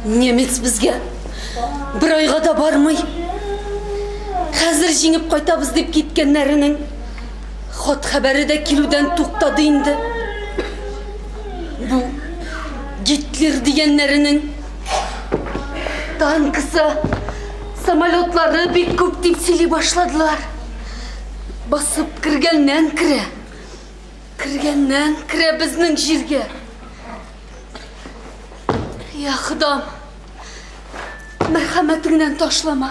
Немец безгә бер айга да бармый. Хәзер җиңеп кайтабыз дип киткәннәренең хат хәбәре дә килүдән туктады инде. Бу Гитлер дигәннәренең танкысы, самолетлары бик күп дип сөйли башладылар. Басып кергәннән керә. Кергәннән керә безнең җиргә. Я Ходам, мәрхәмәтеңнән ташлама.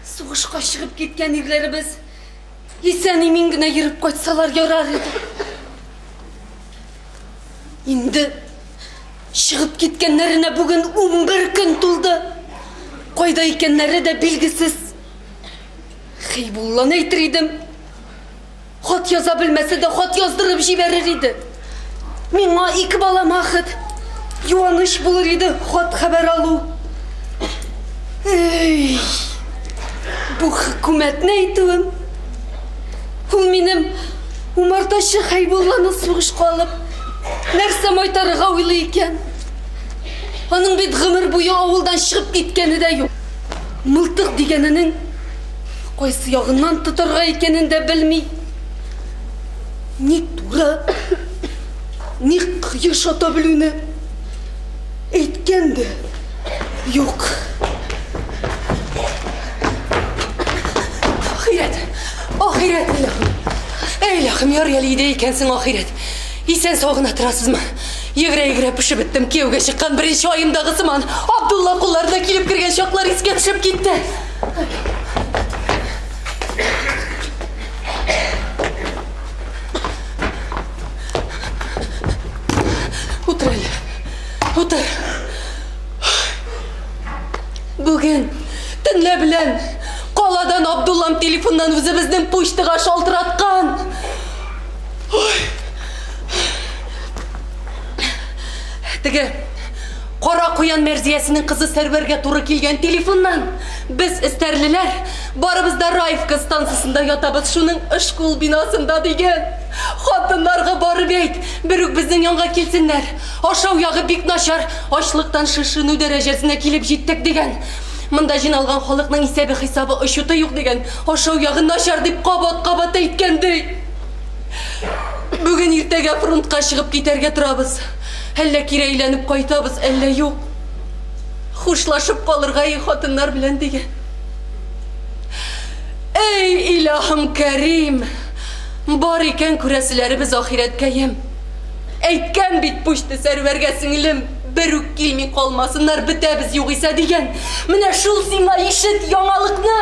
Сугышка чыгып киткән ирләребез исән-имин генә йөреп кайтсалар ярар иде. Инде чыгып киткәннәренә бүген 11 көн тулды. Кайда икәннәре дә билгесез. Хәйбулланы әйтер идем. Хат яза белмәсә дә хат яздырып җибәрер иде. Миңа ике балама хат юаныч булыр иде хат хәбәр алу. Эй, бу хөкүмәтне әйтүем. Ул минем умартачы Хәйбулланы сугышка алып, нәрсә майтарырга уйлый икән? Аның бит гомер буе авылдан чыгып киткәне дә юк. Мылтык дигәненең кайсы ягыннан тотарга икәнен дә белми. Ни туры, ни кыеш ата белүне әйткән дә юк. Ахирәт! Ахирәт, илаһым! Әй, илаһым, ярый әле өйдә икәнсең, ахирәт. Исән-сау гына торасызмы? Йөгерә-йөгерә пешеп беттем, кияүгә чыккан беренче аемдагы сыман. Абдулла кулларына килеп кергән чаклар искә төшеп китте. Утыр әле. Утыр. Бүген төнлә белән каладан Абдуллам телефоннан үзебезнең почтага шалтыраткан. Ой. Теге Кара куян Мәрзиясенең кызы Сәрвәргә туры килгән телефоннан. Без эстәрлеләр, барыбыз да Раевка станциясендә ятабыз, шуның школ бинасында дигән. Хатыннарга барып әйт, берүк безнең янга килсеннәр. Ашау ягы бик начар, ачлыктан шешенү дәрәҗәсенә килеп җиттек, дигән. Монда җыйналган халыкның исәбе-хисабы, очеты юк, дигән. Ашау ягы начар, дип кабат-кабат әйткән, ди. Бүген иртәгә фронтка чыгып китәргә торабыз. Әллә кире әйләнеп кайтабыз, әллә юк. Хушлашып калырга и хатыннар белән, дигән. Эй, илаһым Кәрим! Бар икән күрәселәребез ахирәткәем. Әйткән бит почта Сәрвәргә сеңлем, бер үк килми калмасыннар, бетәбез югыйсә дигән. Менә шул сиңа ишет яңалыкны.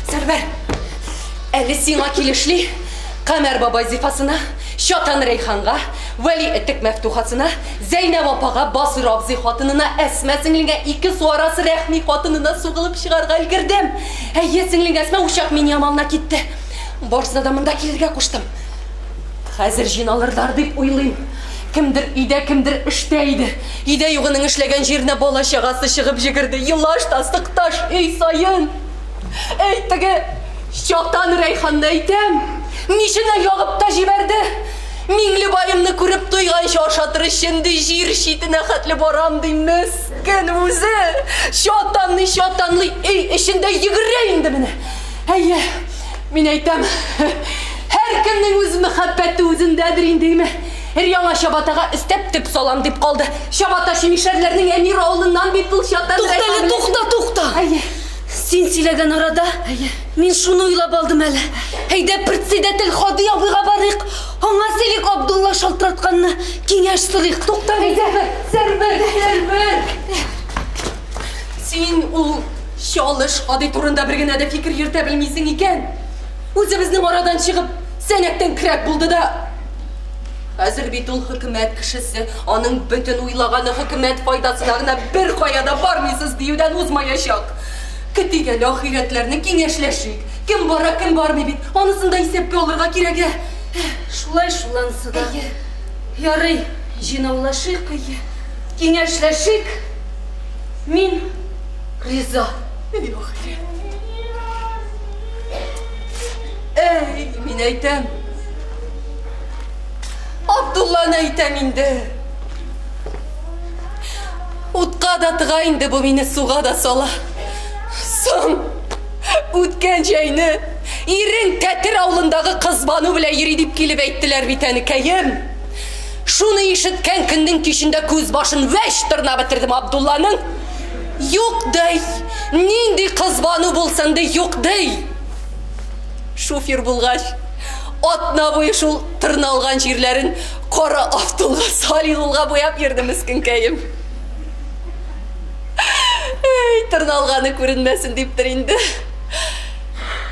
Сәрвәр, әле сиңа килешли Камәр бабай Зифасына, Чатан Рәйханга, Вәли Этек Мәфтухасына, Зәйнәб апага, Басыйр абзый хатынына, Әсма сеңлеңә, ике су арасы Рәхми хатынына сугылып чыгарга өлгердем. Әйе, сеңлең Әсма учак Миниямалына китте. Барысына да монда килергә куштым. Хәзер җыйналырлар дип уйлыйм. Кемдер өйдә, кемдер эштә иде. Өйдә югының эшләгән җиренә бала-чагасы чыгып җегерде. Елаш та, сыкташ өй саен. Әй, теге Чатан Рәйханны әйтәм. Миченә ягып та җибәрде. Миңлебаемны күреп туйганчы ашатыр өчен ди җир читенә хәтле барам ди мескен үзе. Чатанлый-чатанлый өй эчендә йөгерә инде менә. Әйе, мин әйтәм, һәркемнең үз мәхәббәте үзендәдер инде, име? Өр-яңа чабатага өстәп төп салам дип калды. Чабатачы мишәрләрнең Әмир авылыннан бит ул чатан. Тукта әле, тукта, тукта. Әйе. Син сөйләгән арада Әйе. мин шуны уйлап алдым әле. Әйдә, председатель Һади абыйга барыйк. Аңа сөйлик Абдулла шалтыратканны, киңәш сорыйк. Тукта, әйдә. Сәрвәр, Сәрвәр. Син ул чалыш Һади турында бер генә дә фикер йөртә белмисең икән. Үзебезнең арадан чыгып, сәнәктән көрәк булды да. Хәзер бит ул хөкүмәт кешесе, аның бөтен уйлаганы хөкүмәт файдасына гына беркая да бармыйсыз диюдән узмаячак. Көтик әле ахирәтләрне, киңәшләшик. Кем бара, кем бармый бит, анысын да исәпкә алырга кирәк, ә? Шулай шул анысы да. Әйе. Ярый, җыйнаулашыйк, Әйе. киңәшләшик. Мин риза. Әй, ахирәт. Әй, мин әйтәм. Абдулланы әйтәм инде. Утка да тыга инде бу мине, суга да сала. Соң, үткән җәйне ирең Тәтер авылындагы Кызбану белән йөри дип килеп әйттеләр бит әнекәем. Шуны ишеткән көннең кичендә күз башын вәч тырнап бетердем Абдулланың. Юк ди, нинди Кызбану булсын ди, юк ди. Шофер булгач, атна буе шул тырналган җирләрен кара автолга, солидолга буяп йөрде мескенкәем. Әй, тырналганы күренмәсен диптер инде.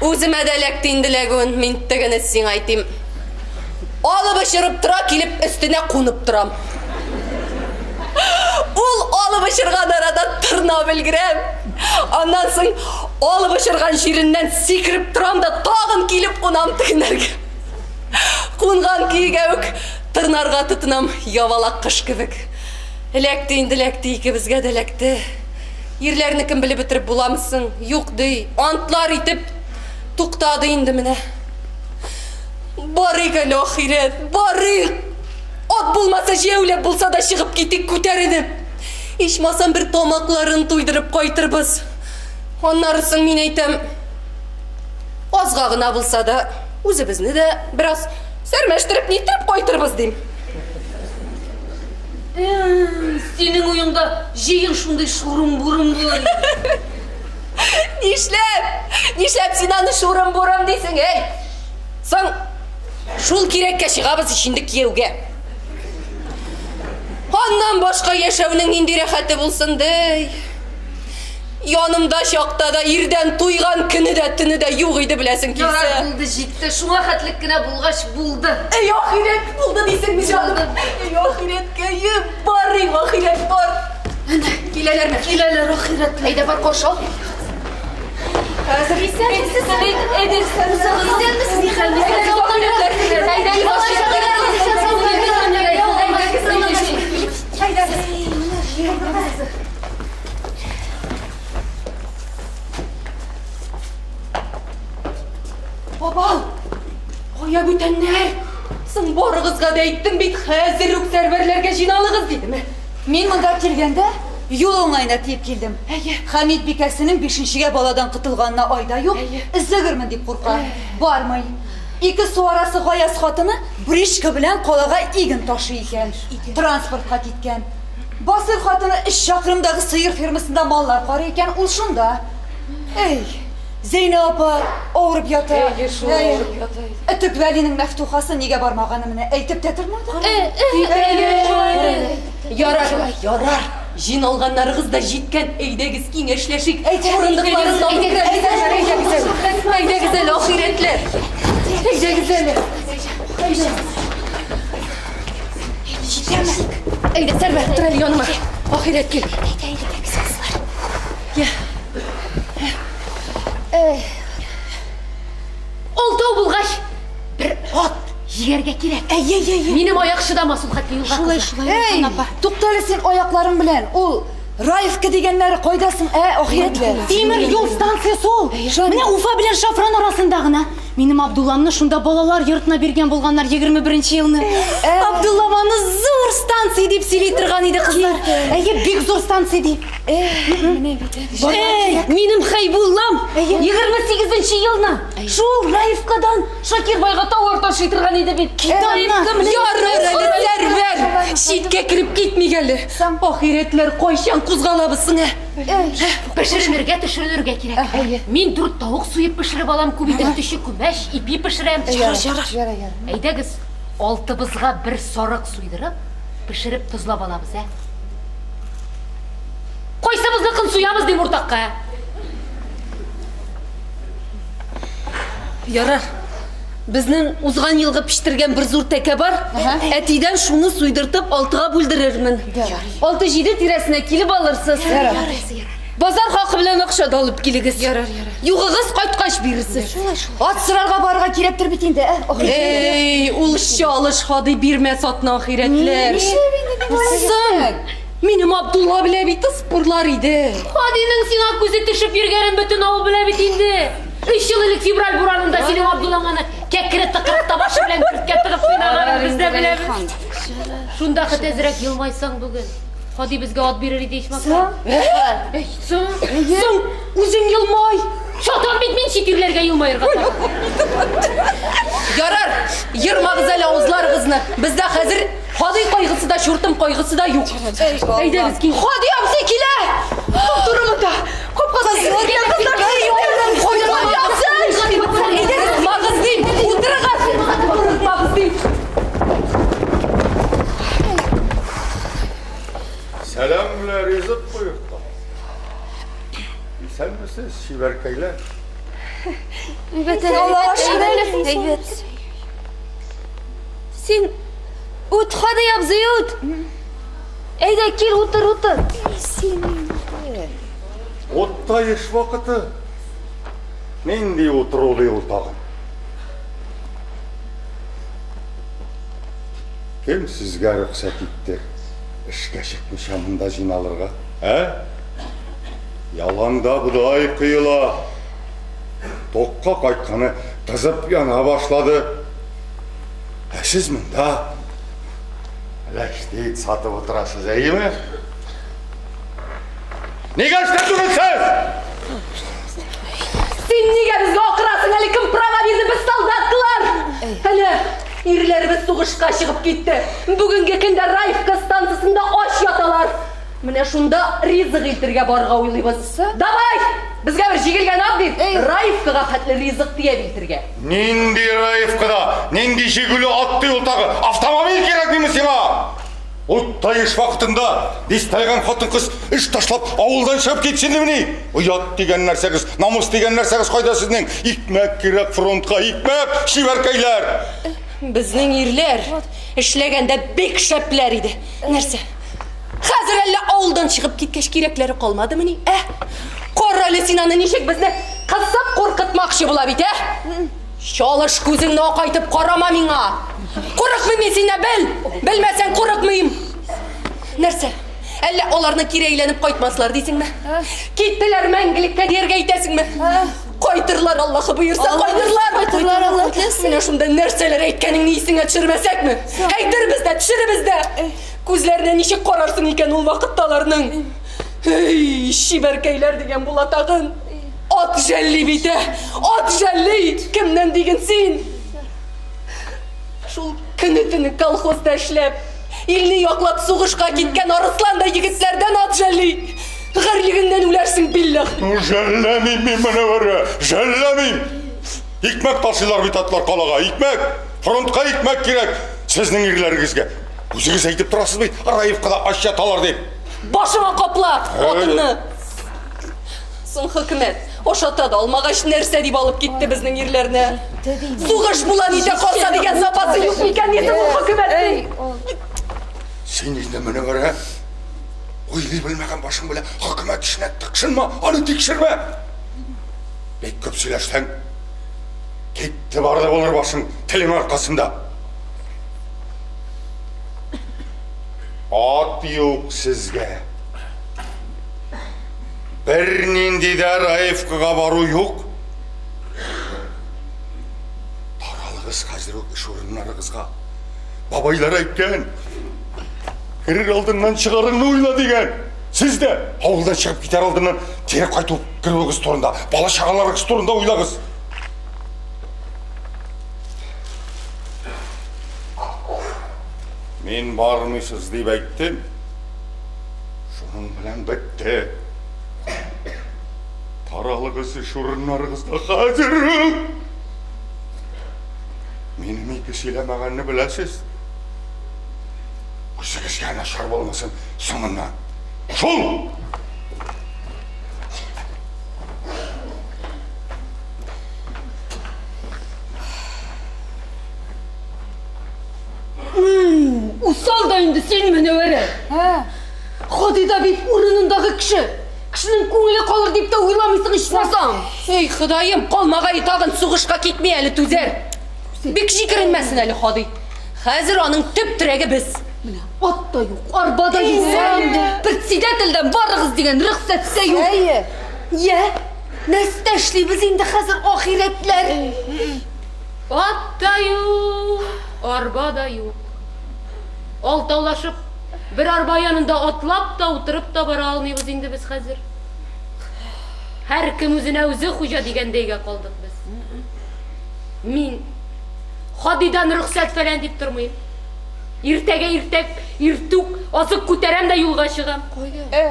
Үземә дә эләкте инде ләгүен, мин тегене сиңа әйтим. Алып очырып тора, килеп өстенә кунып торам. Ул алып очырган арада тырнап өлгерәм. Аннан соң алып очырган җиреннән сикереп торам да тагын килеп кунам тегеннәргә. Кунган көйгә үк тырнарга тотынам, ябалак кош кебек. Эләкте инде, эләкте, икебезгә дә эләкте. Ирләрне кем белеп бетереп буламы соң? Юк ди, антлар итеп туктады инде менә. Барыйк әле, ахирәт, барыйк! Ат булмаса, җәяүләп булса да чыгып китик күтәренеп. Ичмасам бер тамакларын туйдырып кайтырбыз. Аннары соң мин әйтәм, азга гына булса да үзебезне дә бераз сәрмәштереп ниттереп кайтырбыз дим. Синең уеңда җыен шундый шурым-бурым булыр иде. Нишләп? Нишләп син аны шурым-бурым дисең, әй? Соң шул кирәккә чыгабыз ич инде кияүгә. Аннан башка яшәүнең нинди рәхәте булсын ди? Янымда чакта да ирдән туйган көне дә, төне дә юк иде, беләсең килсә. Ярар, булды, җитте. Шуңа хәтлек кенә булгач, булды. Әй, ахирәт, булды дисеңме, җаным? Әй, ахирәткәем, барыйк, ахирәт, бар. Әнә, киләләрме? Киләләр, ахирәтләр. Әйдә, бар, каршы ал. Хәзер. Исәнмесез, әйдә, исәнмесез. Ни хәл, ни хәл, ахирәтләр. Әйдә, Әйдә. Бабал, кая бүтәннәр? Соң барыгызга да әйттем бит, хәзер үк Сәрвәрләргә җыйналыгыз дидем. Мин монда килгәндә юл уңаена тиеп килдем. Әйе. Хәмит бикәсенең бишенчегә баладан котылганына айда юк, өзлегермен дип курка. Бармый. Ике су арасы Гаяз хатыны бричка белән калага иген ташый икән. Транспортка киткән. Басыйр хатыны өч чакрымдагы сыер фермасында маллар карый икән, ул шунда. Эй, Зәйнә апа авырып ята. Әйе, шул авырып ята иде. Өтек Вәлинең Мәфтухасы нигә бармаганы менә әйтеп тә тормады. Ярар, ярар. Җыйналганнарыгыз да җиткән. Әйдәгез, киңәшләшик. Урындыкларын алып керәбез. Әйдәгез әле. Әйдәгез әле, ахирәтләр. Әйдәгез әле. Җитәме? Әйдә, Сәрвәр, тор әле яныма. Ахирәт кил. Әйдә, әйдә, кызлар. Я. Алтау булгач, бер ат җигәргә кирәк. Әйе, әйе, әйе. Минем аяк чыдамас ул хәтле юлга. Шулай, кызлар. шулай, Эй, Райхан апа. туктале син аякларың белән. Ул Раевка дигәннәре кайда соң, ә, ахирәтләр? Тимер юл станциясе ул. Менә Уфа белән Шафран арасында гына. Минем Абдулламны шунда балалар йортына биргән булганнар 21 елны. Абдуллам аны зур станция дип сөйли торган иде, кызлар. Әйе, бик зур станция ди. Эй, минем Хәйбуллам 28 елны шул Раевкадан Шакир байга тауар ташый торган иде бит. Раевка менә. Ярар әле, Сәрвәр. Читкә кереп китмик әле. Ахирәтләр, кайчан кузгалабыз соң, ә? Пешеренергә, төшеренергә кирәк. Мин дүрт тавык суеп пешереп алам, күп итеп төче күмәч, ипи пешерәм. Ярар, ярар. Әйдәгез, алтыбызга бер сарык суйдырып, пешереп тозлап алабыз, ә? Кайсыбызныкын суябыз дим уртакка, ә? Ярар. Безнең узган елгы печтергән бер зур тәкә бар. Әтидән шуны суйдыртып алтыга бүлдерермен. Алты-җиде тирәсенә килеп алырсыз. Базар хакы белән акча да алып килегез. Ярар, ярар. Югыгыз кайткач бирерсез. Ат сорарга барырга кирәктер бит инде, ә? Эй, ул чалыш Һади бирмәс атны ахирәтләр. Соң, минем Абдулла белә бит ыспырлар иде. Һадиның сиңа күзе төшеп йөргәнен бөтен авыл белә бит инде. Өч ел элек февраль буранында синең Абдуллаң аны кәкре тыкрыкта башы белән көрткә тыгып кыйнаганын без дә беләбез. Шунда хет әзрәк елмайсаң бүген. Һади безгә ат бирер иде ичмаса. Соң, соң, үзең елмай. Чатан бит мин чит ирләргә елмаерга тагын. Ярар, ермагыз әле авызларыгызны. Бездә хәзер Һади кайгысы да, чуртым кайгысы да юк. Әйдәгез, киң. Һади абзый килә! Туп-туры монда. Капкадан Курыкмагыз дим, утырыгыз! Курыкмагыз дим. Сәлам белән ризык боерта. Исәнмесез, чибәркәйләр. Әйбәт, әйбәт. Син үт, Һади абзый, үт. Әйдә, кил, утыр, утыр. Син инде. Утта эш вакыты. Нинди утыру ди ул тагын? Кем сезгә рөхсәт итте эшкә чыкмыйча монда җыйналырга, ә? Яланда бодай коела. Токка кайтканы кызып яна башлады. Ә сез монда ләштит сатып утырасыз, әйеме? Нигә эштә түгелсез? Син нигә безгә акырасың әле? Кем права бирде? Без солдаткалар! Әле ирләребез сугышка чыгып китте. Бүгенге көндә Раевка станциясендә ач яталар. Менә шунда ризык илтергә барырга уйлыйбыз. Давай! Безгә бер җигелгән ат бир. Раевкага хәтле ризык төяп илтергә. Нинди Раевкада, нинди җигүле ат ди ул тагы? Автомобиль кирәкмиме сиңа? Уттай эш вакытында дистәләгән хатын-кыз эш ташлап авылдан чыгып китсен димени? Оят дигән нәрсәгез, намус дигән нәрсәгез кайда сезнең? Икмәк кирәк фронтка, икмәк, чибәркәйләр! Безнең ирләр эшләгәндә бик шәпләр иде. Нәрсә? Хәзер әллә авылдан чыгып киткәч кирәкләре калмадымыни, ә? Кара әле син аны ничек безне кысып куркытмакчы була бит, ә? Чалыш күзеңне акайтып карама миңа. Курыкмыйм мин синнән, бел! Белмәсәң, курыкмыйм. Нәрсә? Әллә аларны кире әйләнеп кайтмаслар дисеңме? Киттеләр мәңгелеккә дияргә әйтәсеңме? Кайтырлар, Аллаһы боерса, кайтырлар. Кайтырлар, Аллаһ теләсә. Менә шунда нәрсәләр әйткәнеңне исеңә төшермәсәкме? Әйтербез дә, төшеребез дә. Күзләренә ничек карарсың икән ул вакытта аларның? Эй, чибәркәйләр дигән була тагын. Ат жәлли бит, ә! Ат жәлли! Кемнән диген син? Шул көне-төне колхозда эшләп, илне яклап сугышка киткән арысландай егетләрдән ат жәлли! Гарьлегеңнән үләрсең, билләһ! Ну, жәлләмим мин моны бер, жәлләмим! Икмәк ташыйлар бит атлар калага, икмәк! Фронтка икмәк кирәк сезнең ирләрегезгә. Үзегез әйтеп торасыз бит, Раевкада ач яталар дип. Башыңа капла атыңны! Соң хөкүмәт ашата да алмагач, нәрсә дип алып китте безнең ирләрне? Сугыш була нитә калса дигән запасы юк микән ни соң ул хөкүмәтнең? Син инде моны бер, уйлый белмәгән башың белән хөкүмәт эшенә тыкшынма, аны тикшермә. Бик күп сөйләшсәң, китте барды булыр башың телең аркасында. Ат юк сезгә. Бернинди дә Раевкага бару юк. Таралыгыз хәзер үк эш урыннарыгызга. Бабайлар әйткән, керер алдыннан чыгарыңны уйла дигән. Сез дә авылдан чыгып китәр алдыннан кире кайтып керүегез турында, бала-чагаларыгыз турында уйлагыз. Мин бармыйсыз дип әйттем. Шуның белән бетте. Таралыгыз эш урыннарыгызда хәзер үк. Минем ике сөйләмәгәнне беләсез. Үзегезгә начар булмасын соңыннан. Шул! Кал да инде син, Мөнәвәрә. Һади да бит урынындагы кеше. Кешенең күңеле калыр дип тә уйламыйсың ичмасам. Эй, Ходаем, калмагае тагын сугышка китми әле түзәр. Бик җикеренмәсен әле Һади. Хәзер аның төп терәге без. Менә ат та юк, арба да юк. Председательдән барыгыз дигән рөхсәт тә юк. Әйе. Йә, нәрсә эшлибез инде хәзер ахирәтләр? Ат та юк, арба да юк. Алтаулашып, бер арба янында атлап та, утырып та бара алмыйбыз инде без хәзер. Һәркем үзенә үзе хуҗа дигәндәйгә калдык без. Мин Һадидан рөхсәт фәлән дип тормыйм. Иртәгә иртәк, иртүк азык күтәрәм дә юлга чыгам.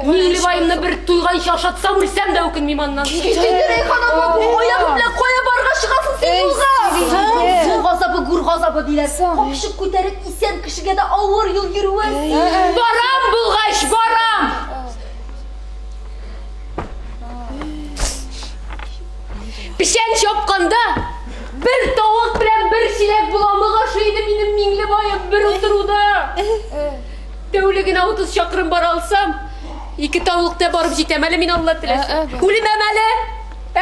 Миңлебаемны бер туйганчы ашатсам, үлсәм дә үкенмим аннан. Кит инде, Рәйхан апа, бу аягың белән кая барырга чыгасың син юлга? Юл газабы, гүр газабы диләр. Капчык күтәреп исән кешегә дә авыр юл йөрүе. Барам булгач, барам! Печән чапканда бер тавык белән бер чиләк боламык ашый иде минем Миңлебаем бер утыруда. Тәүлегенә 30 чакрым бара алсам, ике тәүлектә барып җитәм әле мин Алла теләсә. Үлмәм әле.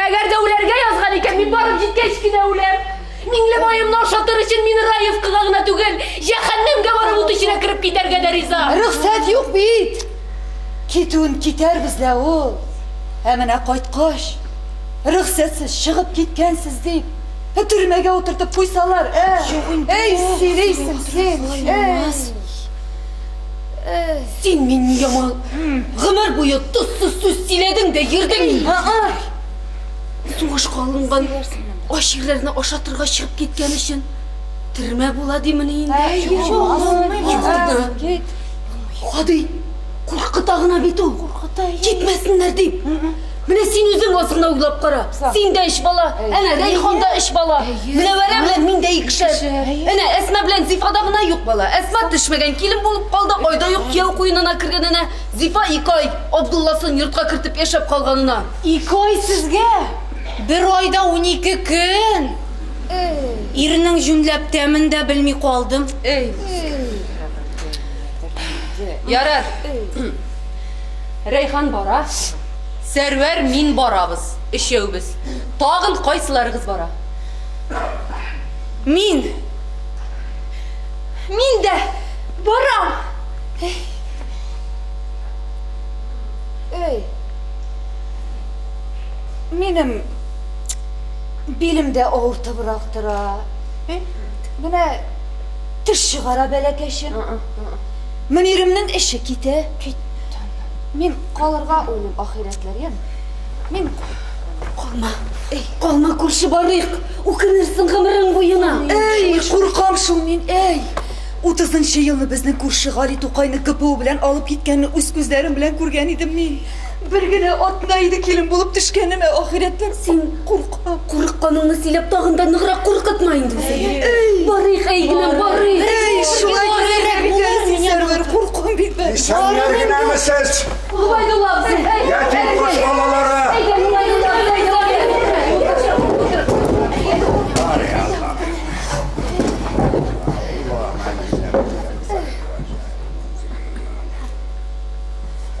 Әгәр дә үләргә язган икән, мин барып җиткәч кенә үләм. Миңлебаемны ашатыр өчен мин Раевкага гына түгел, җәһәннәмгә барып ут эченә кереп китәргә дә риза. Рөхсәт юк бит. Китүен китәрбез лә ул. Ә менә кайткач, рөхсәтсез чыгып киткәнсез дип, төрмәгә утыртып куйсалар, ә? Әй, сөйлисең син, әй. Син Миңнеямал, гомер буе тозсыз сүз сөйләдең дә йөрдең инде. Сугышка алынган ач ирләрне ашатырга чыгып киткән өчен төрмә була димени инде? Юк. Һади, куркыта гына бит ул. Куркыта. Китмәсеннәр дип. Менә син үзең аз гына уйлап кара. Син дә өч бала, әнә Рәйхан да өч бала. Мөнәвәрә белән мин дә икешәр. Әнә Әсма белән Зифада гына юк бала. Әсма төшмәгән килен булып калды, айда юк кияү куенына кергәненә. Зифа ике ай Абдулласын йортка кертеп яшәп калганына. Ике ай сезгә! Бер айда 12 көн! Ирнең җүнләп тәмен дә белми калдым. Эй. Ярар. Рәйхан бара. Сәрвәр, мин барабыз. Өчәүбез. Тагын кайсыларыгыз бара? Мин! Мин дә барам! Эй. Минем билем дә авыртыбрак тора. Менә теш чыгара бәләкәчем. Мөниремнең эше китә. Мин калырга уйлыйм, ахирәтләр, яме. Мин Калма. Калма, күрше, барыйк. Үкенерсең гомерең буена. Әй, куркам шул мин, әй. Утызынчы елны безнең күрше Гали Тукайны ГПУ белән алып киткәнне үз күзләрем белән күргән идем мин. Бер генә атна иде килен булып төшкәнемә, ахирәтләр, Син куркам. Курыкканыңны сөйләп тагын да ныграк куркытма инде үзеңне. Барыйк, әй генә, барыйк. Әй, шулай дисәң бит әле син, Сәрвәр, куркам бит бер. Исәннәр генәме сез? Гобәйдулла абзый. Ятим кош балалары! Әйдә, Гобәйдулла абзый, әйдә, утыр, утыр.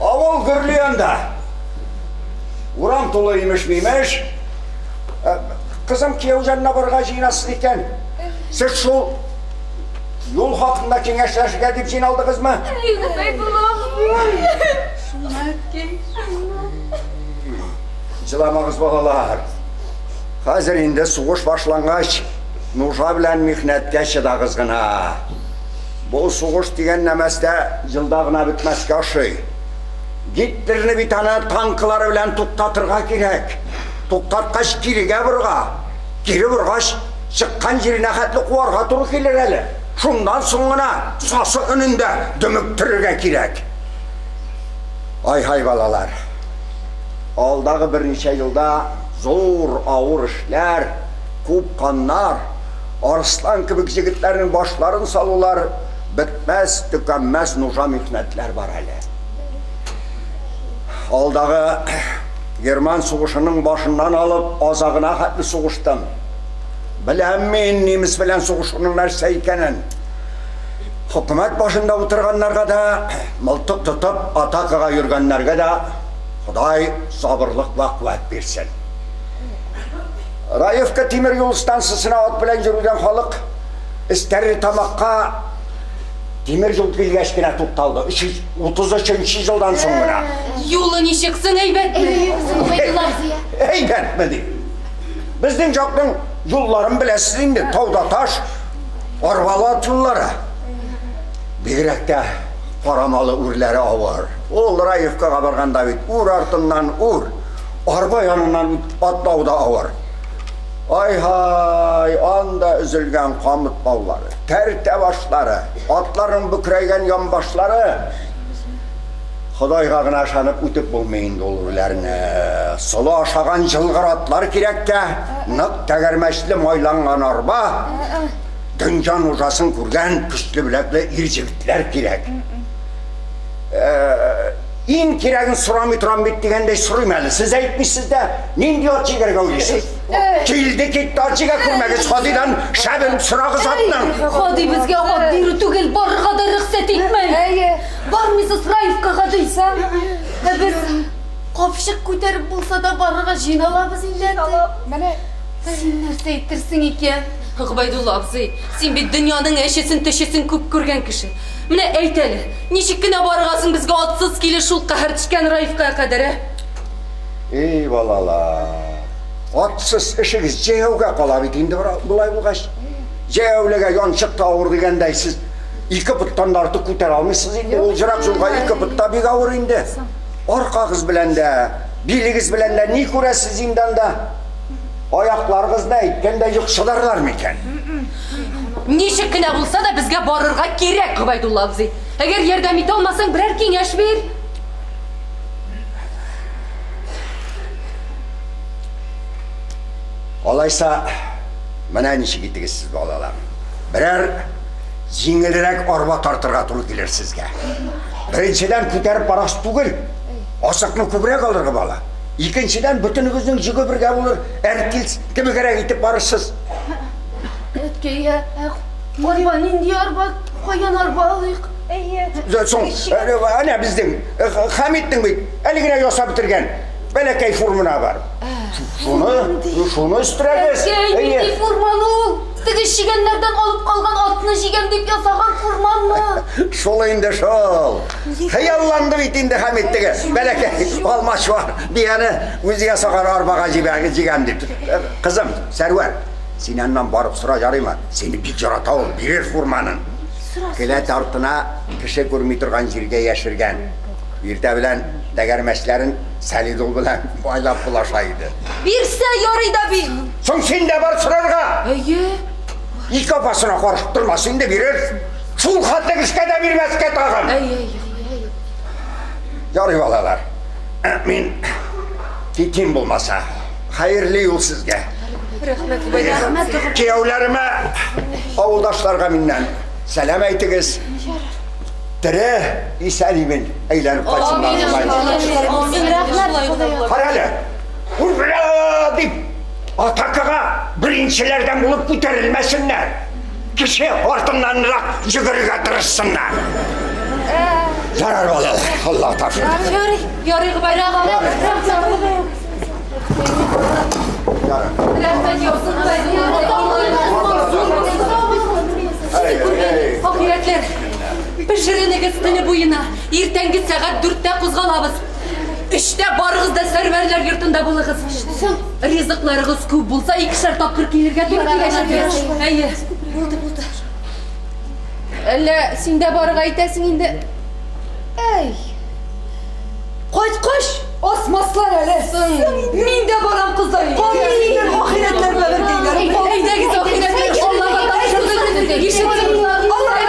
Авыл гөрли анда. Урам тулы имеш-мимеш. Э, Кызым кияү янына барырга җыенасыз икән. Сез шул юл хакында киңәшләшергә дип җыйналдыгызмы? Җыламагыз, балалар. Хәзер инде сугыш башлангач, нужа белән михнәткә чыдагыз гына. Бу сугыш дигән нәмәстә елда гына бетмәскә ошый. Гитлерны бит аны танклары белән туктатырга кирәк. Туктаткач кирегә борырга. Кире боргач, чыккан җиренә хәтле куарга туры килер әле. Шуннан соң гына сасы өнендә дөмектерергә кирәк. Ай-һай, балалар. Алдагы берничә елда зур авыр эшләр, күп каннар, арыслан кебек җегетләрнең башларын салулар, бетмәс, төкәнмәс нужа-михнәтләр бар әле. Алдагы герман сугышының башыннан алып азагына хәтле сугыштым. Беләм мин немец белән сугышуның нәрсә икәнен. Хөкүмәт башында утырганнарга да, мылтык тотып атакага йөргәннәргә дә Ходай сабырлык вә куәт бирсен. Раевка тимер юл станциясенә ат белән йөрүдән халык Стәрлетамакка тимер юл килгәч кенә тукталды. 333 елдан соң гына. Юлы ничек соң, әйбәтме? Әйбәтме ди. Безнең якның юлларын беләсез инде, тауда таш, арбалы ат юллары. Бигрәк тә Карамалы үрләре авыр. Ул Раевкага барганда бит үр артыннан үр. Арба яныннан атлау да авыр. Ай-һай, анда өзелгән камыт баулары, тәртә башлары, атларның бөкрәйгән янбашлары. Ходайга гына ышанып үтеп булмый инде ул үрләрне. Солы ашаган җылгыр атлар кирәк тә, нык тәгәрмәчле майланган арба, дөнья нужасын күргән көчле беләкле ир-җегетләр кирәк. Иң кирәген сорамый торам бит дигәндәй сорыйм әле. Сез әйтмисез дә, нинди ат җигәргә уйлыйсыз? Килде китте ат җигә күрмәгез, Һадидан шәбен сорагыз атның. Һади безгә ат бирү түгел, барырга да рөхсәт итмәй. Әйе. Бармыйсыз Раевкага дисәң, ә без капчык күтәреп булса да барырга җыйналабыз инде, әти. Менә Син нәрсә әйтерсең икән? Гобәйдулла абзый, син бит дөньяның әчесен, төчесен күп күргән кеше. Менә әйт әле, ничек кенә барырга соң безгә атсыз килеш шул каһәр төшкән Раифкага кадәр, ә? Эй, балалар, атсыз эшегез җәяүгә кала бит инде болай булгач. Җәяүлегә янчык та авыр дигәндәй, сез ике поттан да артык күтәрә алмыйсыз инде. Ул ерак юлга ике пот та бик авыр инде. Аркагыз белән дә, билегез белән дә ни күрәсез инде анда? Аякларыгызны әйткән дә юк, чыдарлар микән? Ничек кенә булса да безгә барырга кирәк, Гобәйдулла абзый. Әгәр ярдәм итә алмасаң, берәр киңәш бир. Алайса, менә ничек итегез сез, балалар. Берәр җиңелрәк арба тартырга туры килер сезгә. Беренчедән, күтәреп барасы түгел. Азыкны күбрәк алырга бала. Икенчедән, бөтенегезнең җөге бергә булыр, әртил кебегрәк итеп барырсыз. Әткәй, ә арба нинди арба? Каян арба алыйк? Әйе. Соң, әнә безнең Хәмитнең бит әле генә ясап бетергән бәләкәй фурмана бар. Шуны, шуны өстерәгез. Әткәй, нинди фурман ул? Теге чегәннәрдән алып калган атны җигәм дип ясаган фурманмы? Шул инде шул. Хыялланды бит инде Хәмит теге бәләкәй алмачуар бияне үзе ясаган арбага җигәм дип. Кызым, Сәрвәр, син аннан барып сора ярыймы? Сине бик ярата ул, бирер фурманын. Келәт артына кеше күрми торган җиргә яшергән. Иртә белән тәгәрмәчләрен солидол белән майлап булаша иде. Бирсә ярый да бит. Соң син дә бар сорарга. Әйе. Ике апасына карышып тормас инде бирер. Шул хәтле кешкә дә бирмәскә тагын. Әйе, әйе, әйе. Ярый балалар. Мин китим булмаса. Хәерле юл сезгә. Рәхмәт, Гобәйдулла. Кияүләремә, авылдашларга миннән сәлам әйтегез. Тере, исән имин әйләнеп кайтсыннар. Кара әле. Ура! дип атакага беренчеләрдән булып күтәрелмәсеннәр. Кеше артыннанрак йөгерергә тырышсыннар. Ярар, балалар, Алла тапшырды. Ярый, ярый, Гобәйдулла. Ярар. Рәхмәт яусын, Гобәйдулла. Әй, әй. Ахирәтләр, пешеренегез көне буена. Иртәнге сәгать дүрттә кузгалабыз. Өчтә барыгыз да Сәрвәрләр йортында булыгыз. Ризыкларыгыз күп булса, икешәр тапкыр килергә туры киләчәк. Әйе. Булды, булды. Әллә син дә барырга әйтәсең инде? Әй. Кайткач, асмаслар әле. Мин дә барам, кызлар. Калмыйм, ахирәтләр бәгырькәйләрем. Әйдәгез, ахирәтләр, Аллага тапшырдык. Ишетсен. Аллага.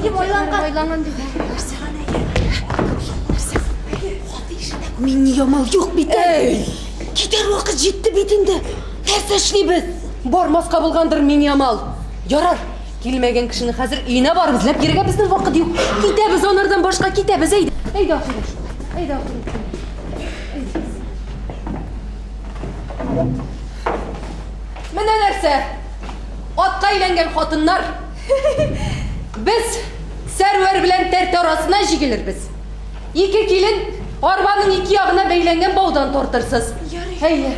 Әйе, майланган. Майланган диде. Миңниямал юк бит әле. Китәр вакыт җитте бит инде. Нәрсә эшлибез? Бармаска булгандыр Миңниямал. Ярар, килмәгән кешене хәзер өенә барып эзләп йөрергә безнең вакыт юк. Китәбез анардан башка, китәбез, әйдә. Әйдә, ахирәт. Әйдә, ахирәт. Менә нәрсә! Атка әйләнгән хатыннар! Без Сәрвәр белән тәртә арасына җигелербез. Ике килен арбаның ике ягына бәйләнгән баудан тартырсыз. Әйе.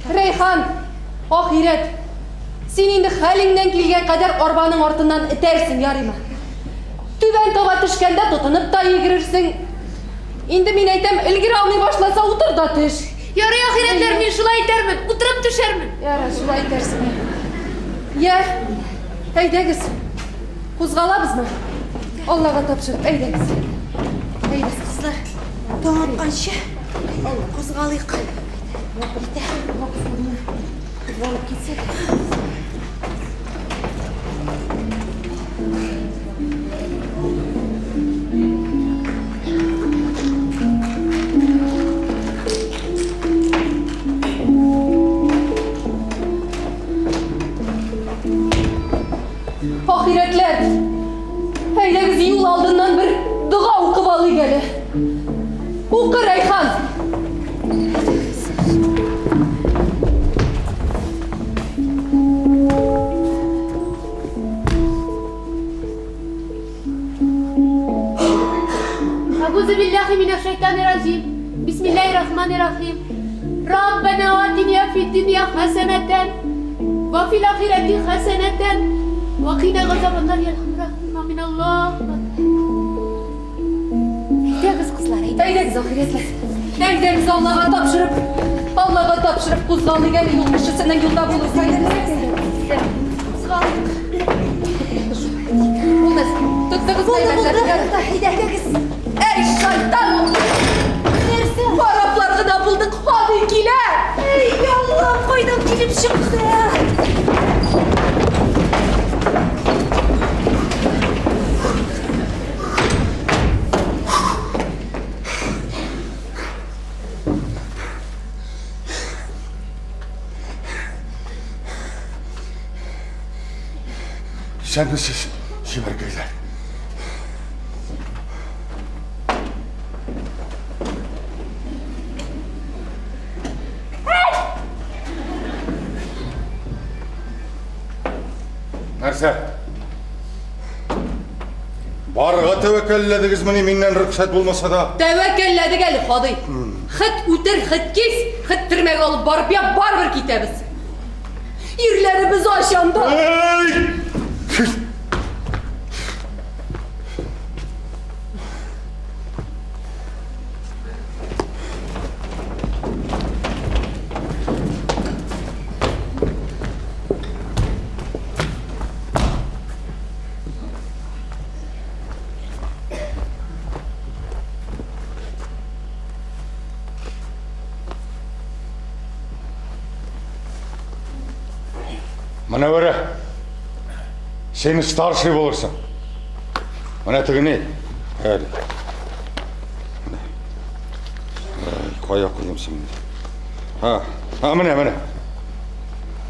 Рәйхан, ахирәт, син инде хәлеңнән килгән кадәр арбаның артыннан этәрсең, ярыймы? Түбән таба төшкәндә тотынып та йөгерерсең. Инде мин әйтәм, өлгерә алмый башласа, утыр да төш. Ярый, ахирәтләр, мин шулай итәрмен, утырып төшәрмен. Ярар, шулай итәрсең. Я, әйдәгез. Кузгалабызмы? Аллага тапшырып, әйдәгез. Әйдәгез, кызлар. Таң атканчы кузгалыйк. Кузгалып китсәк. Ахирәтләр, әйдәгез юл алдыннан бер дога укып алыйк әле. Укы, Рәйхан! Әгузу биллахи минәш шайтанир раҗим. Бисмиллахир рахманир рахим. Раббана атина фид дөнья хәсәнәтән ва фил ахирәти хәсәнәтән ва кина газабаннар я рахман амин Аллаһу Әйдәгез, кызлар, әйдәгез. Әйдәгез, ахирәтләр. Әйдәгез, Аллага тапшырып, Аллага тапшырып кузгалыйк әле юл кешесенең юлда булу Кузгалыйк. Булды. Тоттыгыз Булды, булды. Әйдәгез. Әй, шайтан! Нәрсә? Хараплар гына булдык, Һади килә! Әй, Аллам, кайдан килеп чыкты? Исәнмесез, чибәркәйләр. Нәрсә? Барырга тәвәккәлләдегезмени миннән рөхсәт булмаса да? Тәвәккәлләдек әле, Һади. Хет үтер, хет кис, хет төрмәгә алып барып яп, барыбер китәбез. Ирләребез ач анда. Әй! Мөнәвәрә, син старший булырсың. Менә теге ни? Әле. Кая куйдым син? Ха, ха, менә, менә.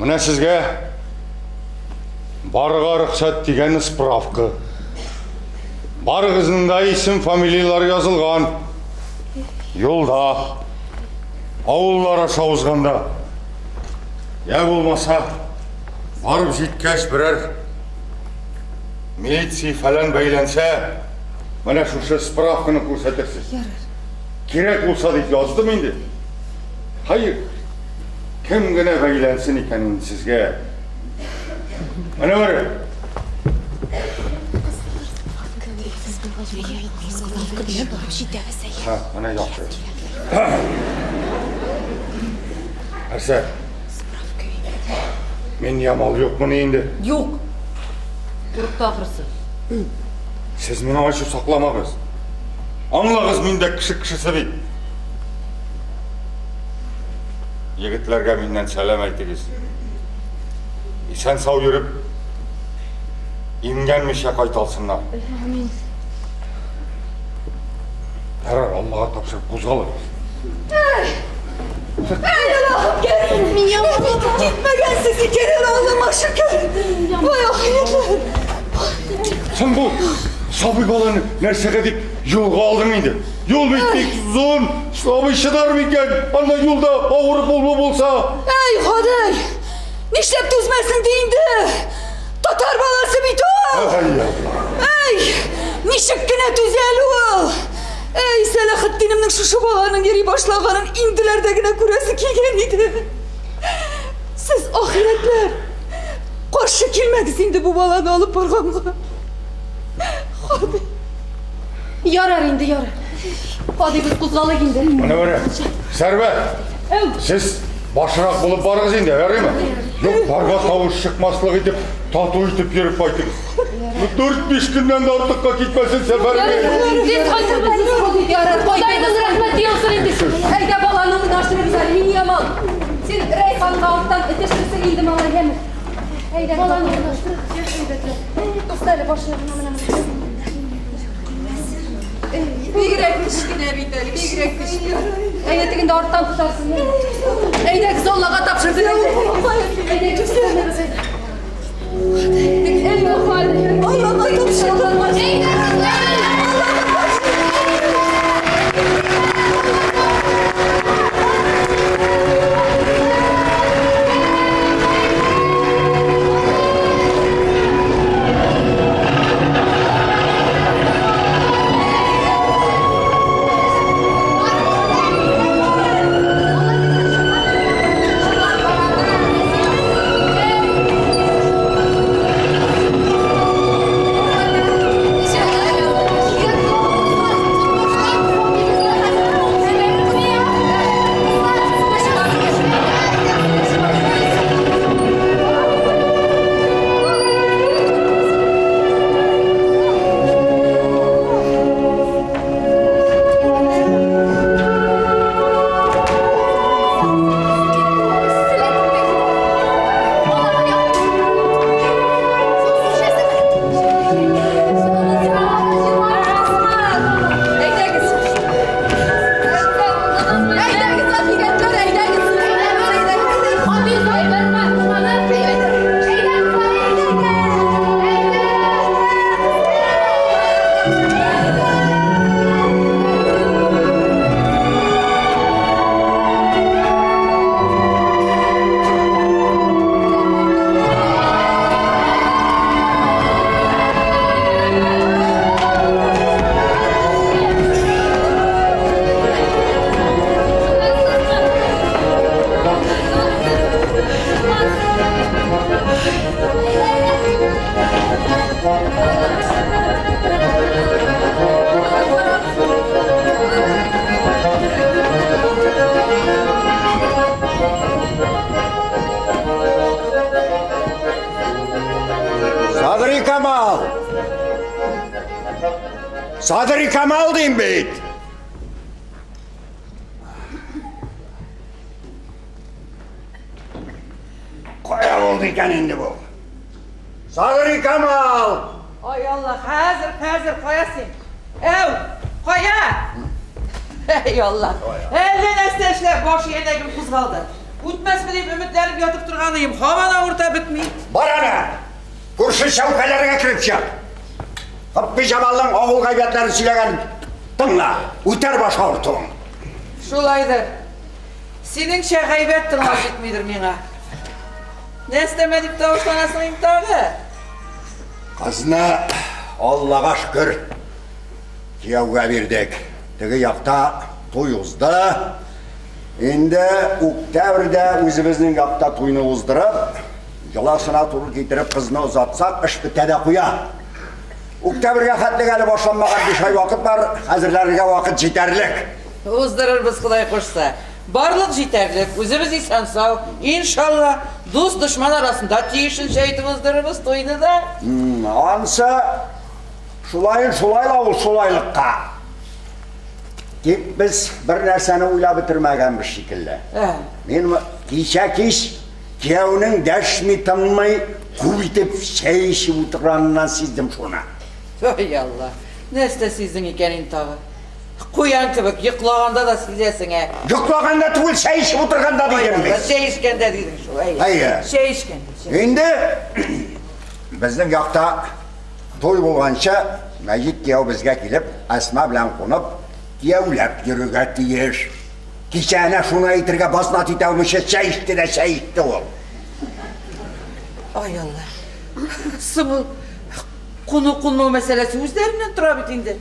Менә сезгә барырга рөхсәт дигән справка. Барыгызның да исем, фамилияләре язылган. Юлда, авыллар аша узганда, я булмаса, барып җиткәч берәр милиция фәлән бәйләнсә, менә шушы справканы күрсәтерсез. Кирәк булса дип яздым инде. Хәер, кем генә бәйләнсен икән инде сезгә? Менә бер. Һа, менә яхшы. Нәрсә? Мин Ямал юкмыни инде? Юк. Курыкты ахрысы. Сез миңа ачу сакламагыз. Аңлагыз, мин дә кеше кешесе бит. Егетләргә миннән сәлам әйтегез. Исән сау йөреп, Имгәнмичә кайта алсыннар. Амин. Ярар, Аллага тапшырып кузгалыгыз. Әй, Аллаһым кәрим! Китмәгәнсез икән әле, Аллама шөкер! Вай, ахирәтләр! Соң бу сабый баланы нәрсәгә дип юлга алдың инде? Юл бит бик зур, сабый чыдар микән? Анда юлда авырып булмы булса? Әй, Ходай! Нишләп түзмәсен ди инде? Татар баласы бит ул! Әй, Алла! Әй, ничек кенә түзә әле ул! Әй, Сәләхетдинемнең шушы баланың йөри башлаганын инделәрдә генә күрәсе килгән иде. Сез ахирәтләр, каршы килмәгез инде бу баланы алып барганга. Ходай. Ярар инде, ярар. Һади, без кузгалыйк инде. Менә менә. Сәрвәр. Сез башрак булып барыгыз инде, ярыймы? Юк, барга тавыш чыкмаслык итеп, тату итеп йөреп кайтыгыз. Дүрт-биш көннән дә артыкка китмәсен сәфәрегез. Тиз кайтырбыз. Ярар, Ходайның рәхмәте яусын инде. Әйдә баланы уйнаштырыгыз әле, Миньямал. Син Рәйханга арттан этештерсең инде, малай, яме. Әйдә, баланы урнаштырыгыз. Әйбәтләп. Туктале, башына гына менә менә. Бигрәк кечкенә бит әле, бигрәк кечкенә. Әйдә тегендә арттан тотарсың. Әйдәгез Аллага тапшырдык. Әйдәгез. Аллага тапшырдык. Әйдәгез. Әйдәгез, ахирәтләр, әйдәгез. Садри Камал! Садри Камал дим бит! Кая булды икән инде бу? Садри Камал! Ай Алла, хәзер, хәзер, кая син? Әү, кая? Әй Алла. Әллә нәрсә эшләп баш иянәгем кузгалды. Үтмәсме дип өметләнеп ятып торганыем, һаман авырта бетми. Бар ана! Күрше чәүкәләргә кереп чык. Хыппи Җамалның авыл гайбәтләрен сөйләгән тыңла, үтәр баш авыртуың. Шулайдыр. Синеңчә гайбәт тыңлау җитмидер миңа. Нәрсәмә дип тавышланасың инде тагы? Кызны Аллага шөкер кияүгә бирдек. Теге якта туй узды. Инде октябрьдә үзебезнең якта туйны уздырып, йоласына туры китереп кызны озатсак, эш бетә дә куя. Октябрьгә хәтлек әле башланмаган 5 ай вакыт бар, хәзерләргә вакыт җитәрлек. Уздырырбыз, Ходай кушса. Барлык җитәрлек, үзебез исән-сау, иншалла, дус дошман арасында тиешенчә итеп уздырырбыз туйны да. Ансы шулай шулай ла ул шулайлыкка. Тик без бер нәрсәне уйлап бетермәгәнбез шикелле. Ә. Мин кичә кич Кияүнең дәшми-тынмый күп итеп чәй эчеп утырганыннан сиздем шуны. Ай Алла, нәрсә сиздең икән инде тагы? Куян кебек йоклаганда да сизәсең, ә? Йоклаганда түгел, чәй эчеп утырганда дидем бит. Чәй эчкәндә дидең шул, әйе. Әйе. Чәй эчкәндә. Инде безнең якта туй булганчы, Мәҗит кияү безгә килеп, Әсма белән кунып, кияүләп йөрергә тиеш. Кичә әнә шуны әйтергә базнат итә алмыйча чәй эчте дә чәй эчте ул. Ай Алла. Соң ул куну-кунмау мәсьәләсе үзләреннән тора бит инде.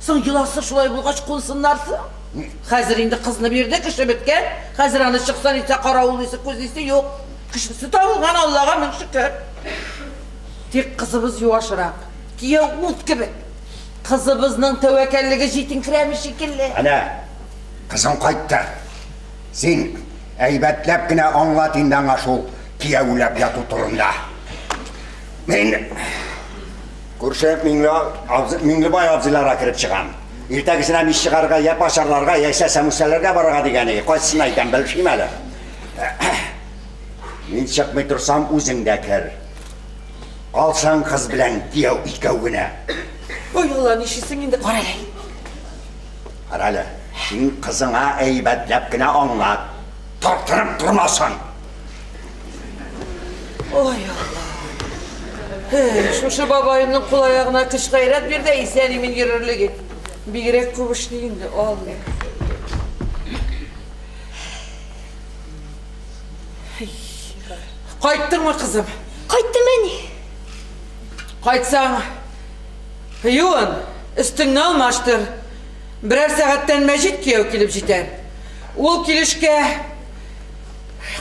Соң йоласы шулай булгач кунсыннар соң. Хәзер инде кызны бирде, кеше беткән. Хәзер аны чыкса нитсә каравыллыйсы, күзлисе юк. Кешесе табылган, Аллага мең шөкер. Тик кызыбыз юашрак. Кияү ут кебек. Кызыбызның тәвәккәллеге җитенкерәми шикелле. Әнә, кызың кайтты. Син әйбәтләп кенә аңлат инде аңа шул кияүләп яту турында. Мин күрше Миңле абзый, Миңлебай абзыйларга кереп чыгам. Иртәгесенә мич чыгарырга, я пачарларга, яисә сәмүсәләргә барырга дигән иде. Кайсысын әйтәм, белешим әле. Мин чыкмый торсам, үзең дә кер. Калсаң кыз белән кияү икәү генә. Ой, Алла, нишлисең инде? Кара әле. Кара әле, син кызыңа әйбәтләп кенә аңлат. Тартынып тормасын. Ой, Алла. Эй, шушы бабаемның кул-аягына көч-гайрәт бир дә исән-имин йөрерлек ит. Бигрәк күп эшли инде, Алла. Кайттыңмы, кызым? Кайттым, әни. Кайтсаң, юын, өстеңне алмаштыр. Берәр сәгатьтән Мәҗит кияү килеп җитәр. Ул килешкә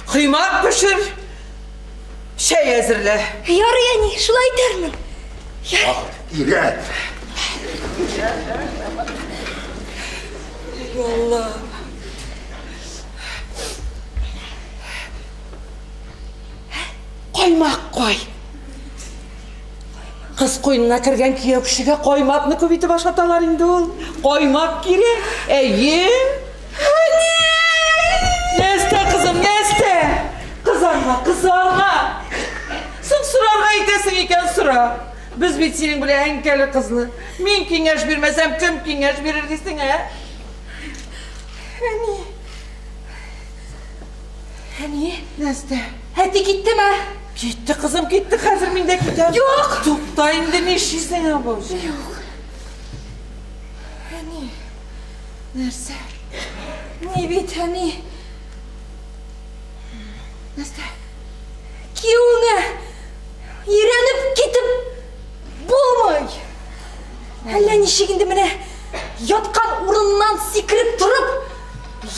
коймак пешер, чәй әзерлә. Ярый, әни, шулай итәрмен. Ах, өйрәт. Алла. Каймак кой. Кыз куенына кергән кияү кешегә каймакны күп итеп ашаталар инде ул. Каймак кирәк. Әйе. Нәрсә, кызым, нәрсә? Кызарма, кызарма. Соң сорарга итәсең икән, сора. Без бит синең белән әнкәле кызлы. Мин киңәш бирмәсәм, кем киңәш бирер дисең, ә? Әни. Әни. Нәрсә? Әти киттеме? Китте, кызым, китте. Хәзер мин дә китәм. Юк! Тукта инде, нишлисең, абау? Юк. Әни. Нәрсә? Ни бит, әни? Нәрсә? Кияүеңә өйрәнеп китеп булмый. Әллә ничек инде менә яткан урыннан сикереп торып,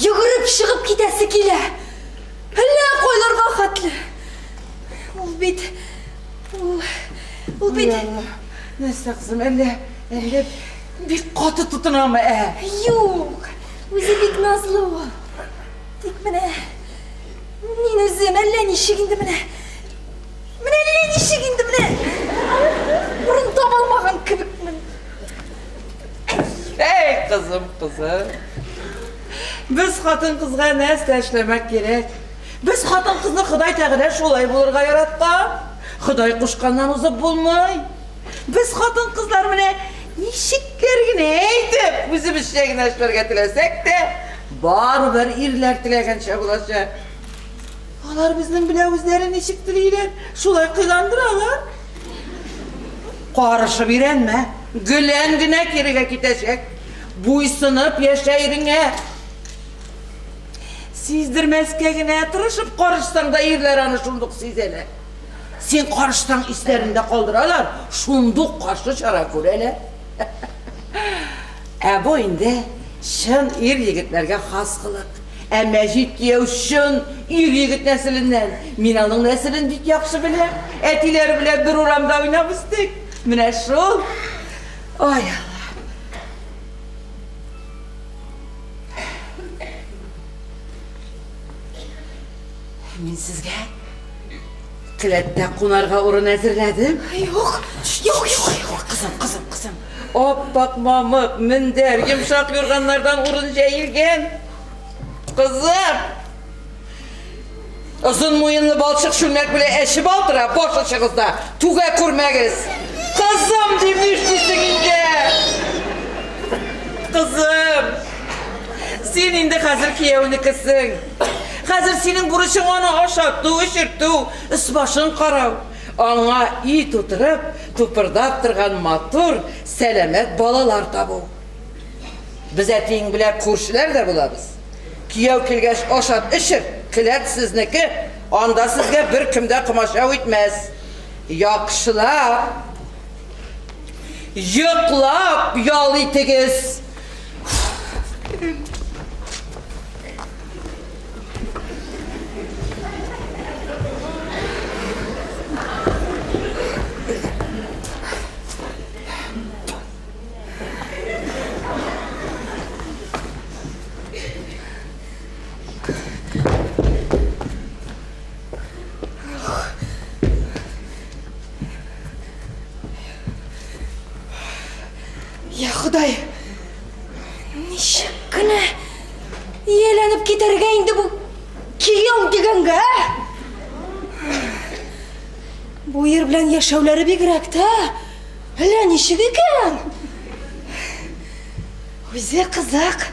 йөгереп чыгып китәсе килә. Әллә кайларга хәтле. Ул бит, ул, ул бит. Нәрсә, кызым, әллә, әллә бик каты тотынамы, ә? Юк, үзе бик назлы ул. Тик менә мин үзем әллә ничек инде менә. Менә әллә ничек инде менә. Урын таба алмаган кебекмен. Әй, кызым, кызым. Без хатын-кызга нәрсә эшләмәк кирәк? Без хатын-кызны Ходай Тәгалә шулай булырга яраткан. Ходай кушканнан узып булмый. Без хатын-кызлар менә ничекләр генә әйтеп, үзебезчә генә эшләргә теләсәк тә, барыбер ирләр теләгәнчә булачак. Алар безнең белән үзләре ничек телиләр, шулай кыйландыралар. Карышып өйрәнмә, гөлән генә кирегә китәчәк. Буйсынып яшә иреңә. Сиздермәскә генә тырышып карышсаң да ирләр аны шундук сизәләр. Син карышсаң исләрендә калдыралар, шундук каршы чара күрәләр. Ә бу инде чын ир-егетләргә хас кылык. Ә Мәҗит кияү чын ир-егет нәселеннән. Мин аның нәселен бик яхшы беләм. Әтиләре белән бер урамда уйнап үстек. Менә шул. Ай, Алла. Мин сезгә келәттә кунарга урын әзерләдем. Юк, юк, юк, юк. Кызым, кызым, кызым. Аппак мамык, мендәр, йомшак юрганнардан урын җәелгән. Кызым! Озын муенлы балчык чүлмәк белән әче бал тора, баш очыгызда. Түгә күрмәгез. Кызым, дим, нишлисең инде? Кызым, син инде хәзер кияүнекесең. Хәзер синең бурычың аны ашату, эчертү, өс-башын карау. Аңа өй тутырып, тупырдап торган матур, сәламәт балалар табу. Без әтиең белән күршеләр дә булабыз. Кияү килгәч, ашат, эчер, келәт сезнеке, анда сезгә беркем дә комачау итмәс. Яхшылап йоклап ял итегез. Я Ходай, ничек кенә ияләнеп китәргә инде бу кияү дигәнгә, ә? Бу ир белән яшәүләре бигрәк тә Әллә ничек икән? Үзе кызык.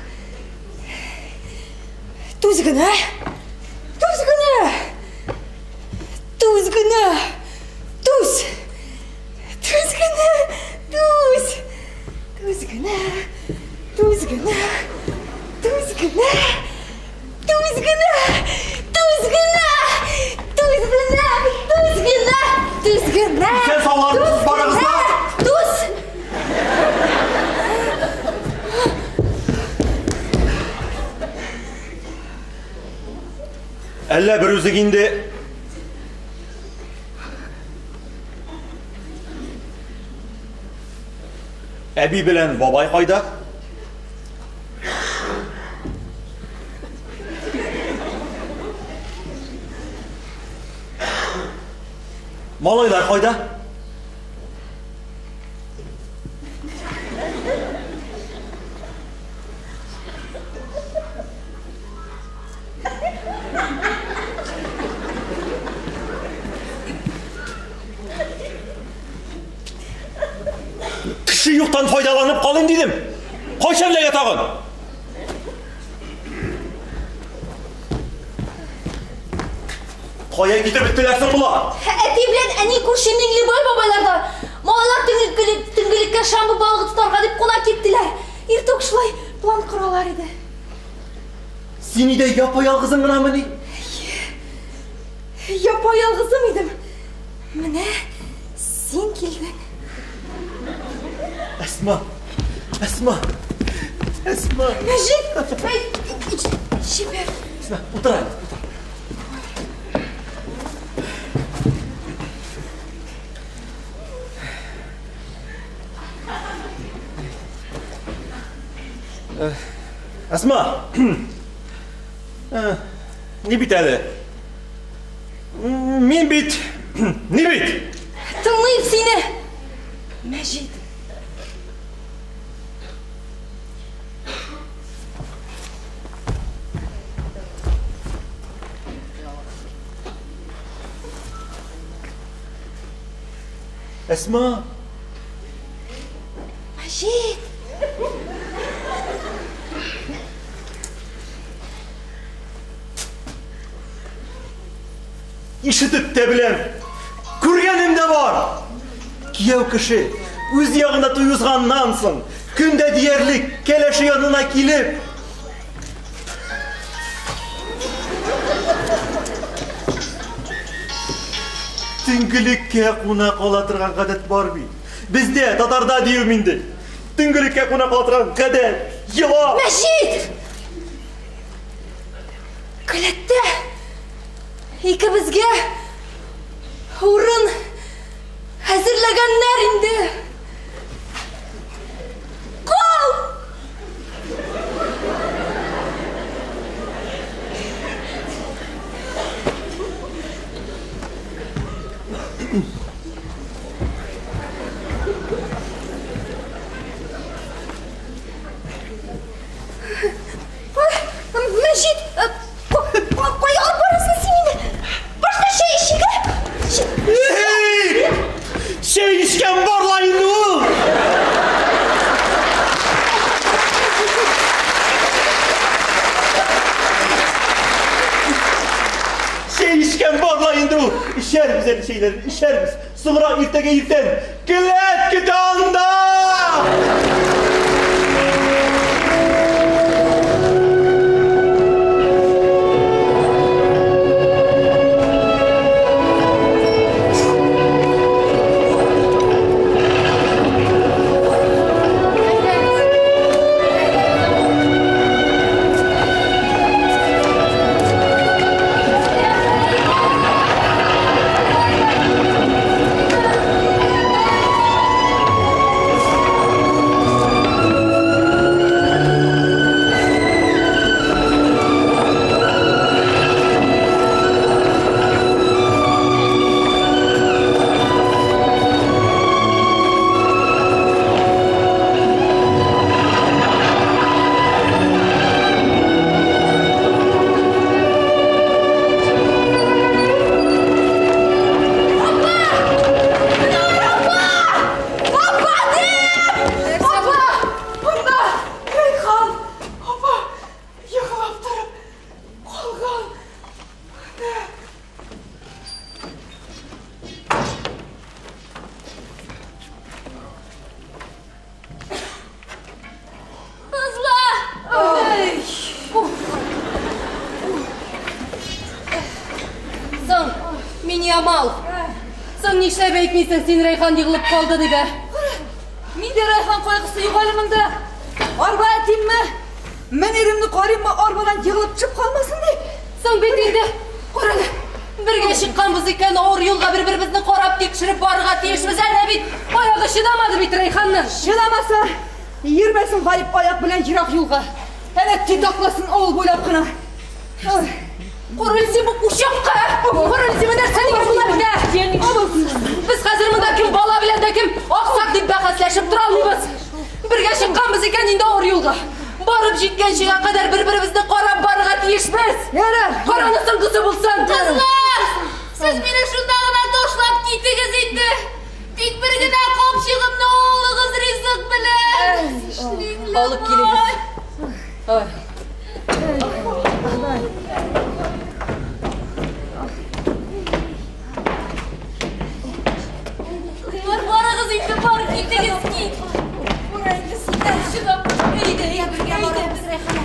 Түз генә. Түз генә. Түз генә. Түз. Түз генә. Түз. Түз генә. Түз генә. Түз генә. Түз генә! Түз генә! Түз генә! Түз генә! Түз генә! Исән саулармысыз барыгыз да? Түз! Әллә бер үзең инде Әби белән бабай кайда? Малайлар кайда? Кеше юктан файдаланып калыйм дидем. Кайчан эләгә тагын? Кая китеп беттеләр соң болар? Әти белән әни күрше Миңлебай бабайларда малайлар төнгелеккә шамбы балыгы тотарга дип кунак киттеләр. Иртүк шулай план коралар иде. Син өйдә япа-ялгызың гынамыни? Әйе. Япа-ялгызым идем. Менә син килдең. Әсма! Әсма! Әсма! Мәҗит! Җибәр. Әсма, утыр әле, утыр. Әсма! Ни бит әле? Мин бит... Ни бит? Тыңлыйм сине! Мәҗит. Әсма! Мәҗит! Ишетеп тә беләм, күргәнем дә бар. Кияү кеше үз ягында туй узганнан соң, көн дә диярлек кәләше янына килеп, төнгелеккә куна кала торган гадәт бар бит. Бездә, татарда диюем инде. Төнгелеккә куна кала торган гадәт, йола. Мәҗит! Келәттә икебезгә урын әзерләгәннәр инде. Кал! Мәҗит, кая алып барасың син мине? шул. Эчәрбез әле чәйләрне, эчәрбез. Соңрак иртәгә иртән келәт көтә анда! Монда! Рәйхан! Апа! Егылып торып калган. Соң, Миниямал! Соң нишләп әйтмисең, син Рәйхан егылып калды дип, ә? Миндә Рәйхан кайгысы юк әле монда. Арба әтимме? Мөниремне карыйммы, арбадан егылып төшеп калмасын дип. Соң бит инде, карале, бергә чыкканбыз икән, авыр юлга бер-беребезне карап, тикшереп барырга тиешбез. Әнә бит, аягы чыдамады бит Рәйханның. Чыдамаса, йөрмәсен гаеп аяк белән ерак юлга. Әнә титакласын авыл буйлап кына. Карале син бу учакка! Карале син бу нәрсә дигән була бит, ә? Без хәзер монда кем бала белән дә кем аксак дип бәхәсләшеп тора алмыйбыз. Бергә чыкканбыз икән инде авыр юлга. Барып җиткәнчегә кадәр бер-беребезне карап барырга тиешбез. Ярар. Караны соңгысы булсын. Кызлар! Сез мине шунда гына ташлап китегез инде. Тик бер генә капчыгымны алыгыз ризык белән. Алып килегез. Ой. Бар, барыгыз инде, бар, китегез, кит. Бура инде син чыдап. Әйдә, әйдә, бергә барабыз, Рәйхан апа.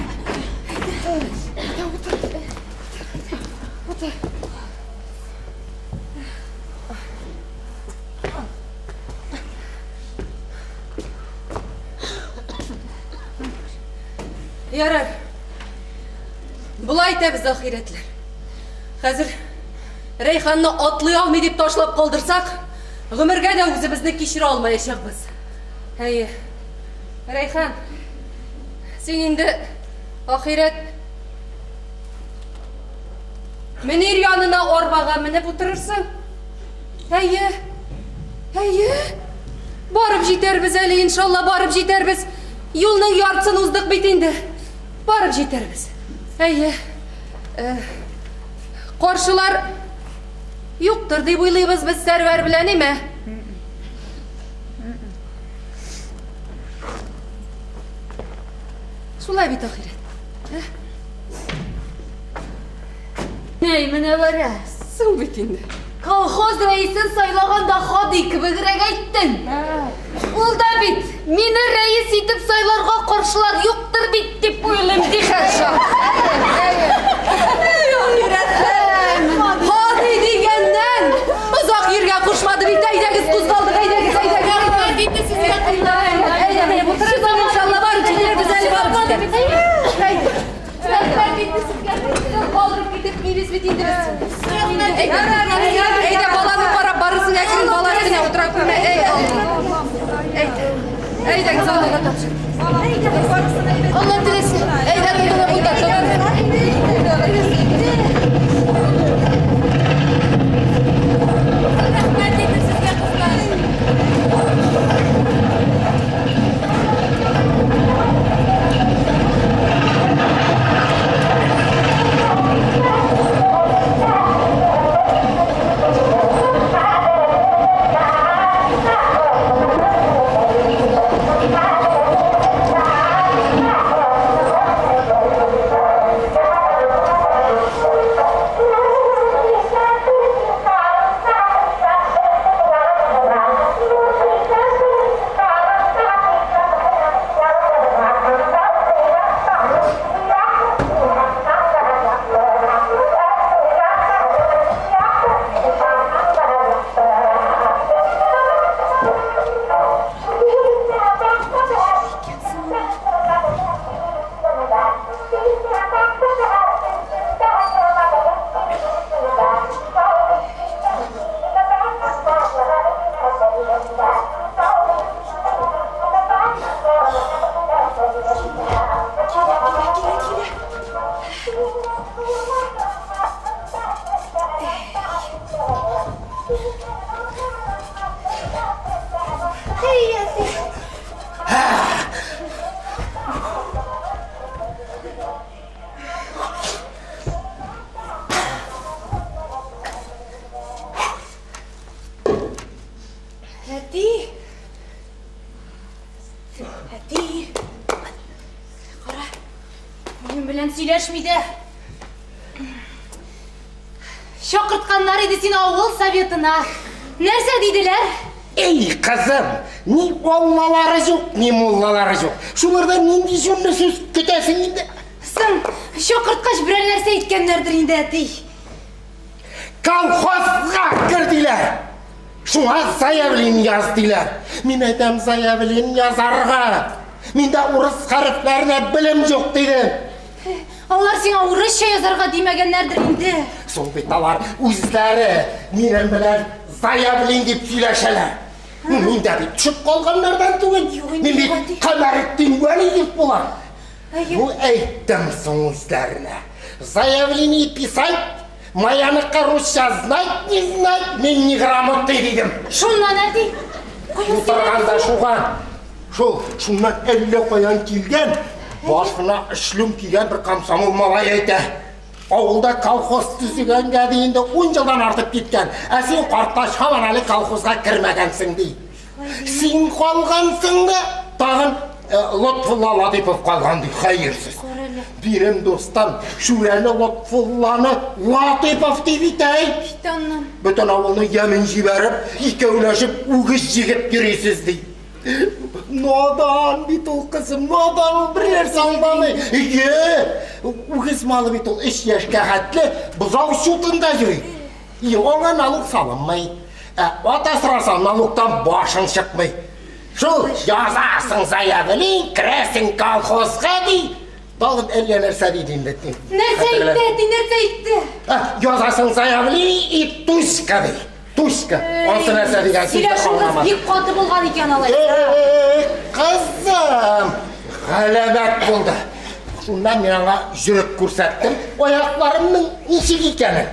Ярар. Болай итәбез, ахирәтләр. Хәзер Рәйханны атлый алмый дип ташлап калдырсак, гомергә дә үзебезне кичерә алмаячакбыз. Әйе. Рәйхан, син инде ахирәт Мөнир янына арбага менеп утырырсың. Әйе. Әйе. Барып җитәрбез әле, иншалла, барып җитәрбез. Юлның яртысын уздык бит инде. Барып җитәрбез. Әйе. Каршылар юктыр дип уйлыйбыз без Сәрвәр белән, име? Шулай бит, ахирәт. Әй, менә бара. Соң бит инде. Колхоз рәисен сайлаганда Хади кебегрәк әйттең. Ул да бит мине рәис итеп сайларга каршылар юктыр бит дип уйлыйм, ди Хәтша. Хади дигәннән озак йөргә кушмады бит. Әйдәгез, кузгалдык, әйдәгез, әйдәгез. Рәхмәт инде сезгә, кызлар. Әйдә, менә утырыгыз, иншалла, барып җитәрбез әле, барып җитәрбез. Рәхмәт инде сезгә. Калдырып китеп бит инде без. Әйдә, әйдә, баланы карап барырсың, әкрен бала өстенә утыра күрмә. Әй, Алла. Әйдә. Әйдәгез, Аллага тапшыр. Алла теләсә. Әйдә, тотынып утыр, тотынып. Рәхмәт инде сезгә, кызлар. белән сөйләшми дә. Чакыртканнар иде сине авыл советына. Нәрсә диделәр? Эй, кызым, ни аллалары юк, ни муллалары юк. Шулардан нинди җүнле сүз көтәсең инде? Соң, чакырткач берәр нәрсә әйткәннәрдер инде, әти. Колхозга кер диләр. Шуңа заявление яз диләр. Мин әйтәм заявление язарга. Миндә урыс хәрефләренә белем юк дидем. Алар сиңа урысча язарга димәгәннәрдер инде. Соң бит алар үзләре минем белән заявление дип сөйләшәләр. Мин дә бит төшеп калганнардан түгел. Мин бит Камәретдин Вәлиев булам. Ну, әйттем соң үзләренә. Заявление писать, маяныкка русча знать не знать, мин неграмотный дидем. Шуннан, әти. Утырганда шуга, шул, шуннан әллә каян килгән, башына эшлем кигән бер комсомол малай әйтә. Авылда колхоз төзегәнгә ди инде 10 елдан артып киткән. Ә син картлач һаман әле колхозга кермәгәнсең ди. Син калгансың да, тагын Лотфулла Латыйпов калган ди, хәерсез. Бирем дустым, Шүрәле Лотфулланы Латыйпов дип итә. Бөтен авылны ямен җибәреп, икәүләшеп үгез җигеп йөрисез ди. Надан бит ул кызым, надан ул бер нәрсә аңламый. Ие, үгез малы бит ул 3 яшькә хәтле бозау чутында йөри. И аңа налог салынмый. Ә ат асраса налогтан башың чыкмый. Шул язасың заявление, керәсең колхозга ди. Тагын әллә нәрсә диде инде. Нәрсә әйтте, әти, нәрсә әйтте? Язасың заявление и туська ди. Туська. Ансы нәрсә дигән сүз дә Сөйләшүегез бик каты булган икән алай. Кызым, галәмәт булды. Шуннан мин аңа жүреп күрсәттем, аякларымның ничек икәнен.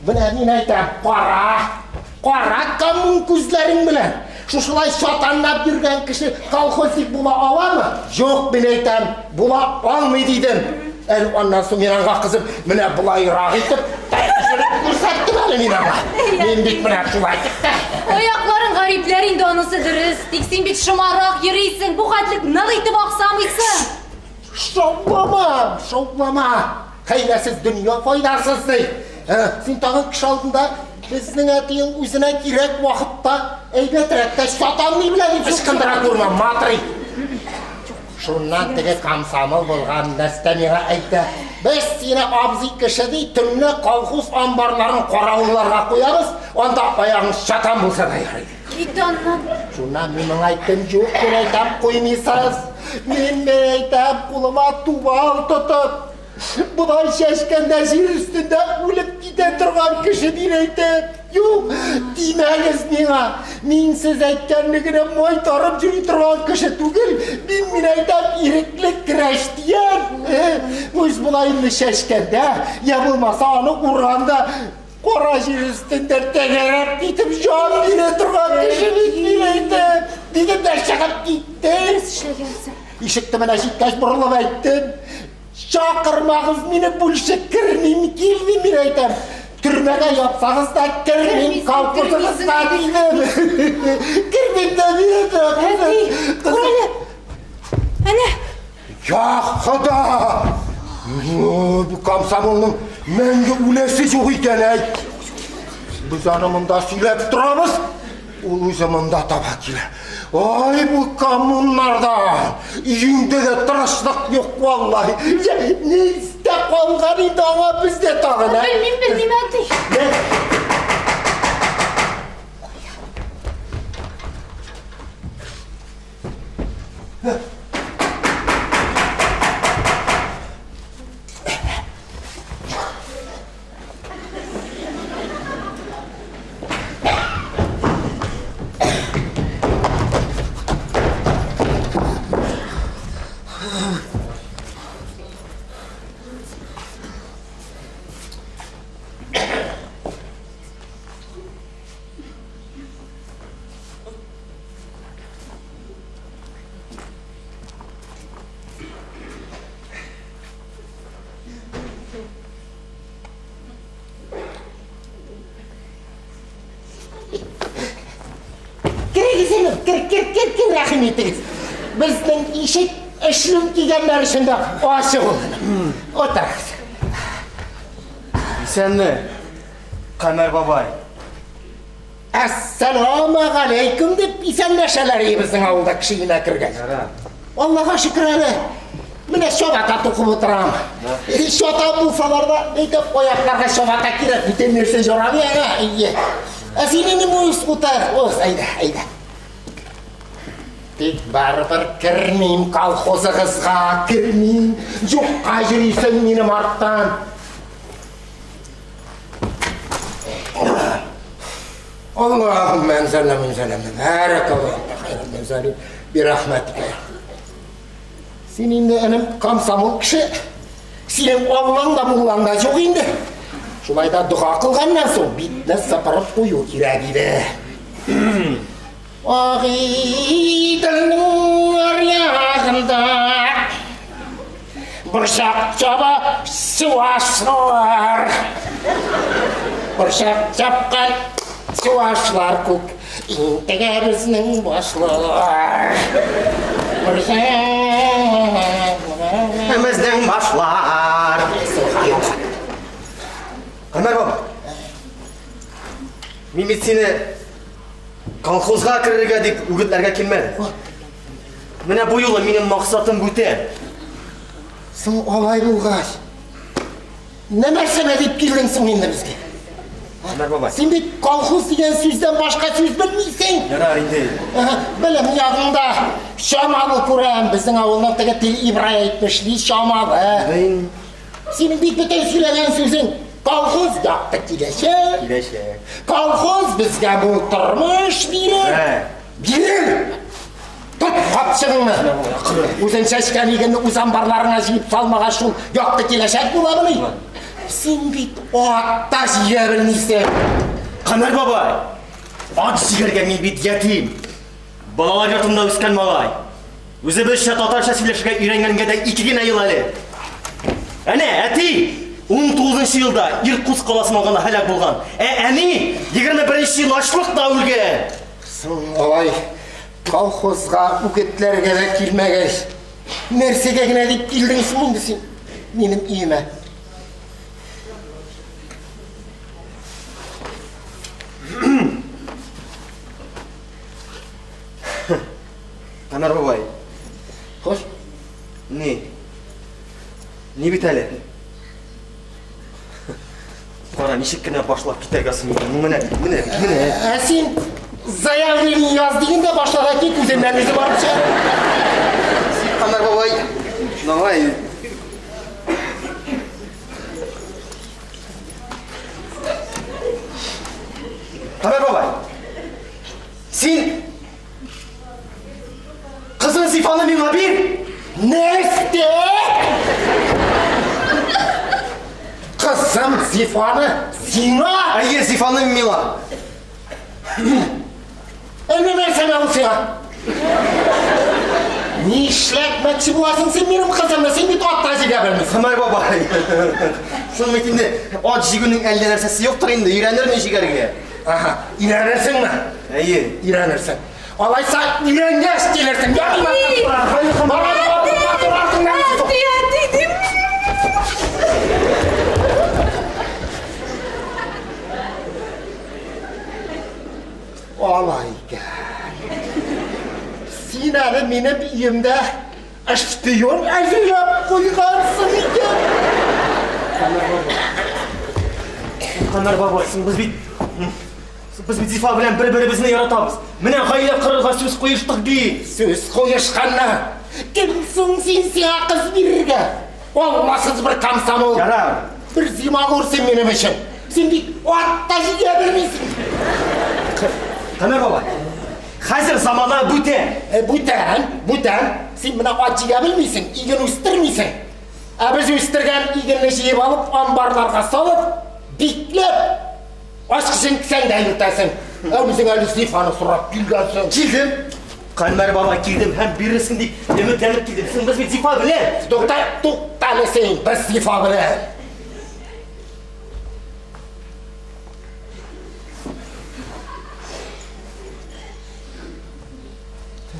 Менә мин әйтәм, кара, кара коммун күзләрең белән. Шушылай чатанлап йөргән кеше колхозник була аламы? Юк, мин әйтәм, була алмый дидем. Әле аннан соң мин аңа кызым, менә болайрак итеп, жүреп күрсәттем әле мин аңа. Мин бит менә шулай итеп тә. Аякларың гарипләр инде анысы дөрес. Тик син бит шомарак йөрисең, бу хәтлек нык итеп аксамыйсың. Шаулама, шаулама. Хәйләсез дөнья файдасыз ди. Син тагын кеше алдында безнең әти ул үзенә кирәк вакытта әйбәтрәк тә чатанный белә дип ычкындыра күрмә, матрый. Шуннан теге комсомол булган нәрсә миңа әйтә. Без сине абзый кеше ди, төнлә колхоз амбарларын каравылларга куябыз, анда аягың чатан булса да ярый. Кит аннан. Шуннан мин моңа әйттем, юк, мин әйтәм, куймыйсыз. Мин, мин әйтәм, кулыма тубал тотып, болай чәчкәндә җир өстендә үлеп китә торган кеше мин әйтәм. Юк, тимәгез миңа. Мин сез әйткәнне генә майтарып йөри торган кеше түгел. Мин, мин әйтәм, ирекле крәштиян. Үз болай инде чәчкәндә, я булмаса аны урганда кара җир өстендә тәгәрәп китеп җан бирә торган кеше бит мин әйтәм. Дидем дә чыгып киттем. Ишек төбенә җиткәч борылып әйттем. Чакырмагыз мине больше кермим, килмим мин әйтәм. Төрмәгә япсагыз да кермим, колхозыгызга дидем. Кермим дә мин әйтәм. Әти, күр әле. Әнә. Я Хода! Бу комсомолның мәңге үләсе юк икән, әй. Без аны монда сөйләп торабыз, ул үзе монда таба килә. Ай, бу коммуннарда өеңдә дә тынычлык юк, валлаһи. Ни истә калган инде аңа бездә тагын, ә? Белмим, белмим, әти. Керегез, энем, кер, кер, кер, кер, рәхим итегез. Безнең ишек Эшлем кигәннәр өчен дә ачык ул. Утырыгыз. Исәнме, Камәр бабай. Әссәламегаләйкүм дип исәнләшәләр и безнең авылда кеше өенә кергәч. Аллага шөкер әле. Менә чабата тукып утырам. Чата булсалар да, әйтеп аякларга чабата кирәк, бүтән нәрсә ярамый аңа. Әйе. Ә син инде үз утыр, уз, әйдә, әйдә. Тик барыбер кермим колхозыгызга, кермим. Юкка йөрисең минем арттан. Аллаһумма анзална мин залямна бәрәкә ва анта хайрул мунзалин би рахматика. Син инде энем комсомол кеше. Синең Аллаң да муллаң да юк инде. Шулай да дога кылганнан соң битне сыпырып кую кирәк иде. Агыйделнең аръягында Борчак чаба чувашлар. Борчак чапкан чувашлар күк. Интегә безнең башлар. Безнең башлар. Гомәр баба. Мин бит сине колхозга керергә дип үгетләргә килмәдем. Менә бу юлы минем максатым бүтән. Соң алай булгач, нәмәрсәгә дип килдең соң инде безгә? Гомәр бабай. Син бит колхоз дигән сүздән башка сүз белмисең. Ярар инде. Белем ягыңда чамалы күрәм. Безнең авылның теге Тил Ибрай әйтмешли чамалы. Синең бит бөтен сөйләгән сүзең колхоз якты киләчәк. Киләчәк. Колхоз безгә бу тормыш бирер. Бирер! Тот капчыгыңны! Үзең чәчкән игенне үз амбарларыңа җыеп салмагач, шул якты киләчәк буламыни? Син бит ат та җигә белмисең. Камәр бабай, ат җигәргә мин бит ятим. Балалар йортында үскән малай. Үзебезчә татарча сөйләшергә өйрәнгәнгә дә ике генә ел әле. Әнә, әти 19 елда Иркутск каласын алганда һәлак булган. Ә әни 21 ел ачлыкта үлгән. Соң алай колхозга үгетләргә дә килмәгәч, нәрсәгә генә дип килдең соң инде син минем өемә? Камәр бабай. Хош. Ни? Ни бит әле? Кара, ничек кенә башлап китәргә соң инде. Ну менә, менә, менә. Ә син заявление яз дигәндә башлап кит, үзеннән үзе барып чыга. Камәр бабай, давай. Камәр бабай. Син кызың Зифаны миңа бир. Нәрсә? Кызым Зифаны сиңа? Әйе, Зифаны миңа. Әллә нәрсәгә ул сиңа? Нишләтмәкче буласың син минем кызымны? Син бит ат та җигә белмисең. Камәр бабай. Шуның бит инде ат җигүнең әллә нәрсәсе юктыр инде, өйрәнермен җигәргә. Аһа, өйрәнерсеңме? Әйе. Өйрәнерсең. Алайса өйрәнгәч килерсең. Әти, әти, дим. Алай икән. Син әле минем өемдә шпион әзерләп куйгансың икән. Камәр бабай. Камәр бабай, соң без бит без бит Зифа белән бер-беребезне яратабыз. Менә гаилә корырга сүз куештык бит. Сүз куешканнар. Кем соң син сиңа кыз бирергә? Алласыз бер комсомол. Ярар. Бер зимагур син минем өчен. Син бит ат та җигә белмисең. Камәр бабай, хәзер замана бүтән. Бүтән, бүтән. Син менә ат җигә белмисең, иген үстермисең. Ә без үстергән игенне җыеп алып, амбарларга салып, бикләп, ачкычын кесәңдә йөртәсең. Ә үзең әле Зифаны сорап килгәнсең. Килдем. Камәр бабай килдем һәм бирерсең дип өметләнеп килдем. Соң без бит Зифа белән. Тукта, тукта әле син, без Зифа белән.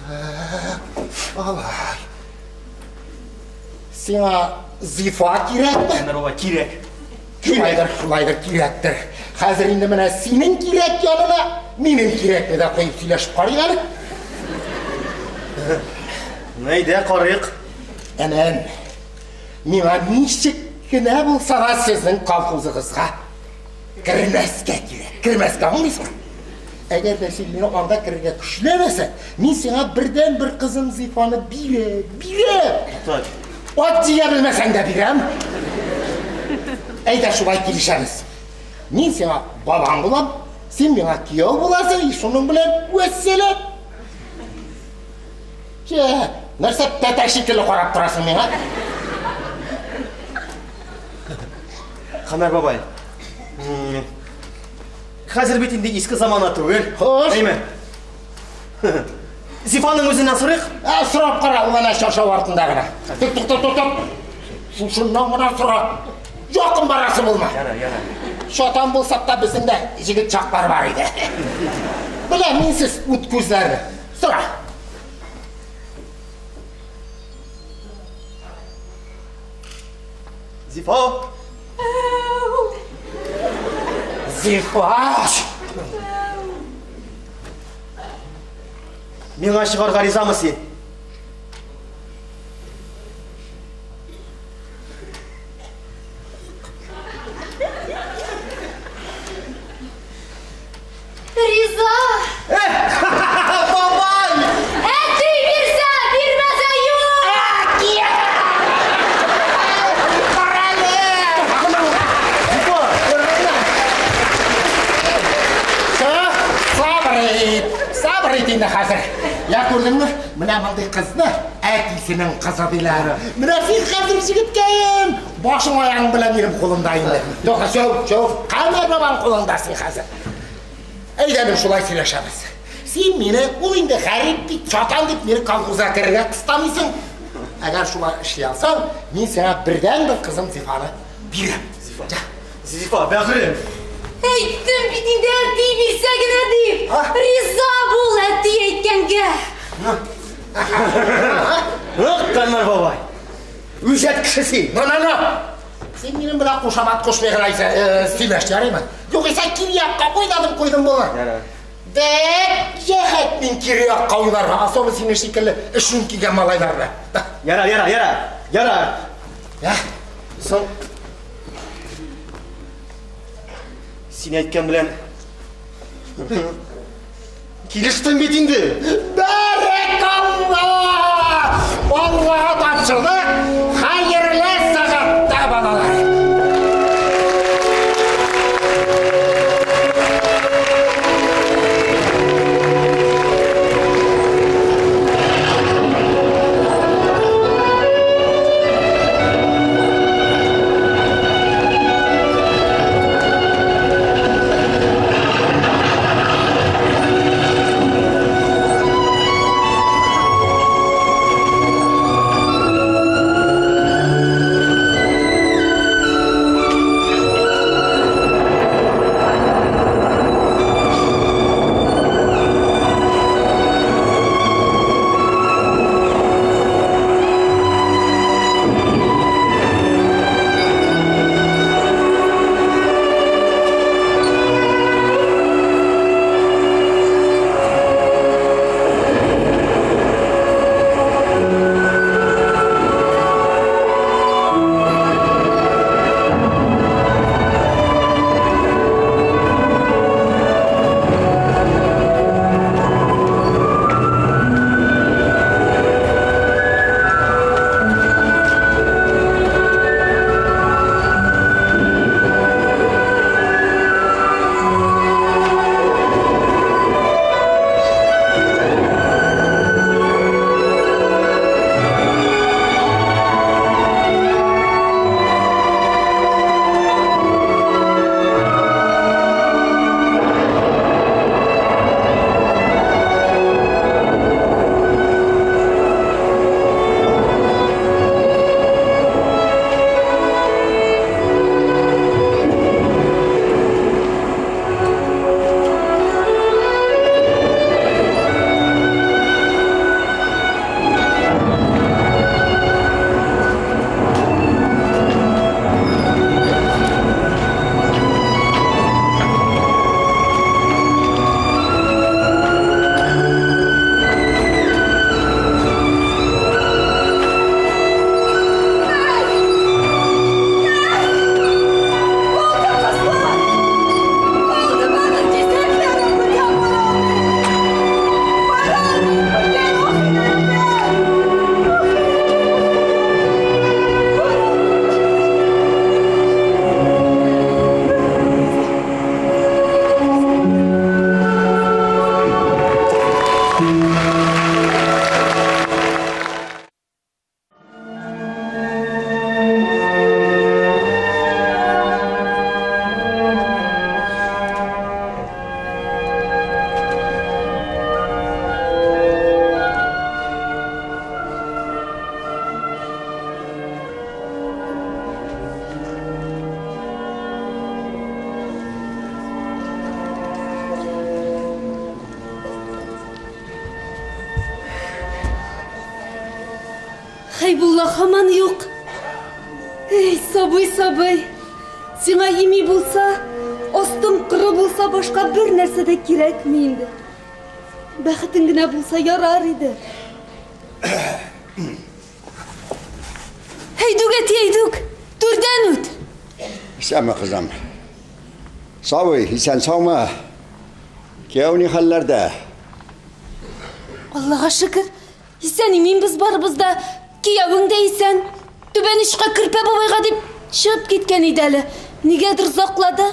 Так, алай. Сиңа Зифа кирәкме? Камәр бабай, кирәк. Шулайдыр, шулайдыр, кирәктер. Хәзер инде менә синең кирәк янына минем кирәкне дә куеп сөйләшеп карыйк әле. Ну, әйдә, карыйк. Энем, миңа ничек кенә булса да сезнең колхозыгызга кермәскә кирәк. Кермәскә, аңлыйсыңмы? Әгәр дә син мине анда керергә көчләмәсәң, мин сиңа бердәнбер кызым Зифаны бирәм, бирәм. Так. Ат җигә белмәсәң дә бирәм. Әйдә шулай килешәбез. Мин сиңа бабаң булам, син миңа кияү буласың, и шуның белән вәссәлам. Чә, нәрсә тәтә шикелле карап торасың миңа? Камәр бабай. Хәзер бит инде иске замана түгел. Хош. Әйме? Зифаның үзеннән сорыйк. Ә, сорап кара, ул әнә чаршау артында гына. Тик, тук, тук, тук, тук. Шушыннан гына сора. Якын барасы булма. Яра, яра. Шатан булсак та безнең дә җегет чаклар бар иде. Беләм мин сез ут күзләрне. Сора. Зифа! Зифа! Миңа чыгарга ризамы син? Риза! Бабай! Әти бирсә, бирмәсә юк! Сабыр ит, сабыр ит инде хәзер. Я күрдеңме? Менә мондый кызны әтисенең кызы диләр. Менә син хәзер җегеткәем, башың аяғың белән минем кулымда инде. Тукта, чәү, чәү, Камәр бабаң кулында син хәзер. Әйдә, без шулай сөйләшәбез. Син мине, ул инде гарип бит, чатан дип мине колхозга керергә кыстамыйсың. Әгәр шулай эшли алсаң, мин сиңа бердәнбер кызым Зифаны бирәм. Зифа. Зифа, бәгърем. Әйттем бит инде әти бирсә генә дип. Риза бул әти әйткәнгә. Нык, Камәр бабай. Үҗәт кеше син. На, на, на. Син минем белән кушамат кушмый гына сөйләш, ярыймы? Югыйсә кире якка уйнадым куйдым булыр. Ярар. Бәк җәһәт мин кире якка уйнарга, особо синең шикелле эшен кигән малайлар белән. Ярар, ярар, ярар. Ярар. Я. Соң Син әйткән белән килештем бит инде. Бәрәкалла! Аллага тапшырдык. Хәерле сәгатьтә, балалар. Хәйбулла һаман юк. Эй, сабый, сабый. Сиңа ими булса, астың коры булса, башка бер нәрсә дә кирәкми инде. Бәхетең генә булса ярар иде. Әйдүк, әти, әйдүк. Түрдән үт. Исәнме, кызым? Сабый, исән саумы? Кияү ни хәлләрдә? Аллага шөкер, исән иминбез барыбыз да. Киявең дә исән. Түбән очка Керпә бабайга дип чыгып киткән иде әле. Нигәдер озаклады.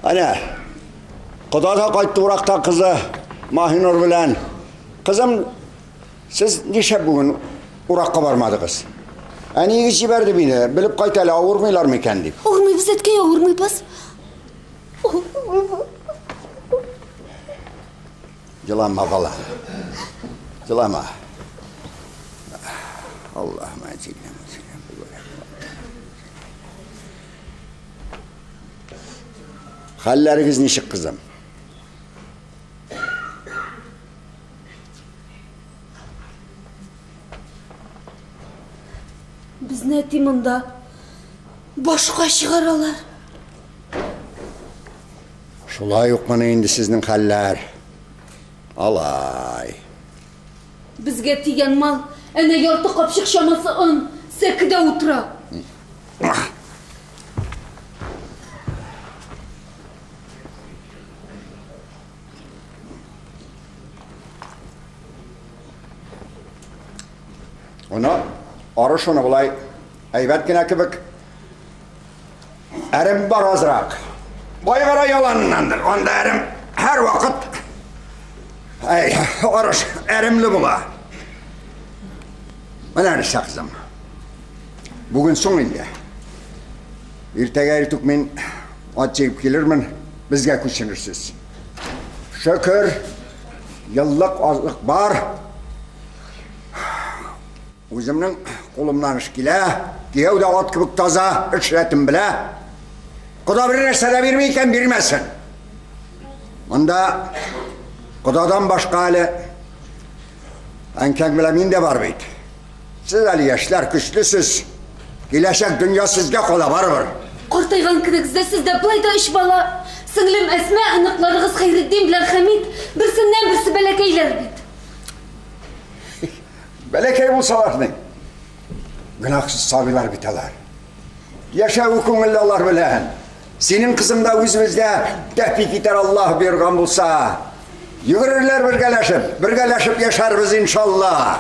Әнә, кода да кайтты урактан кызы Маһинур белән. Кызым, сез нишләп бүген уракка бармадыгыз? Әниегез җибәрде мине, белеп кайт әле, авырмыйлар микән дип. Авырмыйбыз, әткәй, авырмыйбыз. Елама, бала. Елама. Аллаһым әҗилнә Хәлләрегез ничек, кызым? Безне әти монда башка чыгаралар. Шулай ук моны инде сезнең хәлләр. Алай. Безгә тигән мал, әнә ярты капчык чамасы он, сәкедә утыра. Оны арыш оны болай әйбәт кенә кебек. Әрем бар азрак. Байгара яланыннандыр. Анда әрем һәр вакыт әй, арыш әремле була. Менә нәрсә, кызым. Бүген соң инде. Иртәгә иртүк мин ат җигеп килермен, безгә күченерсез. Шөкер, еллык азык бар. Үземнең кулымнан эш килә. Кияү дә ат кебек таза, эш рәтен белә. Кода бер нәрсә дә бирми икән, бирмәсен. Монда кодадан башка әле әнкәң белән мин дә бар бит. Сез әле яшьләр, көчлесез. Киләчәк дөнья сезгә кала барыбер. Картайган көнегездә сездә болай да өч бала. Сеңлем Әсмә, оныкларыгыз Хәйретдин белән Хәмит, берсеннән-берсе бәләкәйләр бит. Бәләкәй булсалар ни? Гөнаһсыз сабыйлар бит алар. Яшәве күңелле алар белән. Синең кызың да үзебездә тәпи китәр Аллаһ боерган булса. Йөгерерләр бергәләшеп, бергәләшеп яшәрбез иншалла.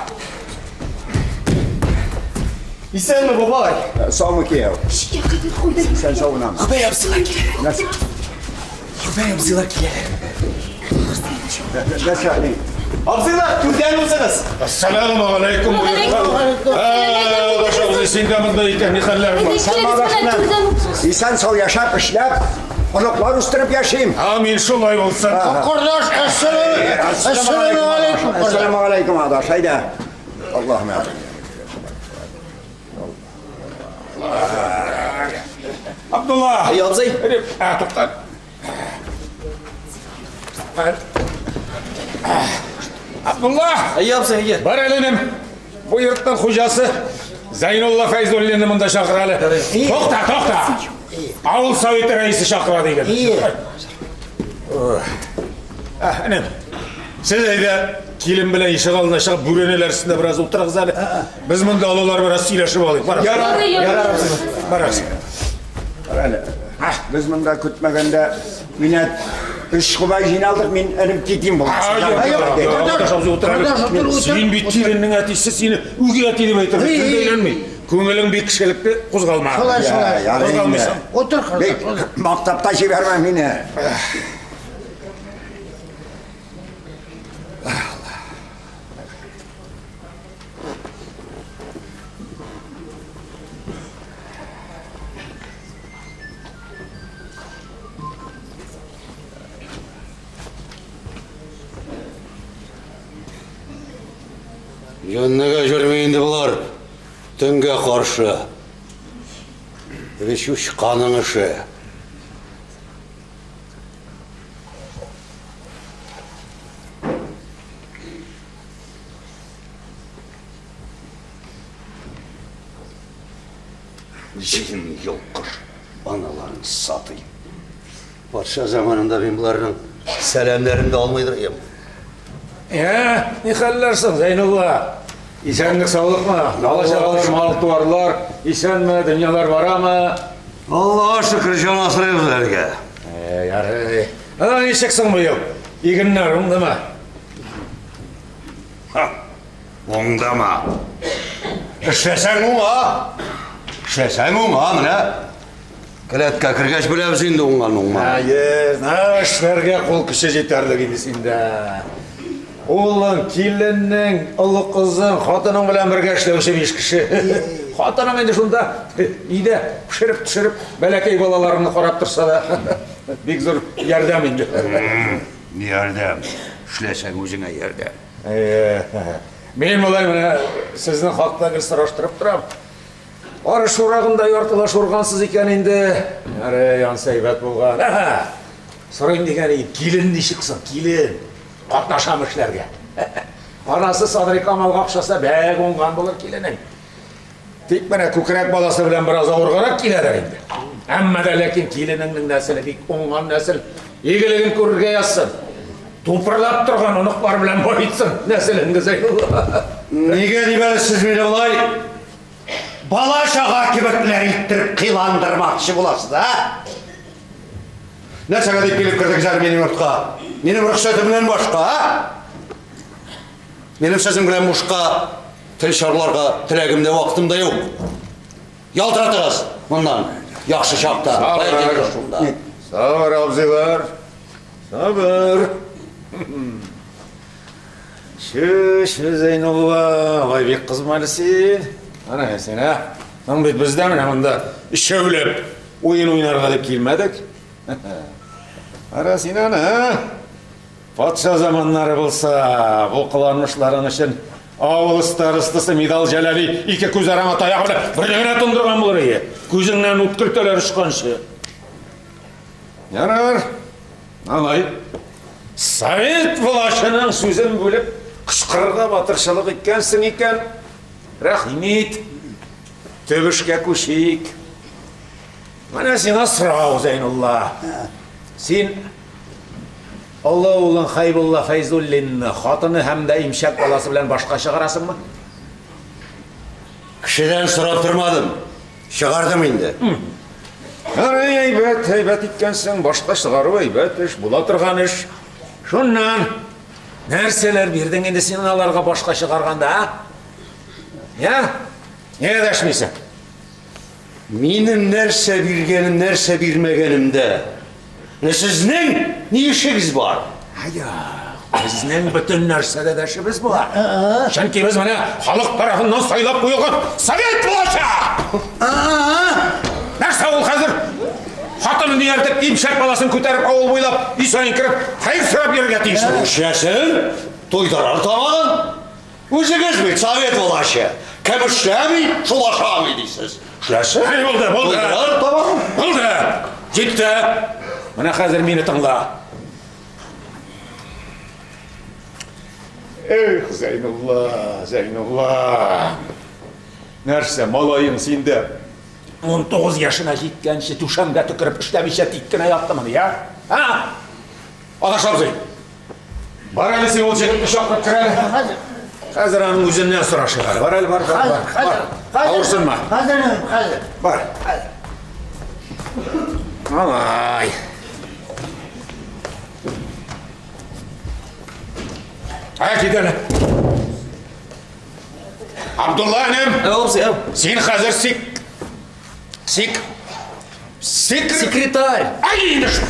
Исәнме, бабай? Саумы, кияү? Исән сау гынамы? Гобәй абзыйлар килә. Нәрсә? Гобәй абзыйлар килә. Нәрсә? Абзыйлар, түрдән узыгыз. Ассаламу алейкум. Адаш абзый, син дә монда икән, ни хәлләрең бар? Исән сау яшәп, эшләп, оныклар үстереп яшим. Амин, шулай булсын. Кордаш, әссәламу алейкум. Әссәламу алейкум, адаш, әйдә. Аллаһым я. Абдулла. Әй, абзый. Ә, тукта. Абдулла! Әй, абзый, әйе. Бар әле энем. Бу йортның хуҗасы Зәйнулла Фәйзуллинны монда чакыр әле. Тукта, тукта. Авыл советы рәисе чакыра диген. Ә, энем. Сез әйдә килен белән ишек алдына чыгып бүрәнәләр өстендә бераз утырыгыз әле. Без монда олылар бераз сөйләшеп алыйк. Барыгыз. Ярар, ярар, абзый. Барыгыз. Әле. Без монда көтмәгәндә минәт өч кубай җыйналдык, мин энем китим булмаса. Син бит киленнең әтисе, сине үги әти дип әйтергә тел әйләнми. Күңелең бик кешелекле, кузгалма. Шулай, шулай. Кузгалмыйсың. Утыр, Бик мактап та җибәрмә мине. Җаннага җөрми инде болар. Төнгә каршы. Теге чучканың эше. Җен йолкыш аналарын сатыйм. Патша заманында мин боларның сәламнәрен дә алмыйдыр идем. Ә, ни хәлләр соң, Зәйнулла? Исәнлек, саулыкмы? Бала чагалар, мал туарлар, исәнме, дөньялар барамы? Аллага шөкер, җан асрыйбыз әлегә. Ә, ярый. Ә, ничек соң быел? Игеннәр уңдымы? Ха, уңдымы? Эшләсәң уңа. Эшләсәң уңа, менә. Келәткә кергәч беләбез инде уңган уңмаган. Әйе, эшләргә кул көче җитәрлек инде синдә. Улың, киленең, олы кызың, хатының белән бергә эшләүче биш кеше. Хатының инде шунда өйдә пешереп төшереп, бәләкәй балаларыңны карап торса да, бик зур ярдәм инде. Ярдәм. Эшләсәң үзеңә ярдәм. Әйе. Мин болай менә сезнең хакта гел сораштырып торам. Арыш урагында яртылаш ургансыз икән инде. Ярый, ансы әйбәт булган. Әһә! Сорыйм дигән идем, килен ничек соң, килен? Катнашам эшләргә. Анасы Садри Камалга охшаса, бәк уңган булыр киленең. Тик менә күкрәк баласы белән бераз авыргарак киләдер инде. Әмма дә ләкин киленеңнең нәселе бик уңган нәсел. Игелеген күрергә язсын. Тупырлап торган оныклар белән баетсын нәселеңне, Зәйнулла. Нигә дип әле сез мине болай бала-чага кебекләр иттереп кыйландырмакчы буласыз, ә? Нәрсәгә дип килеп кердегез әле минем йортка? Минем рөхсәтемнән башка, ә? Минем сезнең белән бушка тел чарларга теләгем дә, вакытым да юк. Ялтыратыгыз моннан яхшы чакта. Сабыр, сабыр, абзыйлар. Сабыр. Чү, чү, Зәйнулла, алай бик кызма әле син. Ана син, ә? Соң бит без дә менә монда өчәүләп уен уйнарга дип килмәдек. Ара син аны, ә? Патша заманнары булса, бу кыланмышларың өчен авыл старостасы Мидал Җәләли ике күз араңа таяк белән бер генә тондырган булыр иде. Күзеңнән ут көлтәләр очканчы. Ярар. Алай. Совет влачының сүзен бүлеп, кычкырырга батырчылык иткәнсең икән, рәхим ит. Төп эшкә күчик. Менә сиңа сорау, Зәйнулла. Син олы улың Хәйбулла Фәйзуллинны хатыны һәм дә имчәк баласы белән башка чыгарасыңмы? Кешедән сорап тормадым. Чыгардым инде. Ярый, әйбәт, әйбәт иткәнсең. Башка чыгару әйбәт эш, була торган эш. Шуннан нәрсәләр бирдең инде син аларга башка чыгарганда, а? Я? Нигә дәшмисең? Минем нәрсә биргәнем, нәрсә бирмәгәнемдә. Менә сезнең ни эшегез бар? Безнең бөтен нәрсәдә дә эшебез бар. Чөнки без менә халык тарафыннан сайлап куелган совет булачак. Нәрсә ул хәзер? Хатынын ияртеп, имчәк баласын күтәреп авыл буйлап өй саен кереп, хәер сорап йөрергә тиеш. Эшләсен, туйдырыр тамагын. Үзегез бит совет влачы. Кем эшләми, шул ашамый дисез. Эшләсен. Әй, булды, булды. Туйдырыр тамагын. Булды. Җитте. Менә хәзер мине тыңла. Эх, Зәйнулла, Зәйнулла. Нәрсә, малаең синдә 19 яшенә җиткәнче түшәмгә төкереп эшләмичә тик кенә яттымыни, я? А? Адаш абзый. Бар әле син ул җегетне чакырып кер әле. Хәзер. Хәзер аның үзеннән сорашыйк әле. Бар әле, бар, бар, бар. Хәзер, Бар. Авырсынма. Хәзер, хәзер. Бар. Алай. Ә, кит әле. Абдулла энем. Син хәзер сик. Сик. Сик. Секретарь. Ай, инде шул.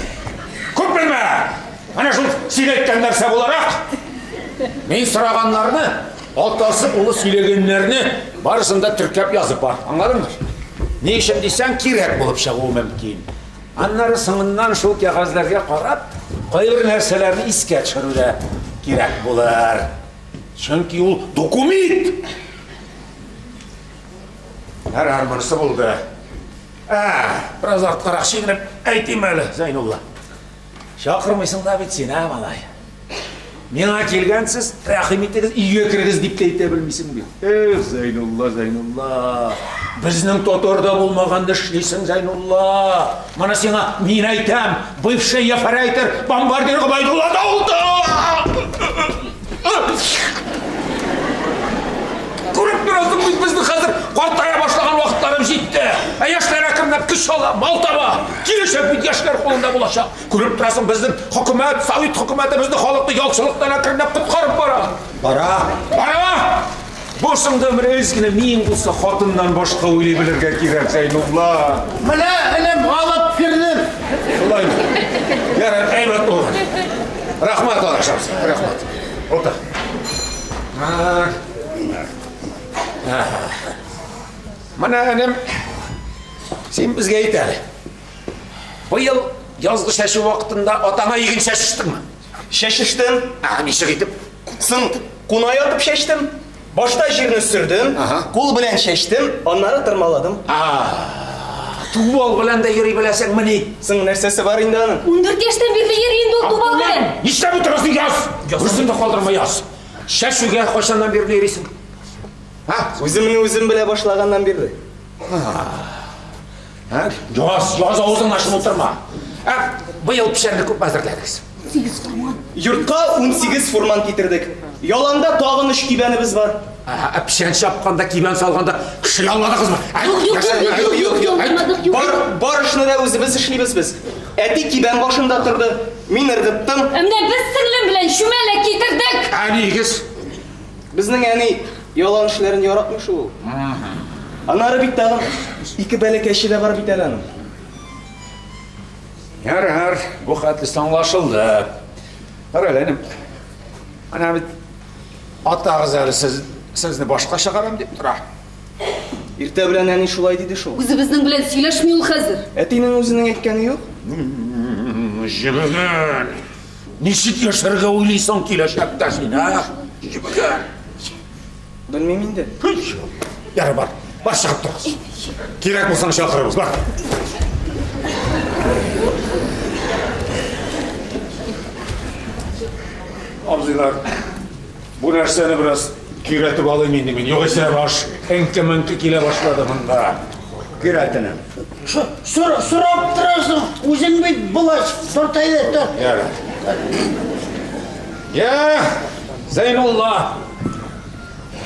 Күп белмә. Менә шул син әйткән нәрсә буларак, мин сораганнарны, атасы улы сөйләгәннәрне барысын да теркәп язып бар. Аңладыңмы? Ни өчен дисәң, кирәк булып чыгуы мөмкин. Аннары соңыннан шул кәгазьләргә карап, кайбер нәрсәләрне искә төшерү дә кирәк булыр. Чөнки ул документ. Ярар, монысы булды. Ә, бераз арткарак чигенеп әйтим әле, Зәйнулла. Чакырмыйсың да бит син, ә, малай? Миңа килгәнсез, рәхим итегез, өйгә керегез дип тә әйтә белмисең бит. Эх, Зәйнулла, Зәйнулла. Безнең татарда булмаганны эшлисең, Зәйнулла. Моны сиңа мин әйтәм, бывший ефрейтор бомбардир Гобәйдулла Даутов. Күреп торасың бит безне хәзер картая башлаган вакытларым җитте. Ә яшьләр әкренләп көч ала, мал таба. Киләчәк бит яшьләр кулында булачак. Күреп торасың, безнең хөкүмәт, совет хөкүмәте безне халыкны ялчылыктан әкренләп коткарып бара. Бара. Бара! Башыңда бер әз генә миең булса, хатыннан башка уйлый белергә кирәк, Зәйнулла. Менә, энем, алып кердем. Шулай. Ярар, әйбәт булган. Рәхмәт, Алаш абзый, рәхмәт. Утыр. Менә, энем, син безгә әйт әле. Быел язгы чәчү вакытында атаңа иген чәчештеңме? Чәчештем. Ә, ничек итеп? Соң, куна ятып чәчтем. Башта җирне сөрдем, кул белән чәчтем, аннары тырмаладым. Тубал белән дә йөри беләсеңмени? Соң нәрсәсе бар инде аның? 14 яшьтән бирле йөри инде ул тубал белән. Нишләп утырасың, яз? Берсен дә калдырма, яз. Чәчүгә кайчаннан бирле йөрисең? Һа? Үземне үзем белә башлаганнан бирле. Ә? Яз, яз авызыңны ачып утырма. Ә, быел печәнне күпме әзерләдегез? 8 фурман. Йортка 18 фурман китердек. Яланда тагын 3 кибәнебез бар. Ә, печән чапканда, кибән салганда кеше ялладыгызмы? Юк, юк, юк, юк, юк, юк, юк. Бар, бар эшне дә үзебез эшлибез без. Әти кибән башында торды, мин ыргыттым. Ә менә без сеңлем белән чүмәлә китердек. Әниегез? Безнең әни ялан эшләрен яратмый шул ул. Аннары бит тагын ике бәләкәче дә бар бит әле аның. Ярар, бу хәтлесе аңлашылды. Кара әле, энем. Менә бит атагыз әле сез, сезне башка чыгарам дип тора. Иртә белән әни шулай диде шул. Үзебезнең белән сөйләшми ул хәзер. Әтинең үзенең әйткәне юк. Җебегән. Ничек яшәргә уйлыйсың киләчәктә син, ә? Җебегән. Белмим инде. Ярар, бар. Бар чыгып торыгыз. Кирәк булсаң чакырырбыз, бар. Абзыйлар, бу нәрсәне бераз көйрәтеп алыйм инде мин. Югыйсә баш әңке-меңке килә башлады монда. Көйрәт, энем. Сорап торасың, үзең бит булач, торт әйдә, торт. Ярар. Я, Зәйнулла,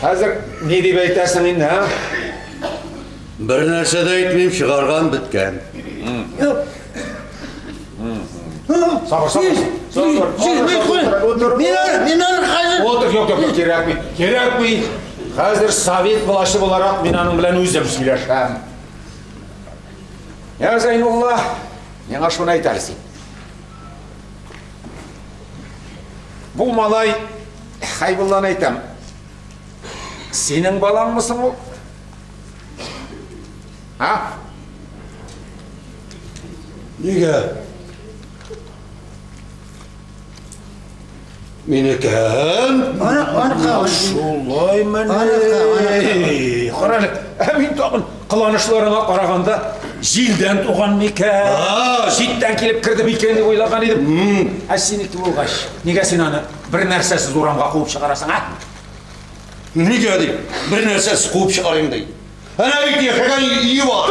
хәзер ни дип әйтәсең инде, а? Бер нәрсә дә әйтмим, чыгарган беткән. Сабыр, сабыр. Сабыр. Мин аны хәзер... Утыр, юк, юк, кирәкми. Кирәкми. Хәзер совет власте буларак мин аның белән үзем сөйләшәм. Я, Зәйнулла, миңа шуны әйт әле син. Бу малай, Хәйбулланы әйтәм, синең балаңмы соң ул? А? Нигә? Минекен? Ана, ана, Шулай мени. Кара әле, ә мин тагын кыланышларыңа караганда җилдән туган микән? Читтән килеп керде микән дип уйлаган идем. Ә синеке булгач, нигә син аны бер нәрсәсез урамга куып чыгарасың, а? Нигә дип, бер нәрсәсез куып чыгарыйм ди. Әнә бит яшәгән өе бар.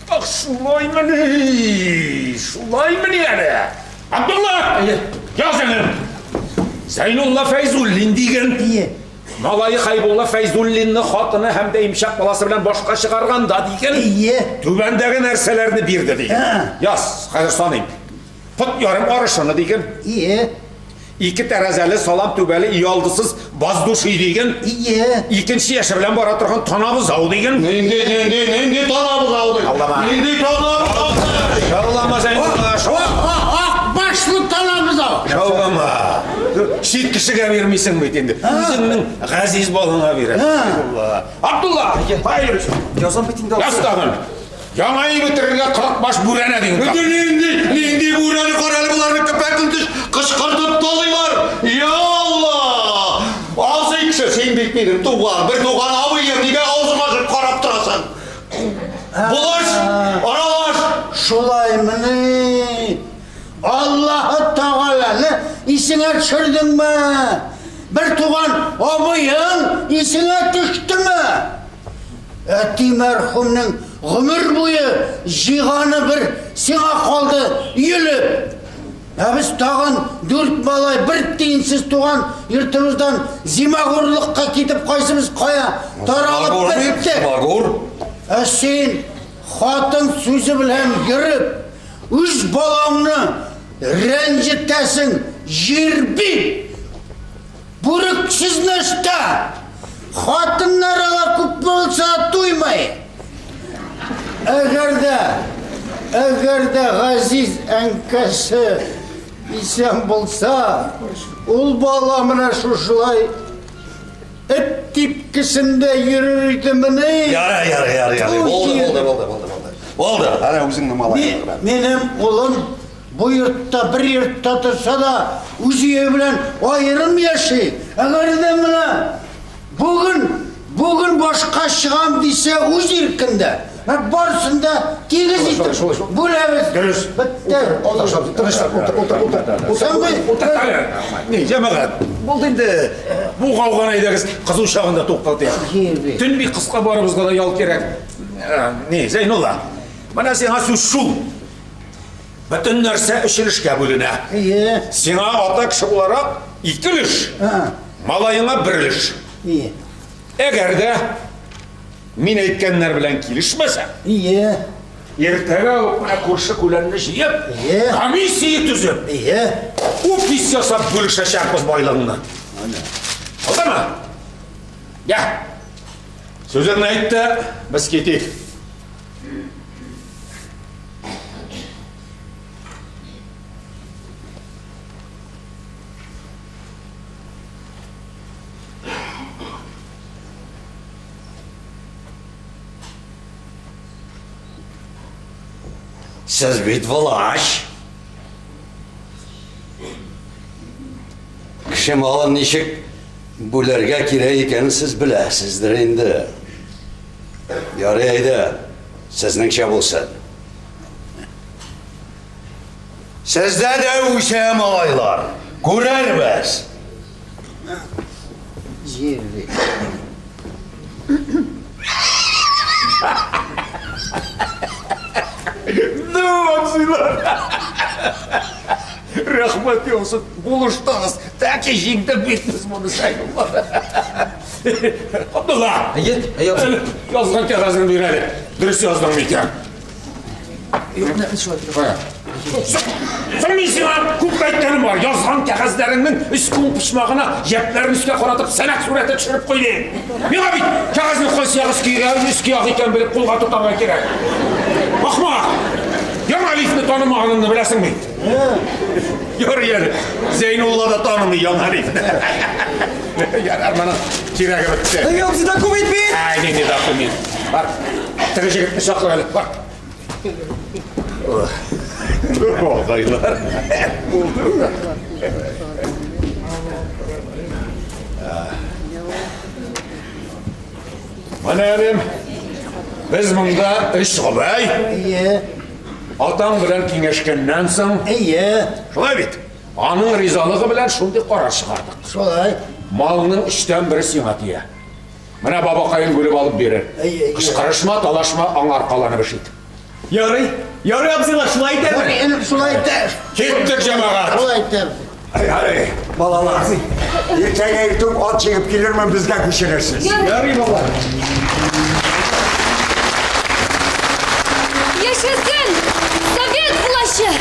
Ах, шулай мени? Шулай мени әле? Абдулла! Яз энем! Зәйнулла Фәйзуллин диген. Малае Хәйбулла Фәйзуллинны хатыны һәм дә имчәк баласы белән башка чыгарганда диген. Түбәндәге нәрсәләрне бирде диген. Яз, хәзер саныйм. Пот ярым арышыны диген. Ике тәрәзәле салам түбәле өйалдысыз воздушный диген. Икенче яше белән бара торган тана бозау диген. Нинди, нинди, нинди тана бозау ди? Шаулама. Нинди тана бозау? Шаулама, Зәйнулла, шаулама. Ак башлы тана бозау. Шаулама. Чит кешегә бирмисең бит инде. Үзеңнең газиз балаңа бирәсең. Абдулла. Абдулла, кая йөрисең? Язам бит инде. Яз тагын. Яңа өй бетерергә 40 баш бүрәнә диген. Нинди, нинди бүрәне карале боларны көпә-көндез кычкыртып талыйлар. Я Алла! Абзый кеше, син бит минем туган, бер туган абыем, нигә авызың ачып карап торасың? Булыш, аралаш. Шулай мени? Аллаһы Тәгаләне исеңә төшердеңме? Бер туган абыең исеңә төштеме? Әти мәрхүмнең гомер буе җыйганы бер сиңа калды өелеп. Ә без тагын дүрт малай бер тиенсез туган йортыбыздан зимагурлыкка китеп кайсыбыз кая таралып беттек. Зимагур. Ә син хатын сүзе белән йөреп, үз балаңны рәнҗетәсең, җирбит! Бүрексез нәрсә! Хатыннар ала күпме булса туймый. Әгәр дә, әгәр дә газиз әнкәсе исән булса, ул бала менә шушылай эт типкесендә йөрер идемени? Ярар, ярар, ярар, ярар. Булды, булды, булды, булды, булды. Булды. Әнә үзеңнең малаең гына. Минем улым Бу йортта бер йортта торса да, үз өе белән аерым яши. Әгәр дә менә бүген, бүген башка чыгам дисә, үз иркендә. Ә барысын да тигез итеп бүләбез. Дөрес. Бетте. Утыр, тынычлап, утыр, утыр, утыр. Утыр, утыр. Ни, җәмәгать, булды инде. Бу гауганы әйдәгез, кызу чагында туктатыйк. Төн бик кыска, барыбызга да ял кирәк. Ни, Зәйнулла, менә сиңа сүз шул. Бөтен нәрсә өч өлешкә бүленә. Әйе. Сиңа ата кеше буларак ике өлеш. Малаеңа бер өлеш. Әйе. Әгәр дә мин әйткәннәр белән килешмәсәң, Әйе. иртәгә үк менә күрше күләнне җыеп, комиссия төзеп, Әйе. офис ясап бүлешәчәкбез байлыгыңны. Алдымы? Я. Сүзеңне әйт тә, без китик. Сез бит влач. Кеше малын ничек бүләргә кирәк икәнен сез беләсездер инде. Ярый әйдә, сезнеңчә булсын. Сездә дә үсә малайлар, күрербез. Җирбит. Ну, абзыйлар! Рәхмәт яусын, булыштыгыз. Тәки җиңдек бит без моны, Сәйдулла. Абдулла! Әйе, әйе, абзый. Язган кәгазеңне бир әле. Дөрес яздың микән? Юк, менә шулай. Кая? Соң мин сиңа күп әйткәнем бар. Язган кәгазьләреңнең өске уң почмагына җәпләрен өскә каратып сәнәк сурәте төшереп куй дим. Миңа бит кәгазьнең кайсы ягы өске ягы, өске ягы икәнен белеп кулга тотарга кирәк. Ахмак! Яңа лифтны танымаганымны беләсең бит. Ярый әле. Зәйнулла да танымый яңа лифтны. Ярар, моның кирәге бетте. Әй, абзый, документ бир! Әй, нинди документ? Бар, теге җегетне чакыр әле, бар. Агайлар. Менә энем, без монда өч гобәй. Әйе. Атаң белән киңәшкәннән соң. Әйе. Шулай бит. Аның ризалыгы белән шундый карар чыгардык. Шулай. Малның өчтән бере сиңа тия. Менә бабакаең бүлеп алып бирер. Кычкырышма, талашма, аңа аркаланып эш ит. Ярый, ярый, абзыйлар, шулай итәрмен. Ярый, энем, шулай итәр. Киттек, җәмәгать. Шулай итәр. Ярый, балалар. Иртәгә иртүк ат җигеп килермен, безгә күчерерсез. Ярый, балалар. Яшәсен совет влачы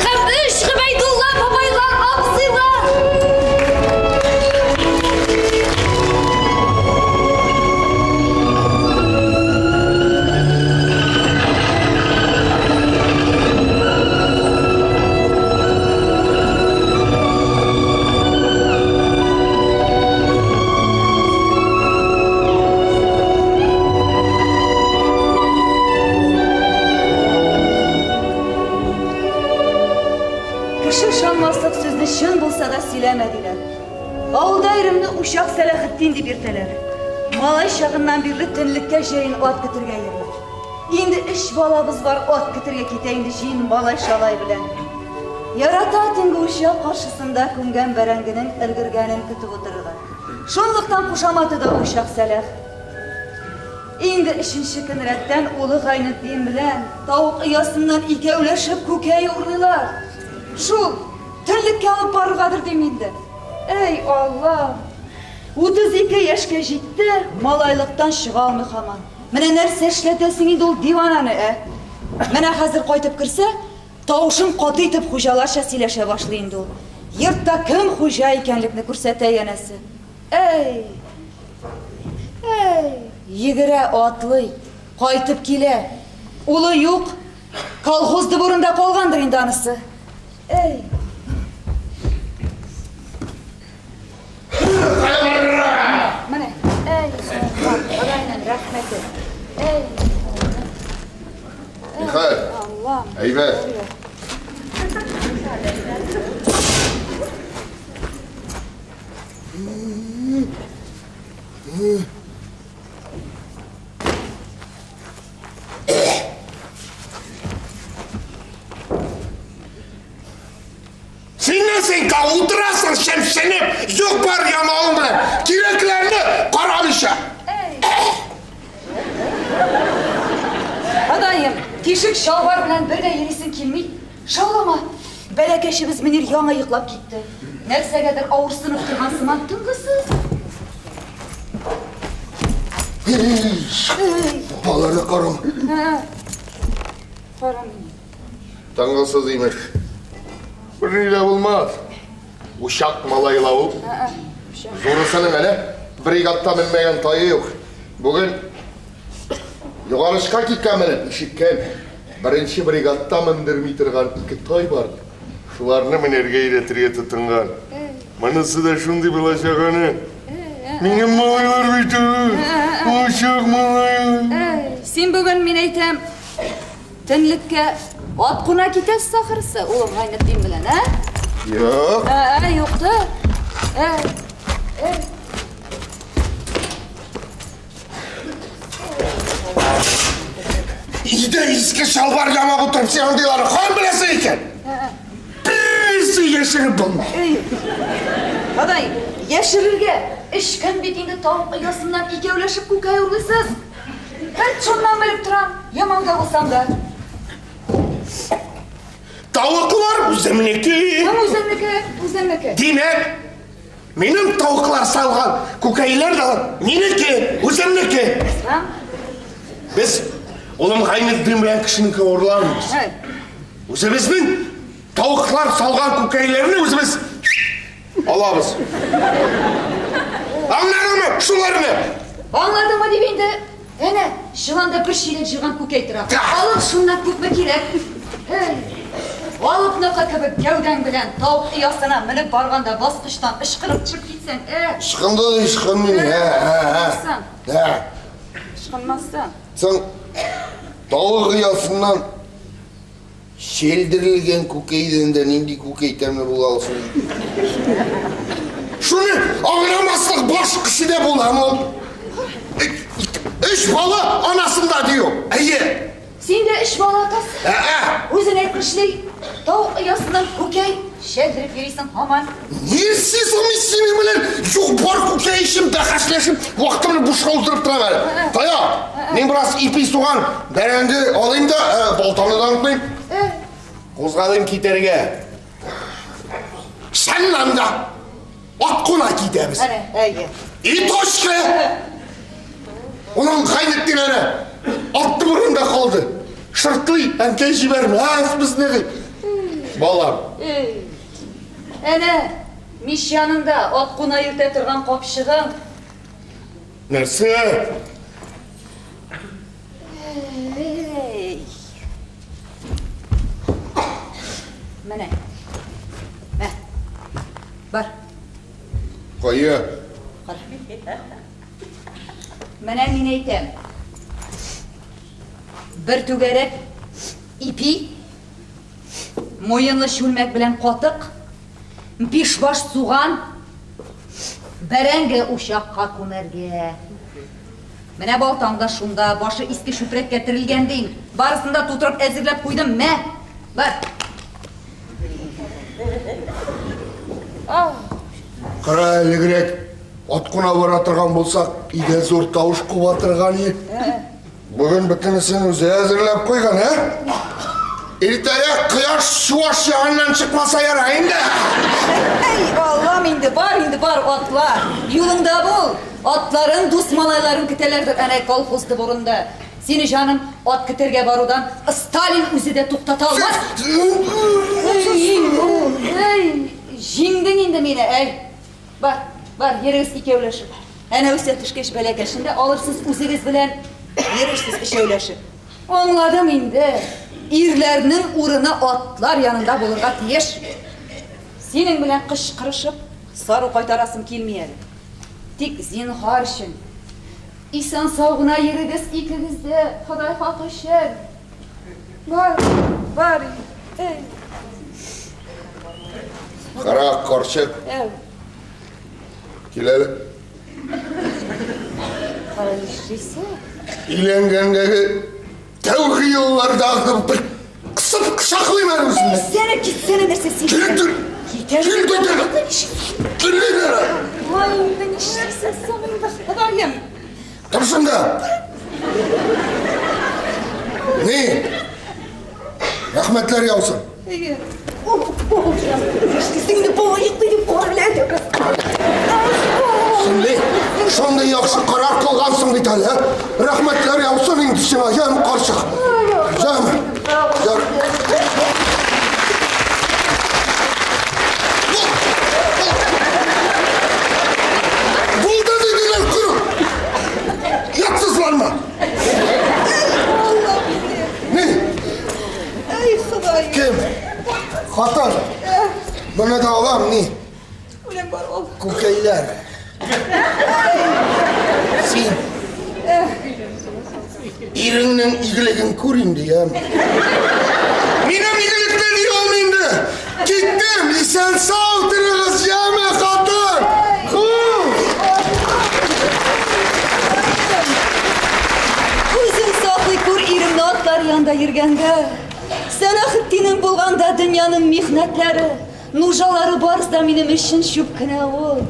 һәм өч Гобәйдулла бабайлар, абзыйлар! Кеше ышанмаслык сүзне чын булса да сөйләмә, диләр. Авылда иремне Учак Сәләхетдин дип йөртәләр. Малай чагыннан бирле төнлеккә җәен ат көтергә йөри. Инде өч балабыз бар, ат көтергә китә инде җыен малай-шалай белән. Ярата төнге учак каршысында күмгән бәрәңгенең өлгергәнен көтеп утырырга. Шунлыктан кушаматы да Учак Сәләх. Инде өченче көн рәттән улы Гайнетдин белән тавык оясыннан икәүләшеп күкәй урлыйлар. Шул, төнлеккә алып барыргадыр дим инде. Әй, Аллам! 32 яшькә җитте, малайлыктан чыга алмый һаман. Менә нәрсә эшләтәсең инде ул дивананы, ә? Менә хәзер кайтып керсә, тавышын каты итеп хуҗаларча сөйләшә башлый инде ул. Йортта кем хуҗа икәнлекне күрсәтә янәсе. Әй! Әй! Йөгерә, атлый, кайтып килә. Улы юк, колхоз дворында калгандыр инде анысы. Әй! Менә, әй, Ходайның рәхмәте. Әй, Михаил, Аллам. әйбәт. Син нәрсә утырасың шәмшенеп, юк бар ямавың белән. Кирәкләрне карамыйча. Ходаем, тишек чалбар белән бер дә йөрисең килми. Шаулама. Бәләкәчебез Мөнир яңа йоклап китте. Нәрсәгәдер авырсынып торган сыман тынгысыз. Балаларны карам. Кара мине. Тынгысыз имеш. Бер ни дә булмас. Учак малайла ул. Зурысының әле бригадта менмәгән тае юк. Бүген югарышка киткән менеп ишеткән. Беренче бригадта мендерми торган ике тай бар. Шуларны менәргә өйрәтергә тотынган. Монысы да шундый булачак аны. Минем малайлар бит ул. Учак малайлар. Син бүген мин әйтәм, төнлеккә ат куна китәсез ахрысы, улым Гайнетдин белән, ә? Юк. Ә, юк та. Ә, ә. Өйдә иске чалбар ямап утырып син андыйларны каян беләсең икән? Берсе яшереп булмый. Ходай, яшерергә эчкән бит инде тавык оясыннан икәүләшеп күкәй урлыйсыз. Хәт шуннан белеп торам, ямауда булсам да. Тавыклар үземнеке. Кем үземнеке? Үземнеке. Димәк, минем тавыклар салган күкәйләр дә минеке, үземнеке. Без улым Гайнетдин белән кешенеке урламыйбыз. Үзебезнең тавыклар салган күкәйләрне үзебез алабыз. Аңладыңмы шуларны? Аңладыңмы дип инде? Әнә, чоланда бер чиләк җыйган күкәй тора. Алып шуннан күпме кирәк. Эй, алыпныкы кебек гәүдәң белән тавык оясына менеп барганда баскычтан ычкынып төшеп китсәң, ә? Ычкынды да ычкынмый. Ә, ә, Ычкынмассың. ә. Ычкынмассың. Соң тавык оясыннан шелдерелгән күкәйдән дә нинди күкәй тәмле була алсын? Шуны аңламаслык баш кеше дә буламы ул? Өч бала анасында дию. Әйе. Син дә өч бала атасы. Ә-ә. Үзең әйтмешли, тавык оясыннан күкәй шәлдереп йөрисең һаман. Нәрсә соң мин синең белән юк бар күкәй өчен бәхәсләшеп вакытымны бушка уздырып торам әле. Тая, мин бераз ипи, суган, бәрәңге алыйм да, балтаны да онытмыйм. Кузгалыйм китәргә. Чыннан да ат куна китәбез. Әнә, әйе. И точка! Оның Гайнетдин әнә атты урында калды. Шыртлый, әнкәй җибәрмәс безне ди. Балам. Эй. Әнә, мич янында ат куна йөртә торган капчыгың. Нәрсә? Эй. Менә. Мә. Бар. Кая? Кара. Менә мин әйтәм. Бер түгәрәк ипи, муенлы чүлмәк белән катык, биш баш суган, бәрәңге учакка күмәргә. Менә балтаң да шунда, башы иске чүпрәккә терелгән дим. Барысын да тутырып әзерләп куйдым, мә. Бар. Кара элегрәк ат куна бара торган булсак, өйдә зур тавыш куба торган иде. Бүген бөтенесен үзе әзерләп куйган, ә? Иртәгә кояш чуаш ягыннан чыкмаса ярар инде. Әй, Аллам инде, бар инде, бар, атла. Юлыңда бул. Атларын, дус малайларын көтәләрдер әнә колхоз дворында. Сине, җаным, ат көтәргә барудан Сталин үзе дә туктата алмас. Әй, җиңдең инде мине, әй. Бар, бар, йөрегез икәүләшеп. Әнә үсә төшкәч бәләкәчен дә алырсыз үзегез белән. Йөрерсез өчәүләшеп. Аңладым инде. Ирләрнең урыны атлар янында булырга тиеш. Синең белән кычкырышып, сару кайтарасым килми әле. Тик зинһар өчен. Исән-сау гына йөрегез икегез дә, Ходай хакы өчен. Бар, бар, әй. Кара, карчык. Әй. Кил әле. Кара, нишлисең? Өйләнгәндәге тәүге еллардагы бер кысып кочаклыйм әле үзеңне. Китсәнә, китсәнә, нәрсә син? Кил, кил. Китәр. Кил, китәр. Кил, китәр. Ай, инде нишлисең соң инде, Ходаем? Тор шунда. Ни? Рәхмәтләр яусын. Әйе. Нишлисең инде, бала йоклый дип кара белән. Син ни? Шундый яхшы карар кылгансың бит әле, ә? Рәхмәтләр яусын инде сиңа, җәм карчык. Җәм. Җәм. Булды диделәр, күр. Ятсызлармы? Ни? Әй, Ходаем. Кем? Хатын. Моны да алам, ни? Үлем бар ул. Күкәйләр. Син иреңнең игелеген күр инде, яме. Минем игелекне ни ул инде? Киттем, исән сау торыгыз, яме, хатын. Хуш! Үзең саклый күр иремне атлар янында йөргәндә. Сәлахетдинең булганда дөньяның михнәтләре, нужалары барысы да минем өчен чүп кенә ул.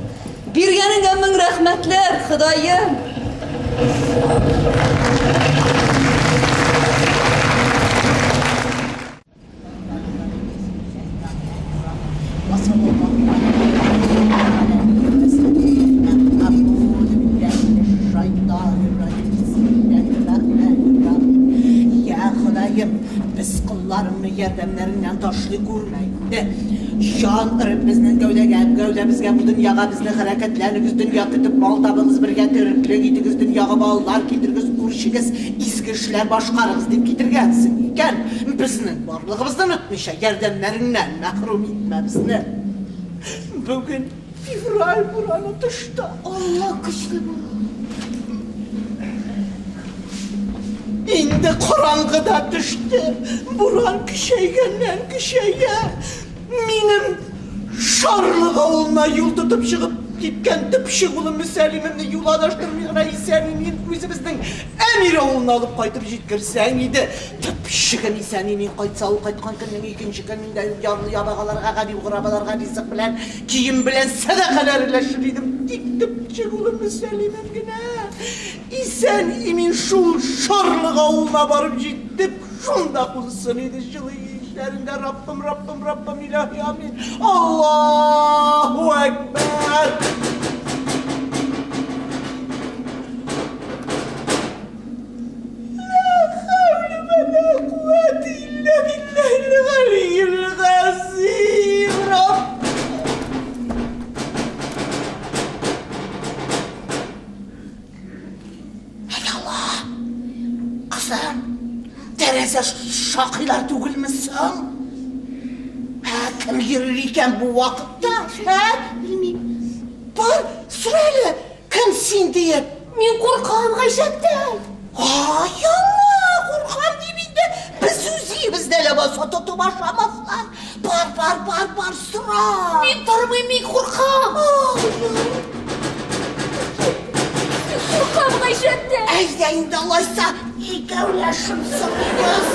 Биргәнеңә мең рәхмәтләр, Ходаем. Я Ходаем, без колларыңны ярдәмнәреңнән ташлый күрмә инде. Җан өреп безнең гәүдәгә, гәүдәбезгә бу дөньяга безне хәрәкәтләнегез, дөнья көтеп мал табыгыз, бергә тереклек итегез, дөньяга балалар китерегез, үрчегез, изге эшләр башкарыгыз дип китергәнсең икән, безнең барлыгыбызны онытмыйча, ярдәмнәреңнән мәхрүм итмә безне. Бүген февраль бураны тышта. Алла көчле буран. Инде караңгы да төште. Буран көчәйгәннән көчәя. Минем Шарлык авылына юл тотып чыгып киткән төпчек улым Мөсәлимемне юл адаштырмый гына исән-имин үзебезнең Әмир авылына алып кайтып җиткерсәң иде. Төпчегем исән-имин кайтса, ул кайткан көннең икенче көнендә үк ярлы-ябагаларга, гарип-горабаларга ризык белән, кием белән сәдакалар өләшер идем. Тик төпчек улым Мөсәлимем генә исән-имин шул Шарлык авылына барып җитеп, шунда кунсын иде җылы өйләрендә. Раббым, Раббым, Раббым, илаһи амин. Аллаһу әкбәр! Ла хәүлә вә ла куәтә илля биллаһил галиyyil газим. Рабб! Әй Алла! Кызым, тәрәзә шакыйлар түгелме соң? Ә, кем йөрер икән бу вакытта? Ә? Белмим. Бар, сора әле, кем син диеп. Мин куркам, Гайшәттәй. Ай, Алла, куркам дип инде. Без үз өебездә ләбаса тотып ашамаслар. Бар, бар, бар, бар, сора. Мин тормыйм, мин куркам. Мин куркам, Гайшәттәй. Әйдә инде алайса, икәүләшеп сорыйбыз.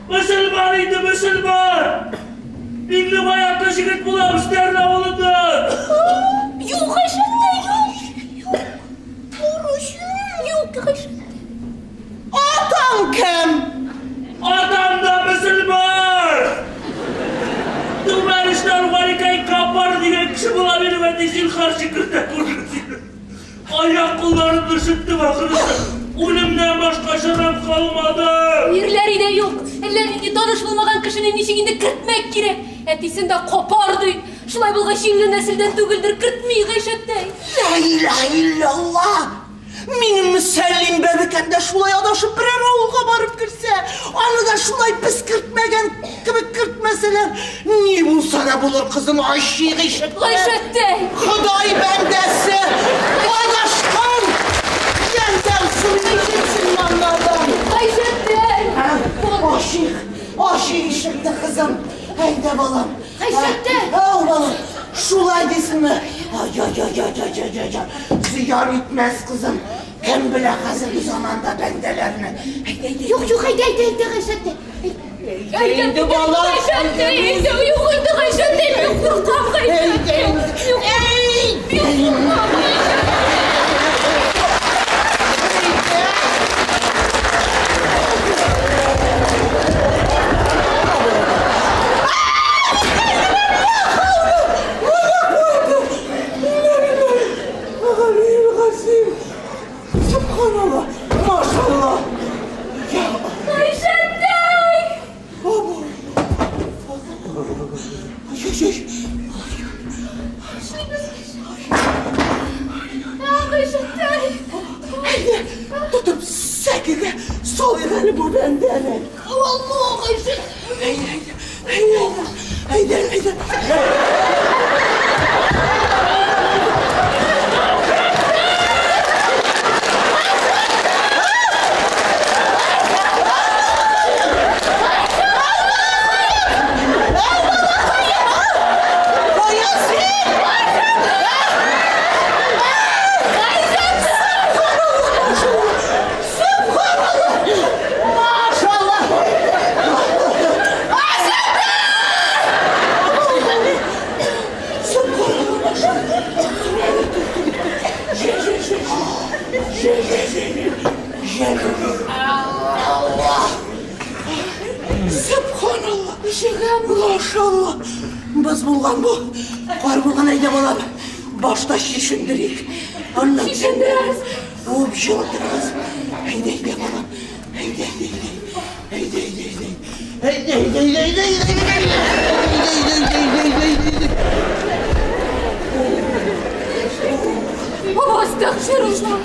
Мөселман инде, мөселман! Миңлебай атлы җегет була Үстәрн авылыннан. Юк, Гайшәттәй, юк. Юк. Юк, Гайшәттәй. Атаң кем? Атам да мөселман! Түбән очлар Валикай Капар дигән кеше була минем әти, зинһар кертә күрмә сине. Аяк-кулларымны өшеттем ахрысы. Үлемнән башка чарам калмады. Ирләр өйдә юк. Әллә нинди таныш булмаган кешене ничек инде кертмәк кирәк? Әтисен дә капар ди. Шулай булгач, юньле нәселдән түгелдер, кертми Гайшәттәй. Лә илаһә илляллаһ! Минем Мөсәллим бәбекәм дә шулай адашып берәр авылга барып керсә, аны да шулай без кертмәгән кебек кертмәсәләр, ни булса да булыр, кызым, ачи Гайшәттәй. Гайшәттәй! Ходай бәндәсе, адашкан бәндәм мөселманнардан. Гайшәттәй! Ачыйк, ачыйк ишекне, кызым. Әйдә, балам. Гайшәттәй! Ау, балам, шулай дисеңме? Ай-яй-яй-яй-яй-яй-яй. Зыян итмәс, кызым. Кем белә хәзерге заманда бәндәләрне. Әйдә, әйдә. Юк, юк, әйдә, әйдә, әйдә, Гайшәттәй. Әйдә инде, балам. Гайшәттәй, әйдә, юк инде, Гайшәттәй, мин куркам, Гайшәттәй. Юк, мин куркам, Гайшәттәй. Сөбханалла, машалла. Гайшәттәй! Гайшәттәй! Әйдә, тотып сәкегә салыйк әле бу бәндәне. Алла, Гайшәттәй! Әйдә, әйдә, әйдә, әйдә, әйдә. Сөбханалла! Машалла! Боз булган бу. Кар булган, әйдә, балам. Башта чишендерик. Аннан Чишендерәбез. Уып җылытырбыз. Әйдә, әйдә, балам. Әйдә, әйдә, әйдә. Әйдә, әйдә, әйдә. Әйдә, әйдә, әйдә, әйдә, әйдә, әйдә, әйдә, әйдә, әйдә, әйдә, әйдә. О, астагфирулла!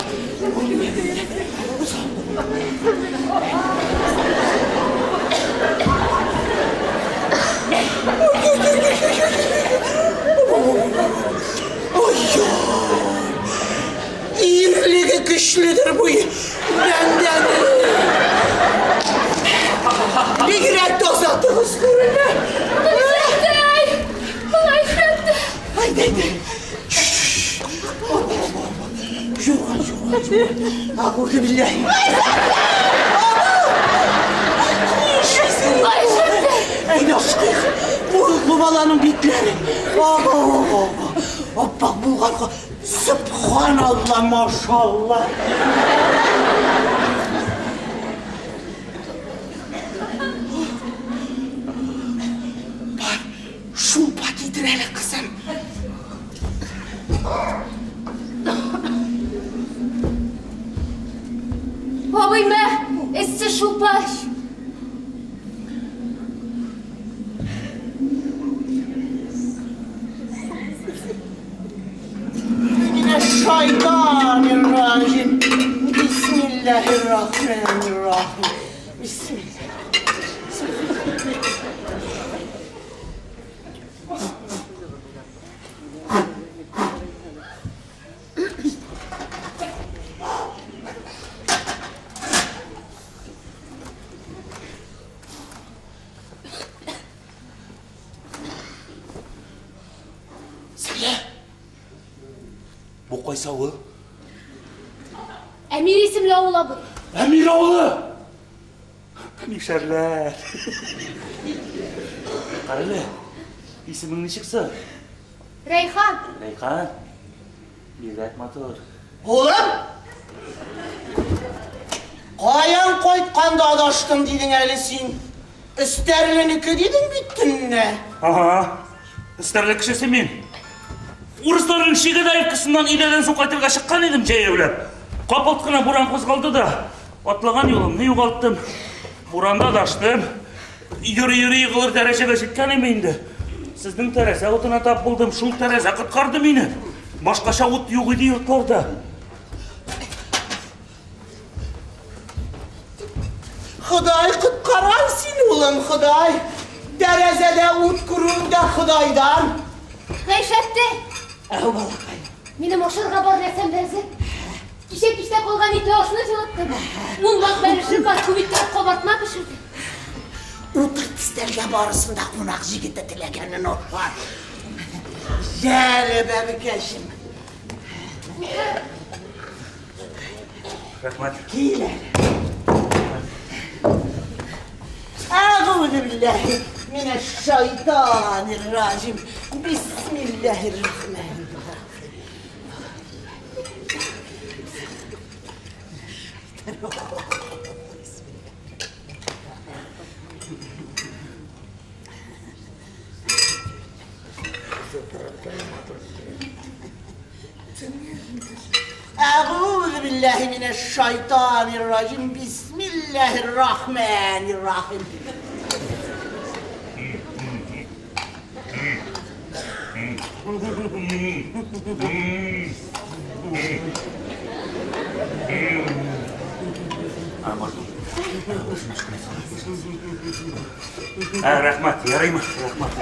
Ай-яй! Ирлеге көчледер бу бәндәнең. Бигрәк таза тыгыз күренә. Гайшәттәй! Гайшәттәй! Әйдә, әйдә. Юрган, юрган, юрган. Әгъузу билләһи. Гайшәттәй! Әйдә, ашыгыйк. Бу баланың битләре. Аба, аба, аба. Аппак булган. Сөбханалла, машалла. Бар, шулпа китер әле, кызым. Абый, мә, эссе шулпа. Mineşşeytanirracim. Bismillahirrahmanirrahim. Bismillah. Сеңле, бу кайсы авыл? Әмир исемле авыл, абый. Әмир авылы! Мишәрләр. Карале, исемең ничек соң? Рәйхан. Рәйхан. Бигрәк матур. Улым! Каян кайтканда адаштым дидең әле син? Өстәрленеке дидең бит төнлә. Ага. Өстәрле кешесе мин. Урысларның Шигедаевкасыннан өйләдән соң кайтырга чыккан идем җәяүләп. Капылт кына буран кузгалды да, атлаган юлымны югалттым. Буранда адаштым. Йөри-йөри егылыр дәрәҗәгә җиткән идем инде. Сезнең тәрәзә утына тап булдым, шул тәрәзә коткарды мине. Башкача ут юк иде йортларда. Ходай коткарган син, улым, Ходай. Тәрәзәдә ут күрүең дә Ходайдан. Гайшәтти! Әү, балакай. Минем ашарга бар нәрсәм дә әзер. Кичә кичтә калган итле ашны җылыттым. Ун баш бәлеше бар, күп иттереп кабартма пешердем. Утырт өстәлгә барысын да кунак җегете теләгәнен ашар. Җәле, бәбекәчем. Рәхмәт. Кил әле. Әгъүзу билләһи минәш-шайтанир-раҗим. Бисмилләһир-рахманир-рахим. Әгъүзу билләһи минәш-шайтанир-раҗим. Бисмилләһир-рахманир-рахим. Ә, рәхмәт, ярыймы? Рәхмәт.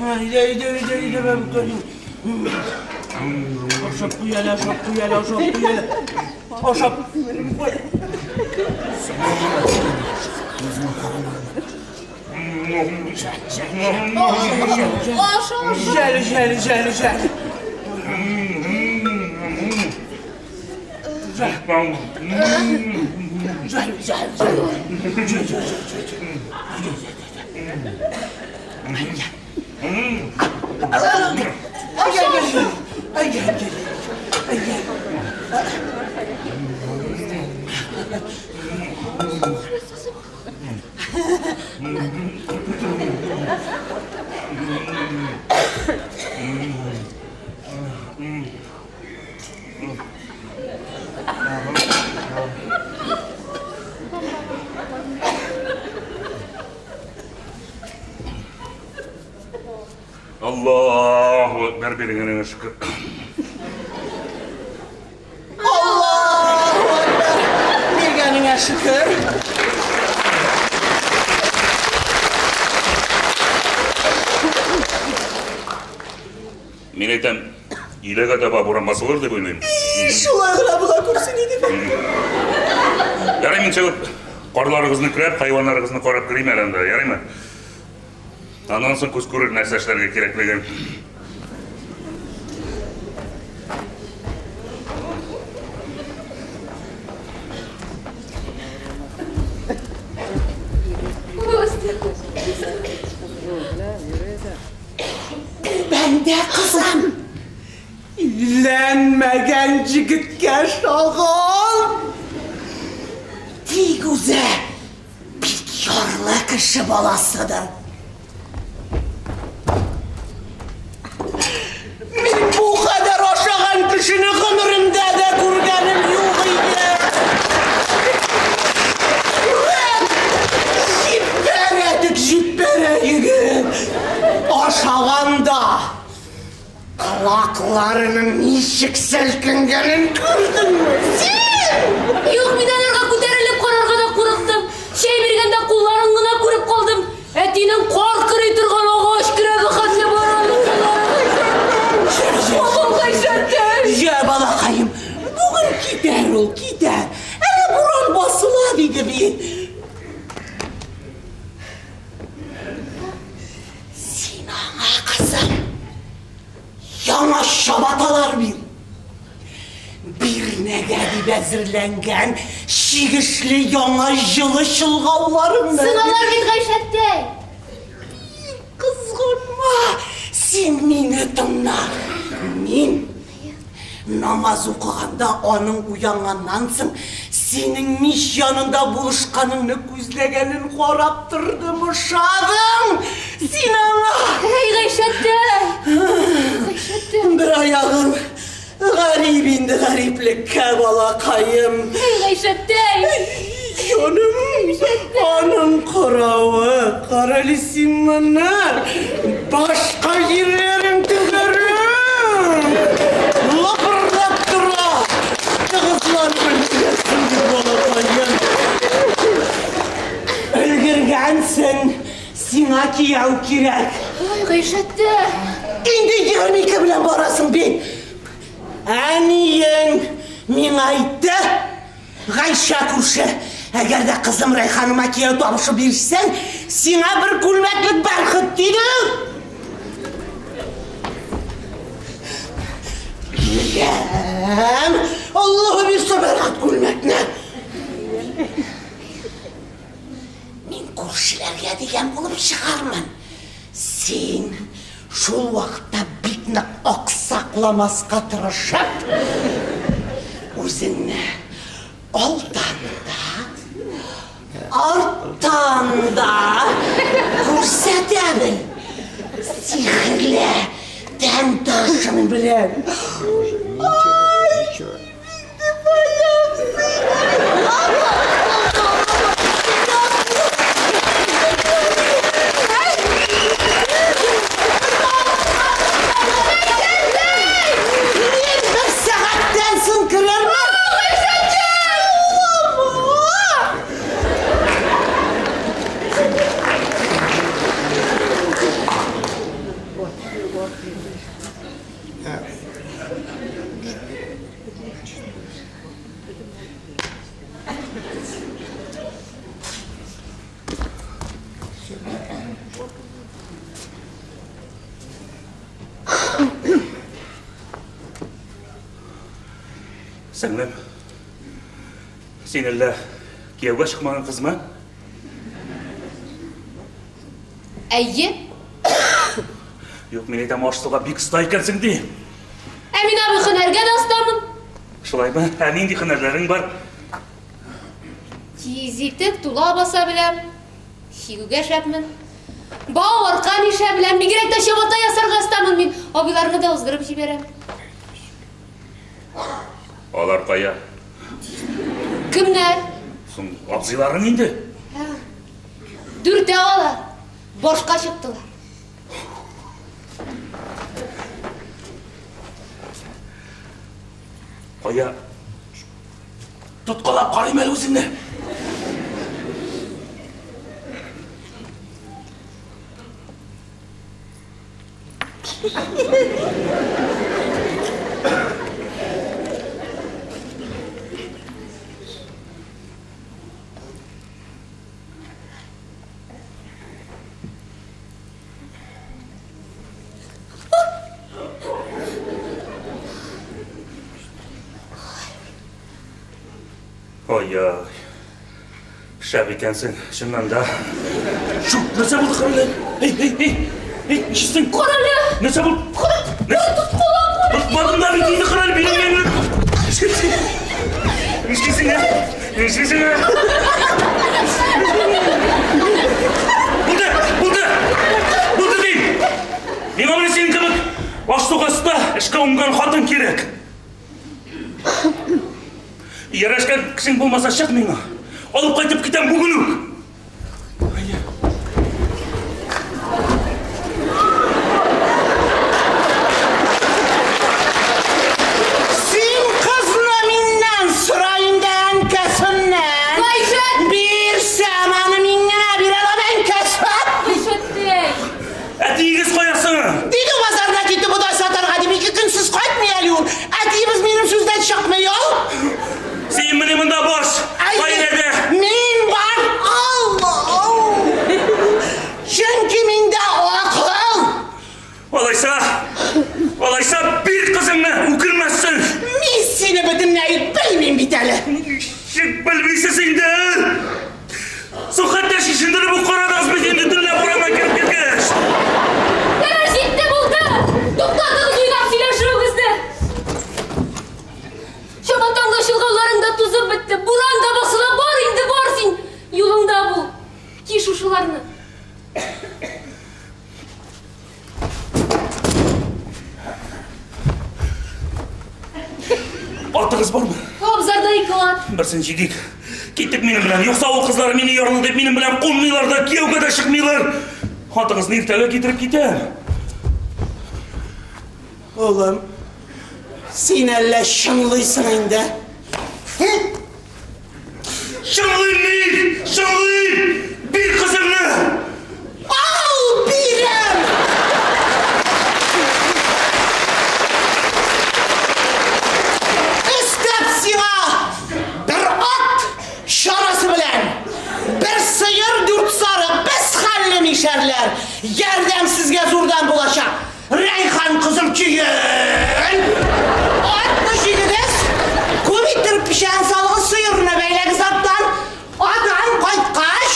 Әйдә, әйдә, әйдә, әйдә, бәбекәем. Ашап куй әле, ашап куй әле, ашап куй әле. Ашап куй. Җәле, җәле, җәле, җәле. Җәле, җәле, җәле. Аллаһу Акбар биргәнеңә шөкер. Аллаһу Акбар! Биргәнеңә шөкер. Мин әйтәм, өйләгә таба буран басылыр дип уйлыйм. Шулай гына була күрсен иде. Ярый, мин чыгып, карларыгызны көрәп, хайваннарыгызны карап керим әле анда, ярыймы? Аннан соң күз күрер нәрсә эшләргә кирәклеген. Бәндә кызым, өйләнмәгән җегеткә шагал. Тик үзе бик ярлы кеше баласыдыр. Мин бу кадәр ашаган кешене гомеремдә дә күргәнем юк иде. Җибәрә дип җибәрә егет. Ашаганда колакларының ничек селкенгәнен күрдеңме син? Юк, мин ул, китәр. Әле буран басыла, диде бит. Син аңа, кызым, яңа чабаталар бир. Бирнәгә дип әзерләнгән чигешле яңа җылы чолгауларыңны. Сыналар бит, Гайшәттәй. Кызганма, син мине тыңла. Мин намаз укыганда аның уянганнан соң синең мич янында булышканыңны күзләгәнен карап тордым, ошадың. Син аңа. Әй, Гайшәттәй! Гайшәттәй! Бер аягың гарип инде гариплеккә, балакаем. Әй, Гайшәттәй! Җаным, аның каравы, карале син моны, башка җирләрең түгәрәк, лапырлап тора, тыгызланып өлгерәсең, балакаем. Өлгергәнсең, сиңа кияү кирәк. Ай, Гайшәттәй! Инде 22 белән барасың бит. Әниең миңа әйтте, Гайшә күрше, әгәр дә кызым Рәйханыма кияү табышып бирсәң, сиңа бер күлмәклек бәрхет диде. Бирәм, Аллаһы бирсә бәрхет күлмәкне. Мин күршеләргә дигән булып чыгармын. Син шул вакытта бик нык аксакламаска тырышып, үзеңне алдан да, арттан да күрсәтә бел. Сихерле тән торышың белән. Ничего. Мин бер сәгатьтән соң керермен. Сеңлем, син әллә кияүгә чыкмаган кызмы? Әйе. Юк, мин әйтәм, аш-суга бик оста икәнсең ди. Ә мин абый һөнәргә дә остамын. Шулаймы? Ә нинди һөнәрләрең бар? Киез итек, тула баса беләм. Чигүгә шәпмен. Бау, аркан ишә беләм. Бигрәк тә чабата ясарга остамын мин. Абыйларны да уздырып җибәрәм. Алар кая? Кемнәр? Соң абзыйларың инде. Дүртәү алар. Башка чыктылар. Кая? Тоткалап карыйм әле үзеңне. Ой-ой. Шәп икәнсең, чыннан да. Шу, нәрсә булды, Карале? Эй, эй, эй! Эй, нишлисең? Карале! Нәрсә булды? Тотмадым да бит инде, Карале, билеңнән. Нишлисең? Нишлисең, ә? Нишлисең, ә? Булды, булды! Булды дим! Миңа менә синең кебек аш-суга оста, эшкә уңган хатын кирәк. Ярәшкән кешең булмаса, чык миңа. Алып кайтып китәм бүген үк. Син кызны миннән сора инде әнкәсеннән. Гайшәт! Бирсәм, аны мин генә бирә алам әнкәсе. Гайшәттәй! Әтиегез кая соң? Диде базарына китте бодай сатарга дип, ике көнсез кайтмый әле ул. Әтиебез минем сүздән чыкмый ул. Син бит әле. Ничек белмисез инде? Соң хәтта чишендереп үк карадыгыз бит инде төнлә бураннан кереп киткәч. Ярар, җитте, булды! Туктатыгыз уйнап сөйләшүегезне! Чабатаңда чолгауларың да тузып бетте, буран да басыла, бар инде, бар син! Юлыңда бул. Ки шушыларны. Атыгыз бармы? Абзарда ике ат. Берсен җигик. Киттек минем белән. Юкса ул кызлар мине ярлы дип минем белән кунмыйлар да, кияүгә дә чыкмыйлар. Атыгызны иртәгә китереп китәм. Улым, син әллә чынлыйсың инде? Чынлыйм мин! Чынлыйм! Бир кызыңны! Ал, бирәм! Өстәп сиңа бер ат чарасы белән, бер сыер, дүрт сарык, без хәлле мишәрләр. Ярдәм сезгә зурдан булачак. Рәйхан кызым киен! Атны җигегез, күп иттереп печән салыгыз, сыерны бәйләгез аттан. Атан кайткач,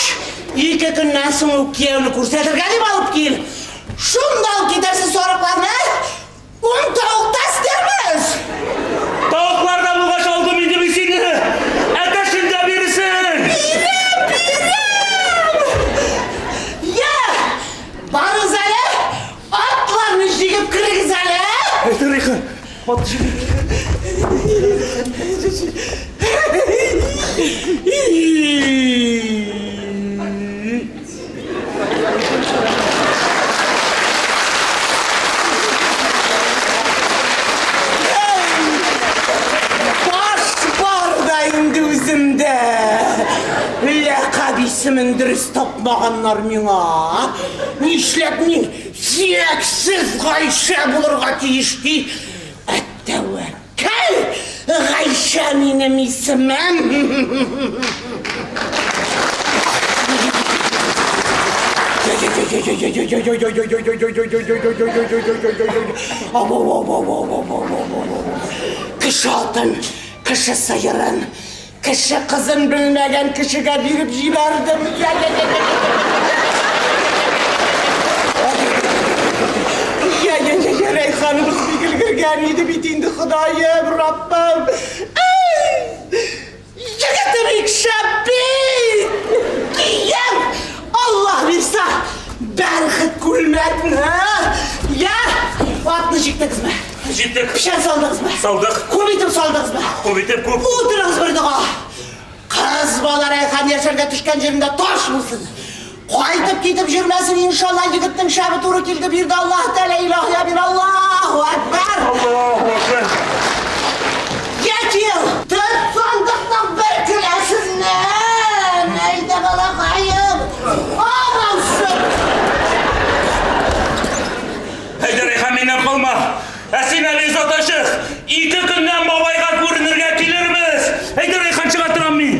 ике көннән соң ук кияүне күрсәтергә дип алып кил. Шунда алып китәрсез сарыкларны. Ун тавык та өстәрбез. Тавыклар да булгач алдым инде мин сине. Әтәчен дә бирсен. Бирәм, бирәм! Я, барыгыз әле, Атларны җигеп керегез әле! Әйдә, Рәйхан, ат җигеп. Баш бар да инде үземдә. Ләкаб исемен дөрес тапмаганнар миңа. Нишләп мин сөяксез Гайшә булырга тиеш ди? Ә тәвәккәл Гайшә минем исемем. Кеше атын, кеше сыерын, Кеше кызын белмәгән кешегә биреп җибәрдем. Я-я-я, Рәйханыбыз бик өлгергән иде бит инде, Ходаем, Раббым. Әй! Егете бик шәп бит! Кияү! Аллаһ бирсә, бәрхет күлмәкне! Я, атны җиктегезме? Җиттек. Печән салдыгызмы? Салдык. Күп итеп салдыгызмы? Күп итеп, күп. Утырыгыз бер дога. Кыз бала Рәйхан яшәргә төшкән җирендә таш булсын. Кайтып китеп җөрмәсен, иншалла, егетнең шәбе туры килде, бирде Аллаһ Тәгалә, илаһи амин, Аллаһу әкбәр. Аллаһу әкбәр. Ятил, төп сандыкның бер келәсеннән, әйдә балакаем, аласың. Әйдә, Рәйхан, миннән калма. Ә син әле озата чык. Ике көннән бабайга күренергә килербез. Әйдә, Рәйхан, чыга торам мин.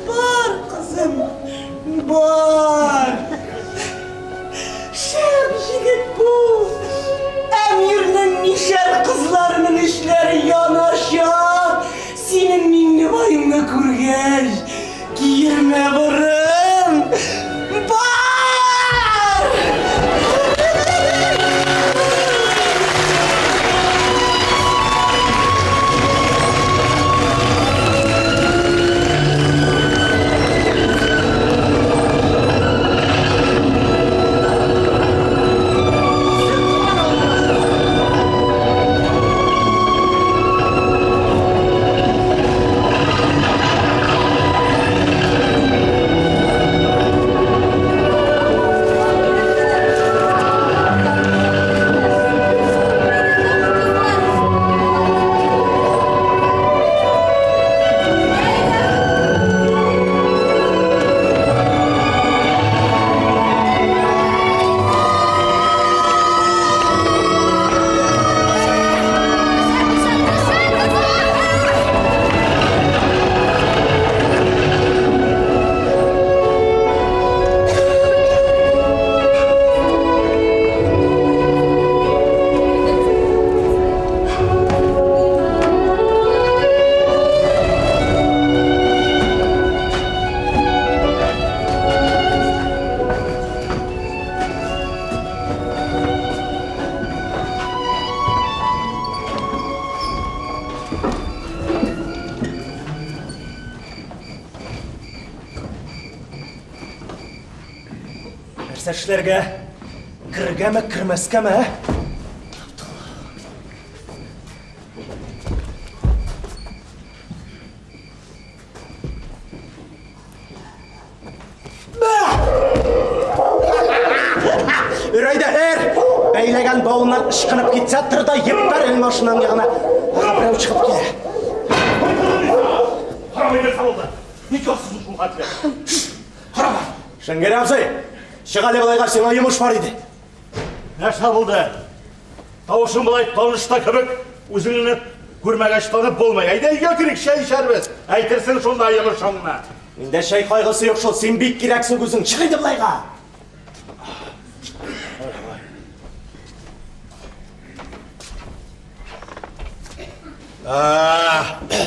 Бар, кызым, бар. Нәрсә эшләргә? Керергәме, кермәскәме, ә? Өрәйдә өр! Бәйләгән бавыннан ычкынып китсә, тор да еппәр эл машинаның ягына. Ага, берәү чыгып килә. Карамый нәрсә булды? Ник ясыйсың шул хәтле? Карама! Шәңгәрәй абзый, чык әле болайга, сиңа йомыш бар иде. Нәрсә булды? Тавышың болай таныш та кебек, үзеңне күрмәгәч танып булмый. Әйдә өйгә керик, чәй эчәрбез. Әйтерсең шунда йомышыңны. Миндә чәй кайгысы юк шул, син бик кирәксең үзең. Чык инде болайга.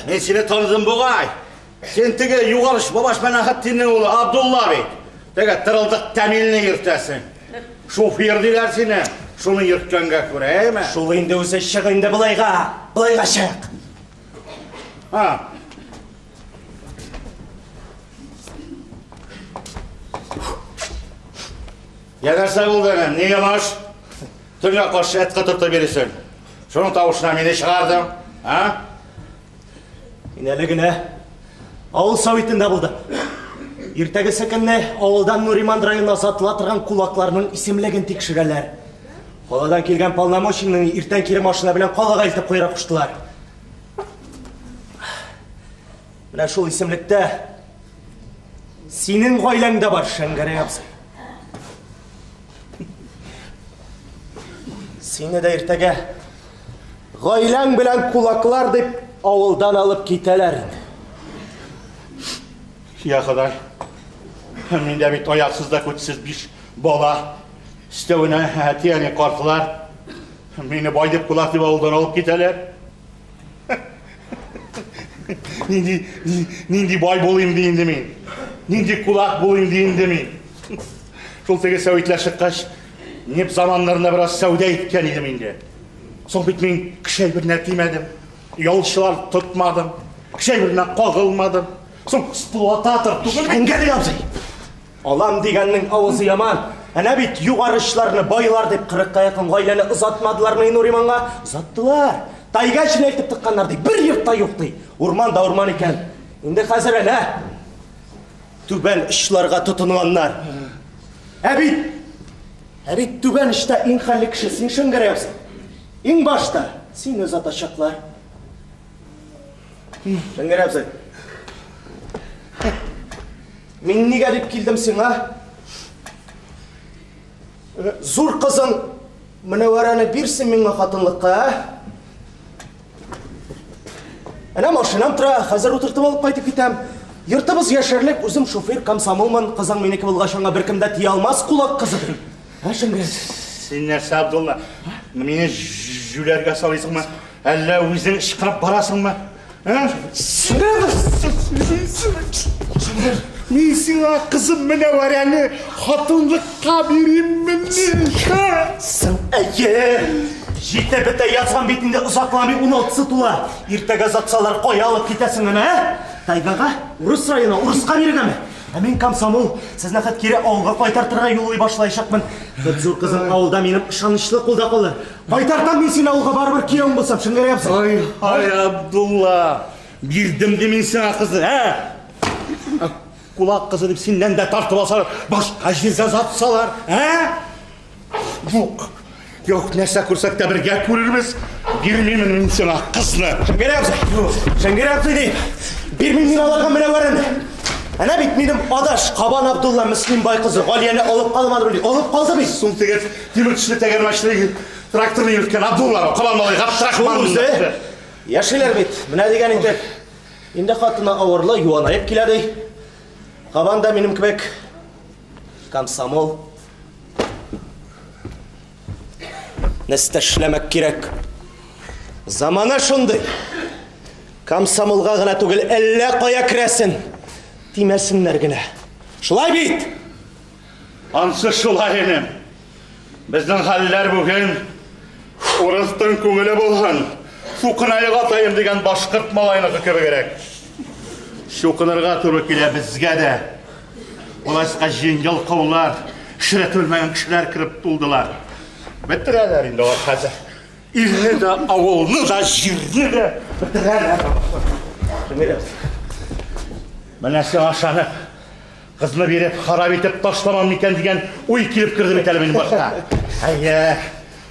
Мин сине таныдым бугай. Син теге Югарыш бабаш Мәнәхетдиннең улы Абдулла бит. Теге тырылдык тәмилне йөртәсең. Шофер диләр сине. Шуны йөрткәнгә күрә, әйме? Шул инде үзе, чык инде болайга. Болайга чык. Ха. Я нәрсә булды әле? Ни йомыш? Төнгә каршы эт котыртып йөрисең. Шуның тавышына мине чыгардың, а? Мин әле генә авыл советында булдым. Иртәгесе көнне авылдан Нуриман районына озатыла торган кулакларның исемлеген тикшерәләр. Каладан килгән полномочийны иртән кире машина белән калага илтеп куярга куштылар. Менә шул исемлектә синең гаиләң дә бар, Шәңгәрәй абзый. Сине дә иртәгә гаиләң белән кулаклар дип авылдан алып китәләр инде. Я Ходай, миндә бит аяксыз да күтсез биш бала. Өстәвенә әти-әни картлар. Мине бай дип кулак дип авылдан алып китәләр. Нинди, нинди бай булыйм ди инде мин. Нинди кулак булыйм ди инде мин. Шул теге сәвитләр чыккач, неп заманнарында бераз сәүдә иткән идем инде. Соң бит мин кеше әйберенә тимәдем, ялчылар тотмадым, кеше әйберенә кагылмадым. Соң эксплуататор түгел. Әңгәри абзый. Алам дигәннең авызы яман. Әнә бит югары очларны байлар дип кырыкка якын гаиләне озатмадылармыни Нуриманга? Озаттылар. Тайга эченә илтеп тыкканнар ди. Бер йорт та юк ди. Урман да урман икән. Инде хәзер әнә түбән очларга тотынганнар. Ә бит ә бит түбән очта иң хәлле кеше син Шәңгәрәй абзый. Иң башта сине озатачаклар. Шәңгәрәй абзый. Мин нигә дип килдем сиңа? Зур кызың Мөнәвәрәне бирсен миңа хатынлыкка, ә? Әнә машинам тора, хәзер утыртып алып кайтып китәм. Йортыбыз яшәрлек, үзем шофер, комсомолмын, кызың минеке булгач, аңа беркем дә тия алмас, кулак кызы дип. Ә, Шәңгәрәй? Син нәрсә, Абдулла? Мине җүләргә салыйсыңмы? Әллә үзең ычкынып барасыңмы? Мин сиңа кызым Мөнәвәрәне хатынлыкка бириммени? Соң, әйе! Җитә бетә язган бит инде озакламый уналтысы тула. Иртәгә озатсалар, кая алып китәсең аны, ә? Тайгага, урыс районы, урыска бирергәме? Ә мин комсомол, сезне хәт кире авылга кайтартырга юллый башлаячакмын. Хәт зур кызым авылда минем ышанычлы кулда калыр. Кайтартам мин сине авылга барыбер кияүең булсам, Шәңгәрәй абзый. Ай, ай, Абдулла, бирдем ди мин сиңа кызны, ә? Кулак кызы дип синнән дә тартып алсалар, башка җиргә озатсалар, ә? Юк, юк, нәрсә күрсәк тә бергә күрербез. Бирмимен мин сиңа кызны. Шәңгәрәй абзый, Шәңгәрәй абзый ди. Бирмим мин аларга Мөнәвәрәне. Әнә бит минем адаш Кабан Абдулла Мөслим бай кызы Галияне алып калмады бит. Алып калды бит. Соң теге тимер тешле тәгәрмәчле тракторны йөрткән Абдулла, Кабан малай Габдрахман. Шул үзе. Яшиләр бит. Менә дигән итеп. Инде хатыны авырлы, юанаеп килә ди. Кабан да минем кебек комсомол. Нәрсә эшләмәк кирәк? Замана шундый. Комсомолга гына түгел, әллә кая керәсен. Тимәсеннәр генә. Шулай бит? Ансы шулай, энем. Безнең хәлләр бүген урыстың күңеле булган. Сукынаек атаем дигән башкорт малайныкы кебегрәк. Чукынырга туры килә безгә дә. Уласка җиңел каулар. Эшрәт белмәгән кешеләр кереп тулдылар. Бетерәләр инде алар хәзер. Илне дә, авылны да, җирне дә бетерәләр. Менә сиңа ышанып, кызны биреп, харап итеп ташламам микән дигән уй килеп керде бит әле минем башка. Әйе,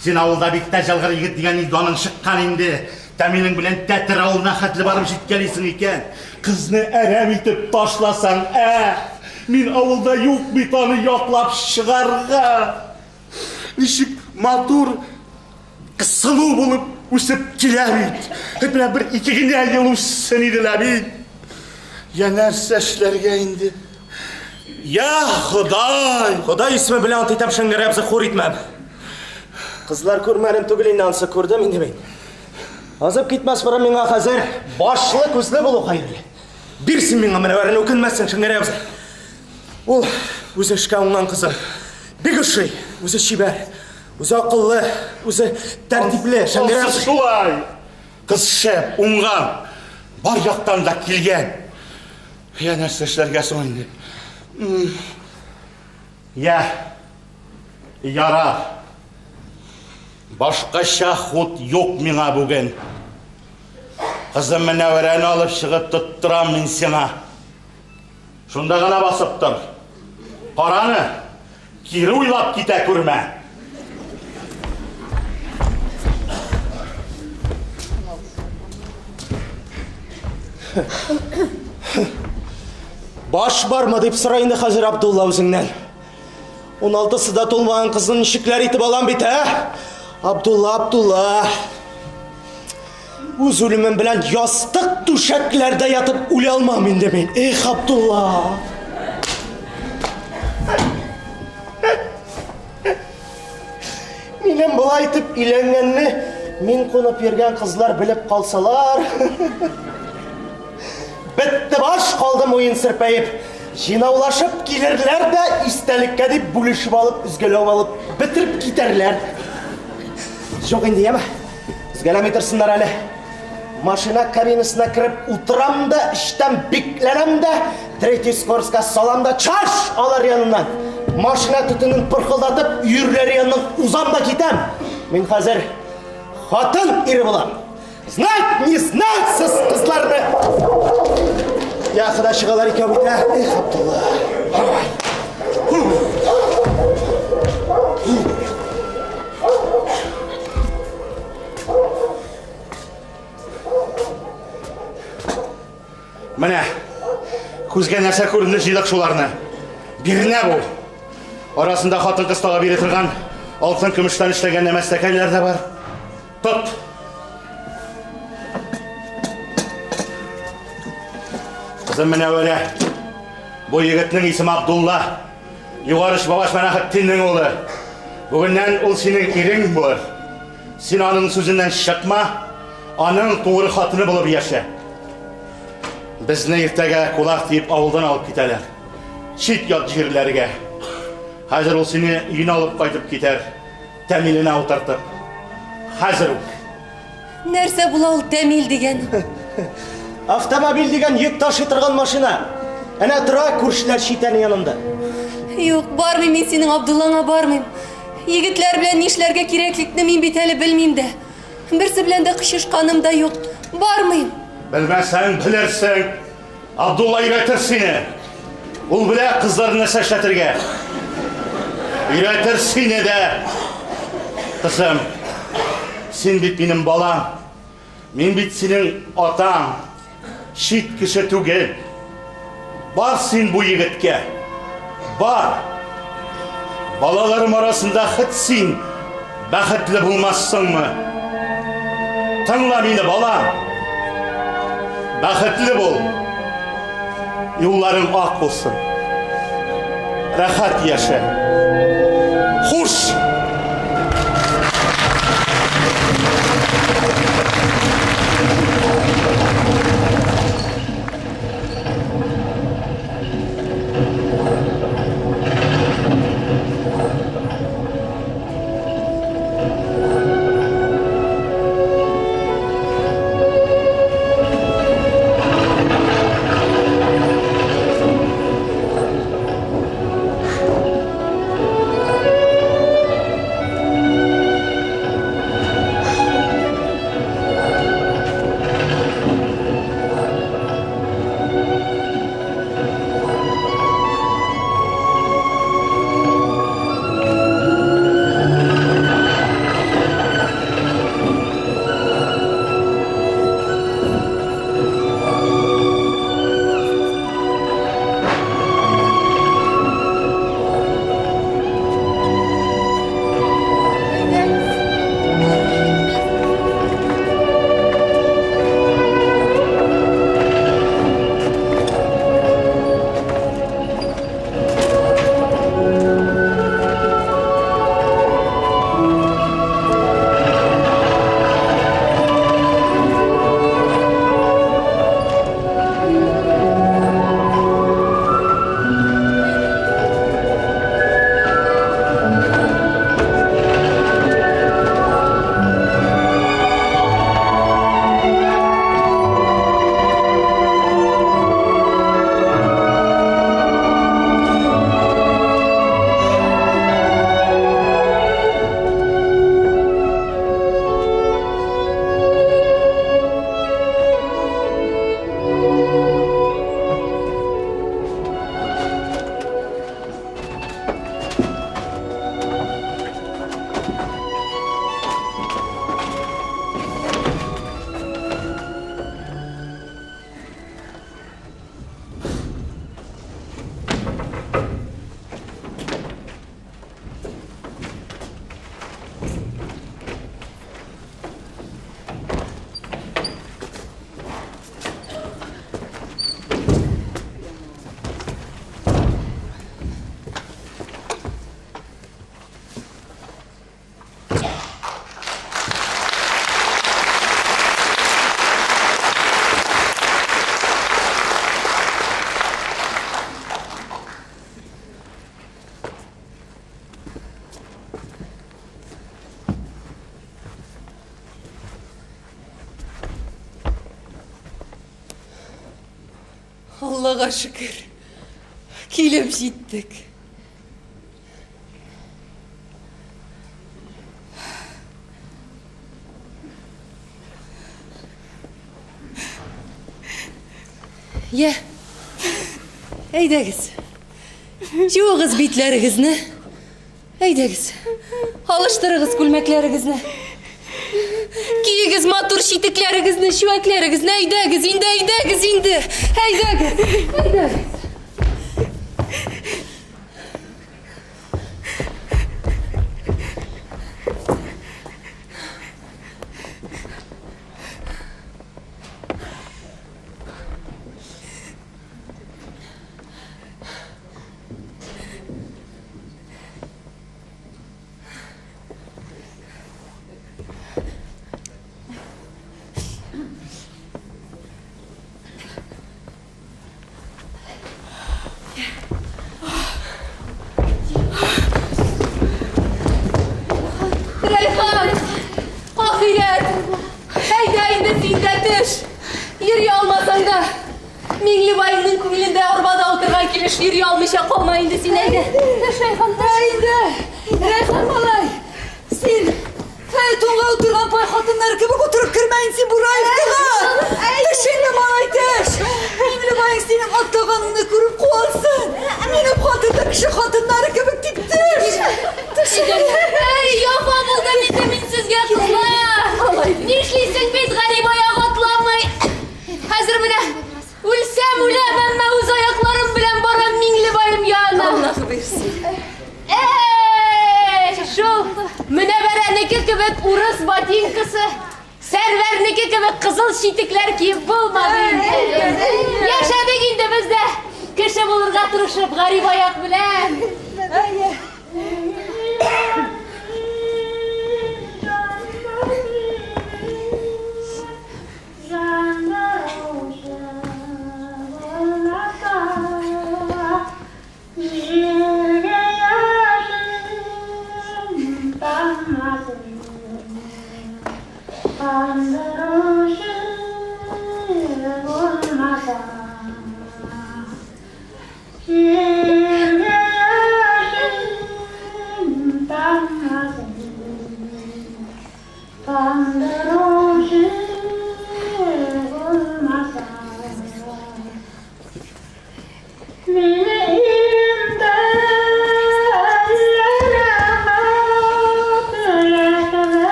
син авылда бик тә җылгыр егет дигән даның чыккан инде. Тәминең белән Тәтер авылына хәтле барып җиткәлисең икән. Кызны әрәм итеп ташласаң, ә? Мин авылда юк бит аны яклап чыгарга. Ничек матур, сылу булып үсеп килә бит. Хет менә бер ике генә ел үссен иде лә бит. Я нәрсә эшләргә инде? Я Ходай! Ходай исеме белән ант итәм, Шәңгәрәй абзый, хур итмәм. Кызлар күрмәдем түгел инде ансы, күрдем инде мин. Азып китмәс борын миңа хәзер башлы күзле булу хәерле. Бирсен миңа Мөнәвәрне, үкенмәссең, Шәңгәрәй абзый. Ул үзе эшкә уңган кызым. Бик ошый, үзе чибәр, үзе акыллы, үзе тәртипле. Шәңгәрәй абзый. Шулай. Кыз шәп, уңган, бар яктан да килгән. Я нәрсә эшләргә соң инде? Я, ярар. Башкача хут юк миңа бүген. Кызым Мөнәвәрәне алып чыгып тоттырам мин сиңа. Шунда гына басып тор. Караны, кире уйлап китә күрмә. Баш бармы дип сора инде хәзер Абдулла үзеңнән. 16-сы да тулмаган кызны ничекләр итеп алам бит, ә? Абдулла, Абдулла. Үз үлемем белән ястык түшәкләрдә ятып үлә алмам инде мин. Эх, Абдулла. Минем болай итеп өйләнгәнне мин кунып йөргән кызлар белеп калсалар. Бетте баш, калды муен сырпәеп. Җыйнаулашып килерләр дә истәлеккә дип бүлешеп алып, өзгәләп алып, бетереп китәрләр. Юк инде, яме. Өзгәләми торсыннар әле. Машина кабинасына кереп утырам да, эчтән бикләнәм дә, третий скоростька салам да, чаш алар яныннан. Машина төтенен пырхылдатып, өерләре яныннан узам да китәм. Мин хәзер хатын ире булам. Знать, не знать сез кызларны. Я хода чыгалар икән бит, ә? Эх, Абдулла. Менә күзгә нәрсә күренде җыйдык шуларны. Бирнә бу. Арасында хатын-кыз тага бирә торган алтын көмештән эшләгән нәмәстәкәйләр дә бар. Тот. Кызым Мөнәвәрә. Бу егетнең исеме Абдулла. Югары Бабаш Мәнәхетдиннең улы. Бүгеннән ул синең ирең булыр. Син аның сүзеннән чыкма, аның тугры хатыны булып яшә. Безне иртәгә кулак диеп авылдан алып китәләр. Чит ят җирләргә. Хәзер ул сине өенә алып кайтып китәр, тәмиленә утыртып. Хәзер үк. Нәрсә була ул тәмил дигән? Автомобиль дигән йөк ташый торган машина. Әнә тора күршеләр читәне янында. Юк, бармыйм мин синең Абдуллаңа бармыйм. Егетләр белән нишләргә кирәклекне мин бит әле белмим дә. Берсе белән дә кычышканым да юк. Бармыйм. Белмәсәң, белерсең. Абдулла өйрәтер сине. Ул белә кызларны нәрсә эшләтергә. Өйрәтер сине дә. Кызым, син бит минем балам. Мин бит синең атаң. Чит кеше түгел. Бар син бу егеткә. Бар. Балаларым арасында хет син бәхетле булмассыңмы? Тыңла мине, балам. Бәхетле бул. Юлларың ак булсын. Рәхәт яшә. Хуш! Аллага шөкер. Килеп җиттек. Я. Әйдәгез. Юыгыз битләрегезне. Әйдәгез. Алыштырыгыз күлмәкләрегезне. Киегез матур читекләрегезне, чүәкләрегезне. Әйдәгез инде, әйдәгез инде. Әйдәгез. Әйдәгез. Рәйхан! Ахирәт! Әйдә инде син дә төш! Йөри алмасаң да, Миңлебаеңның күңелендә арбада утырган килеш йөри алмыйча калма инде син, әйдә. Төш, Рәйхан, төш. Әйдә! Рәйхан малай! Син фаэтонга утырган пай хатыннар кебек утырып кермә инде син бу Раевкага! Төш инде, малай, төш! Миңлебаең синең атлаганыңны күреп куансын! Минем хатын да кеше хатыннары кебек дип төш! Төш инде! Әй, яфа булдым инде мин сезгә, кызлар! Нишлисең бит, гарип аяк атламый! Хәзер менә үлсәм үләм, әмма үз аякларым белән барам Миңлебаем янына. Аллаһ бирсен. Әй, шул Мөнәвәрәнеке кебек урыс ботинкасы, Сәрвәрнеке кебек кызыл читекләр киеп булмады инде. Яшәдек инде без дә кеше булырга тырышып, гарип аяк белән.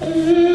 Thank you.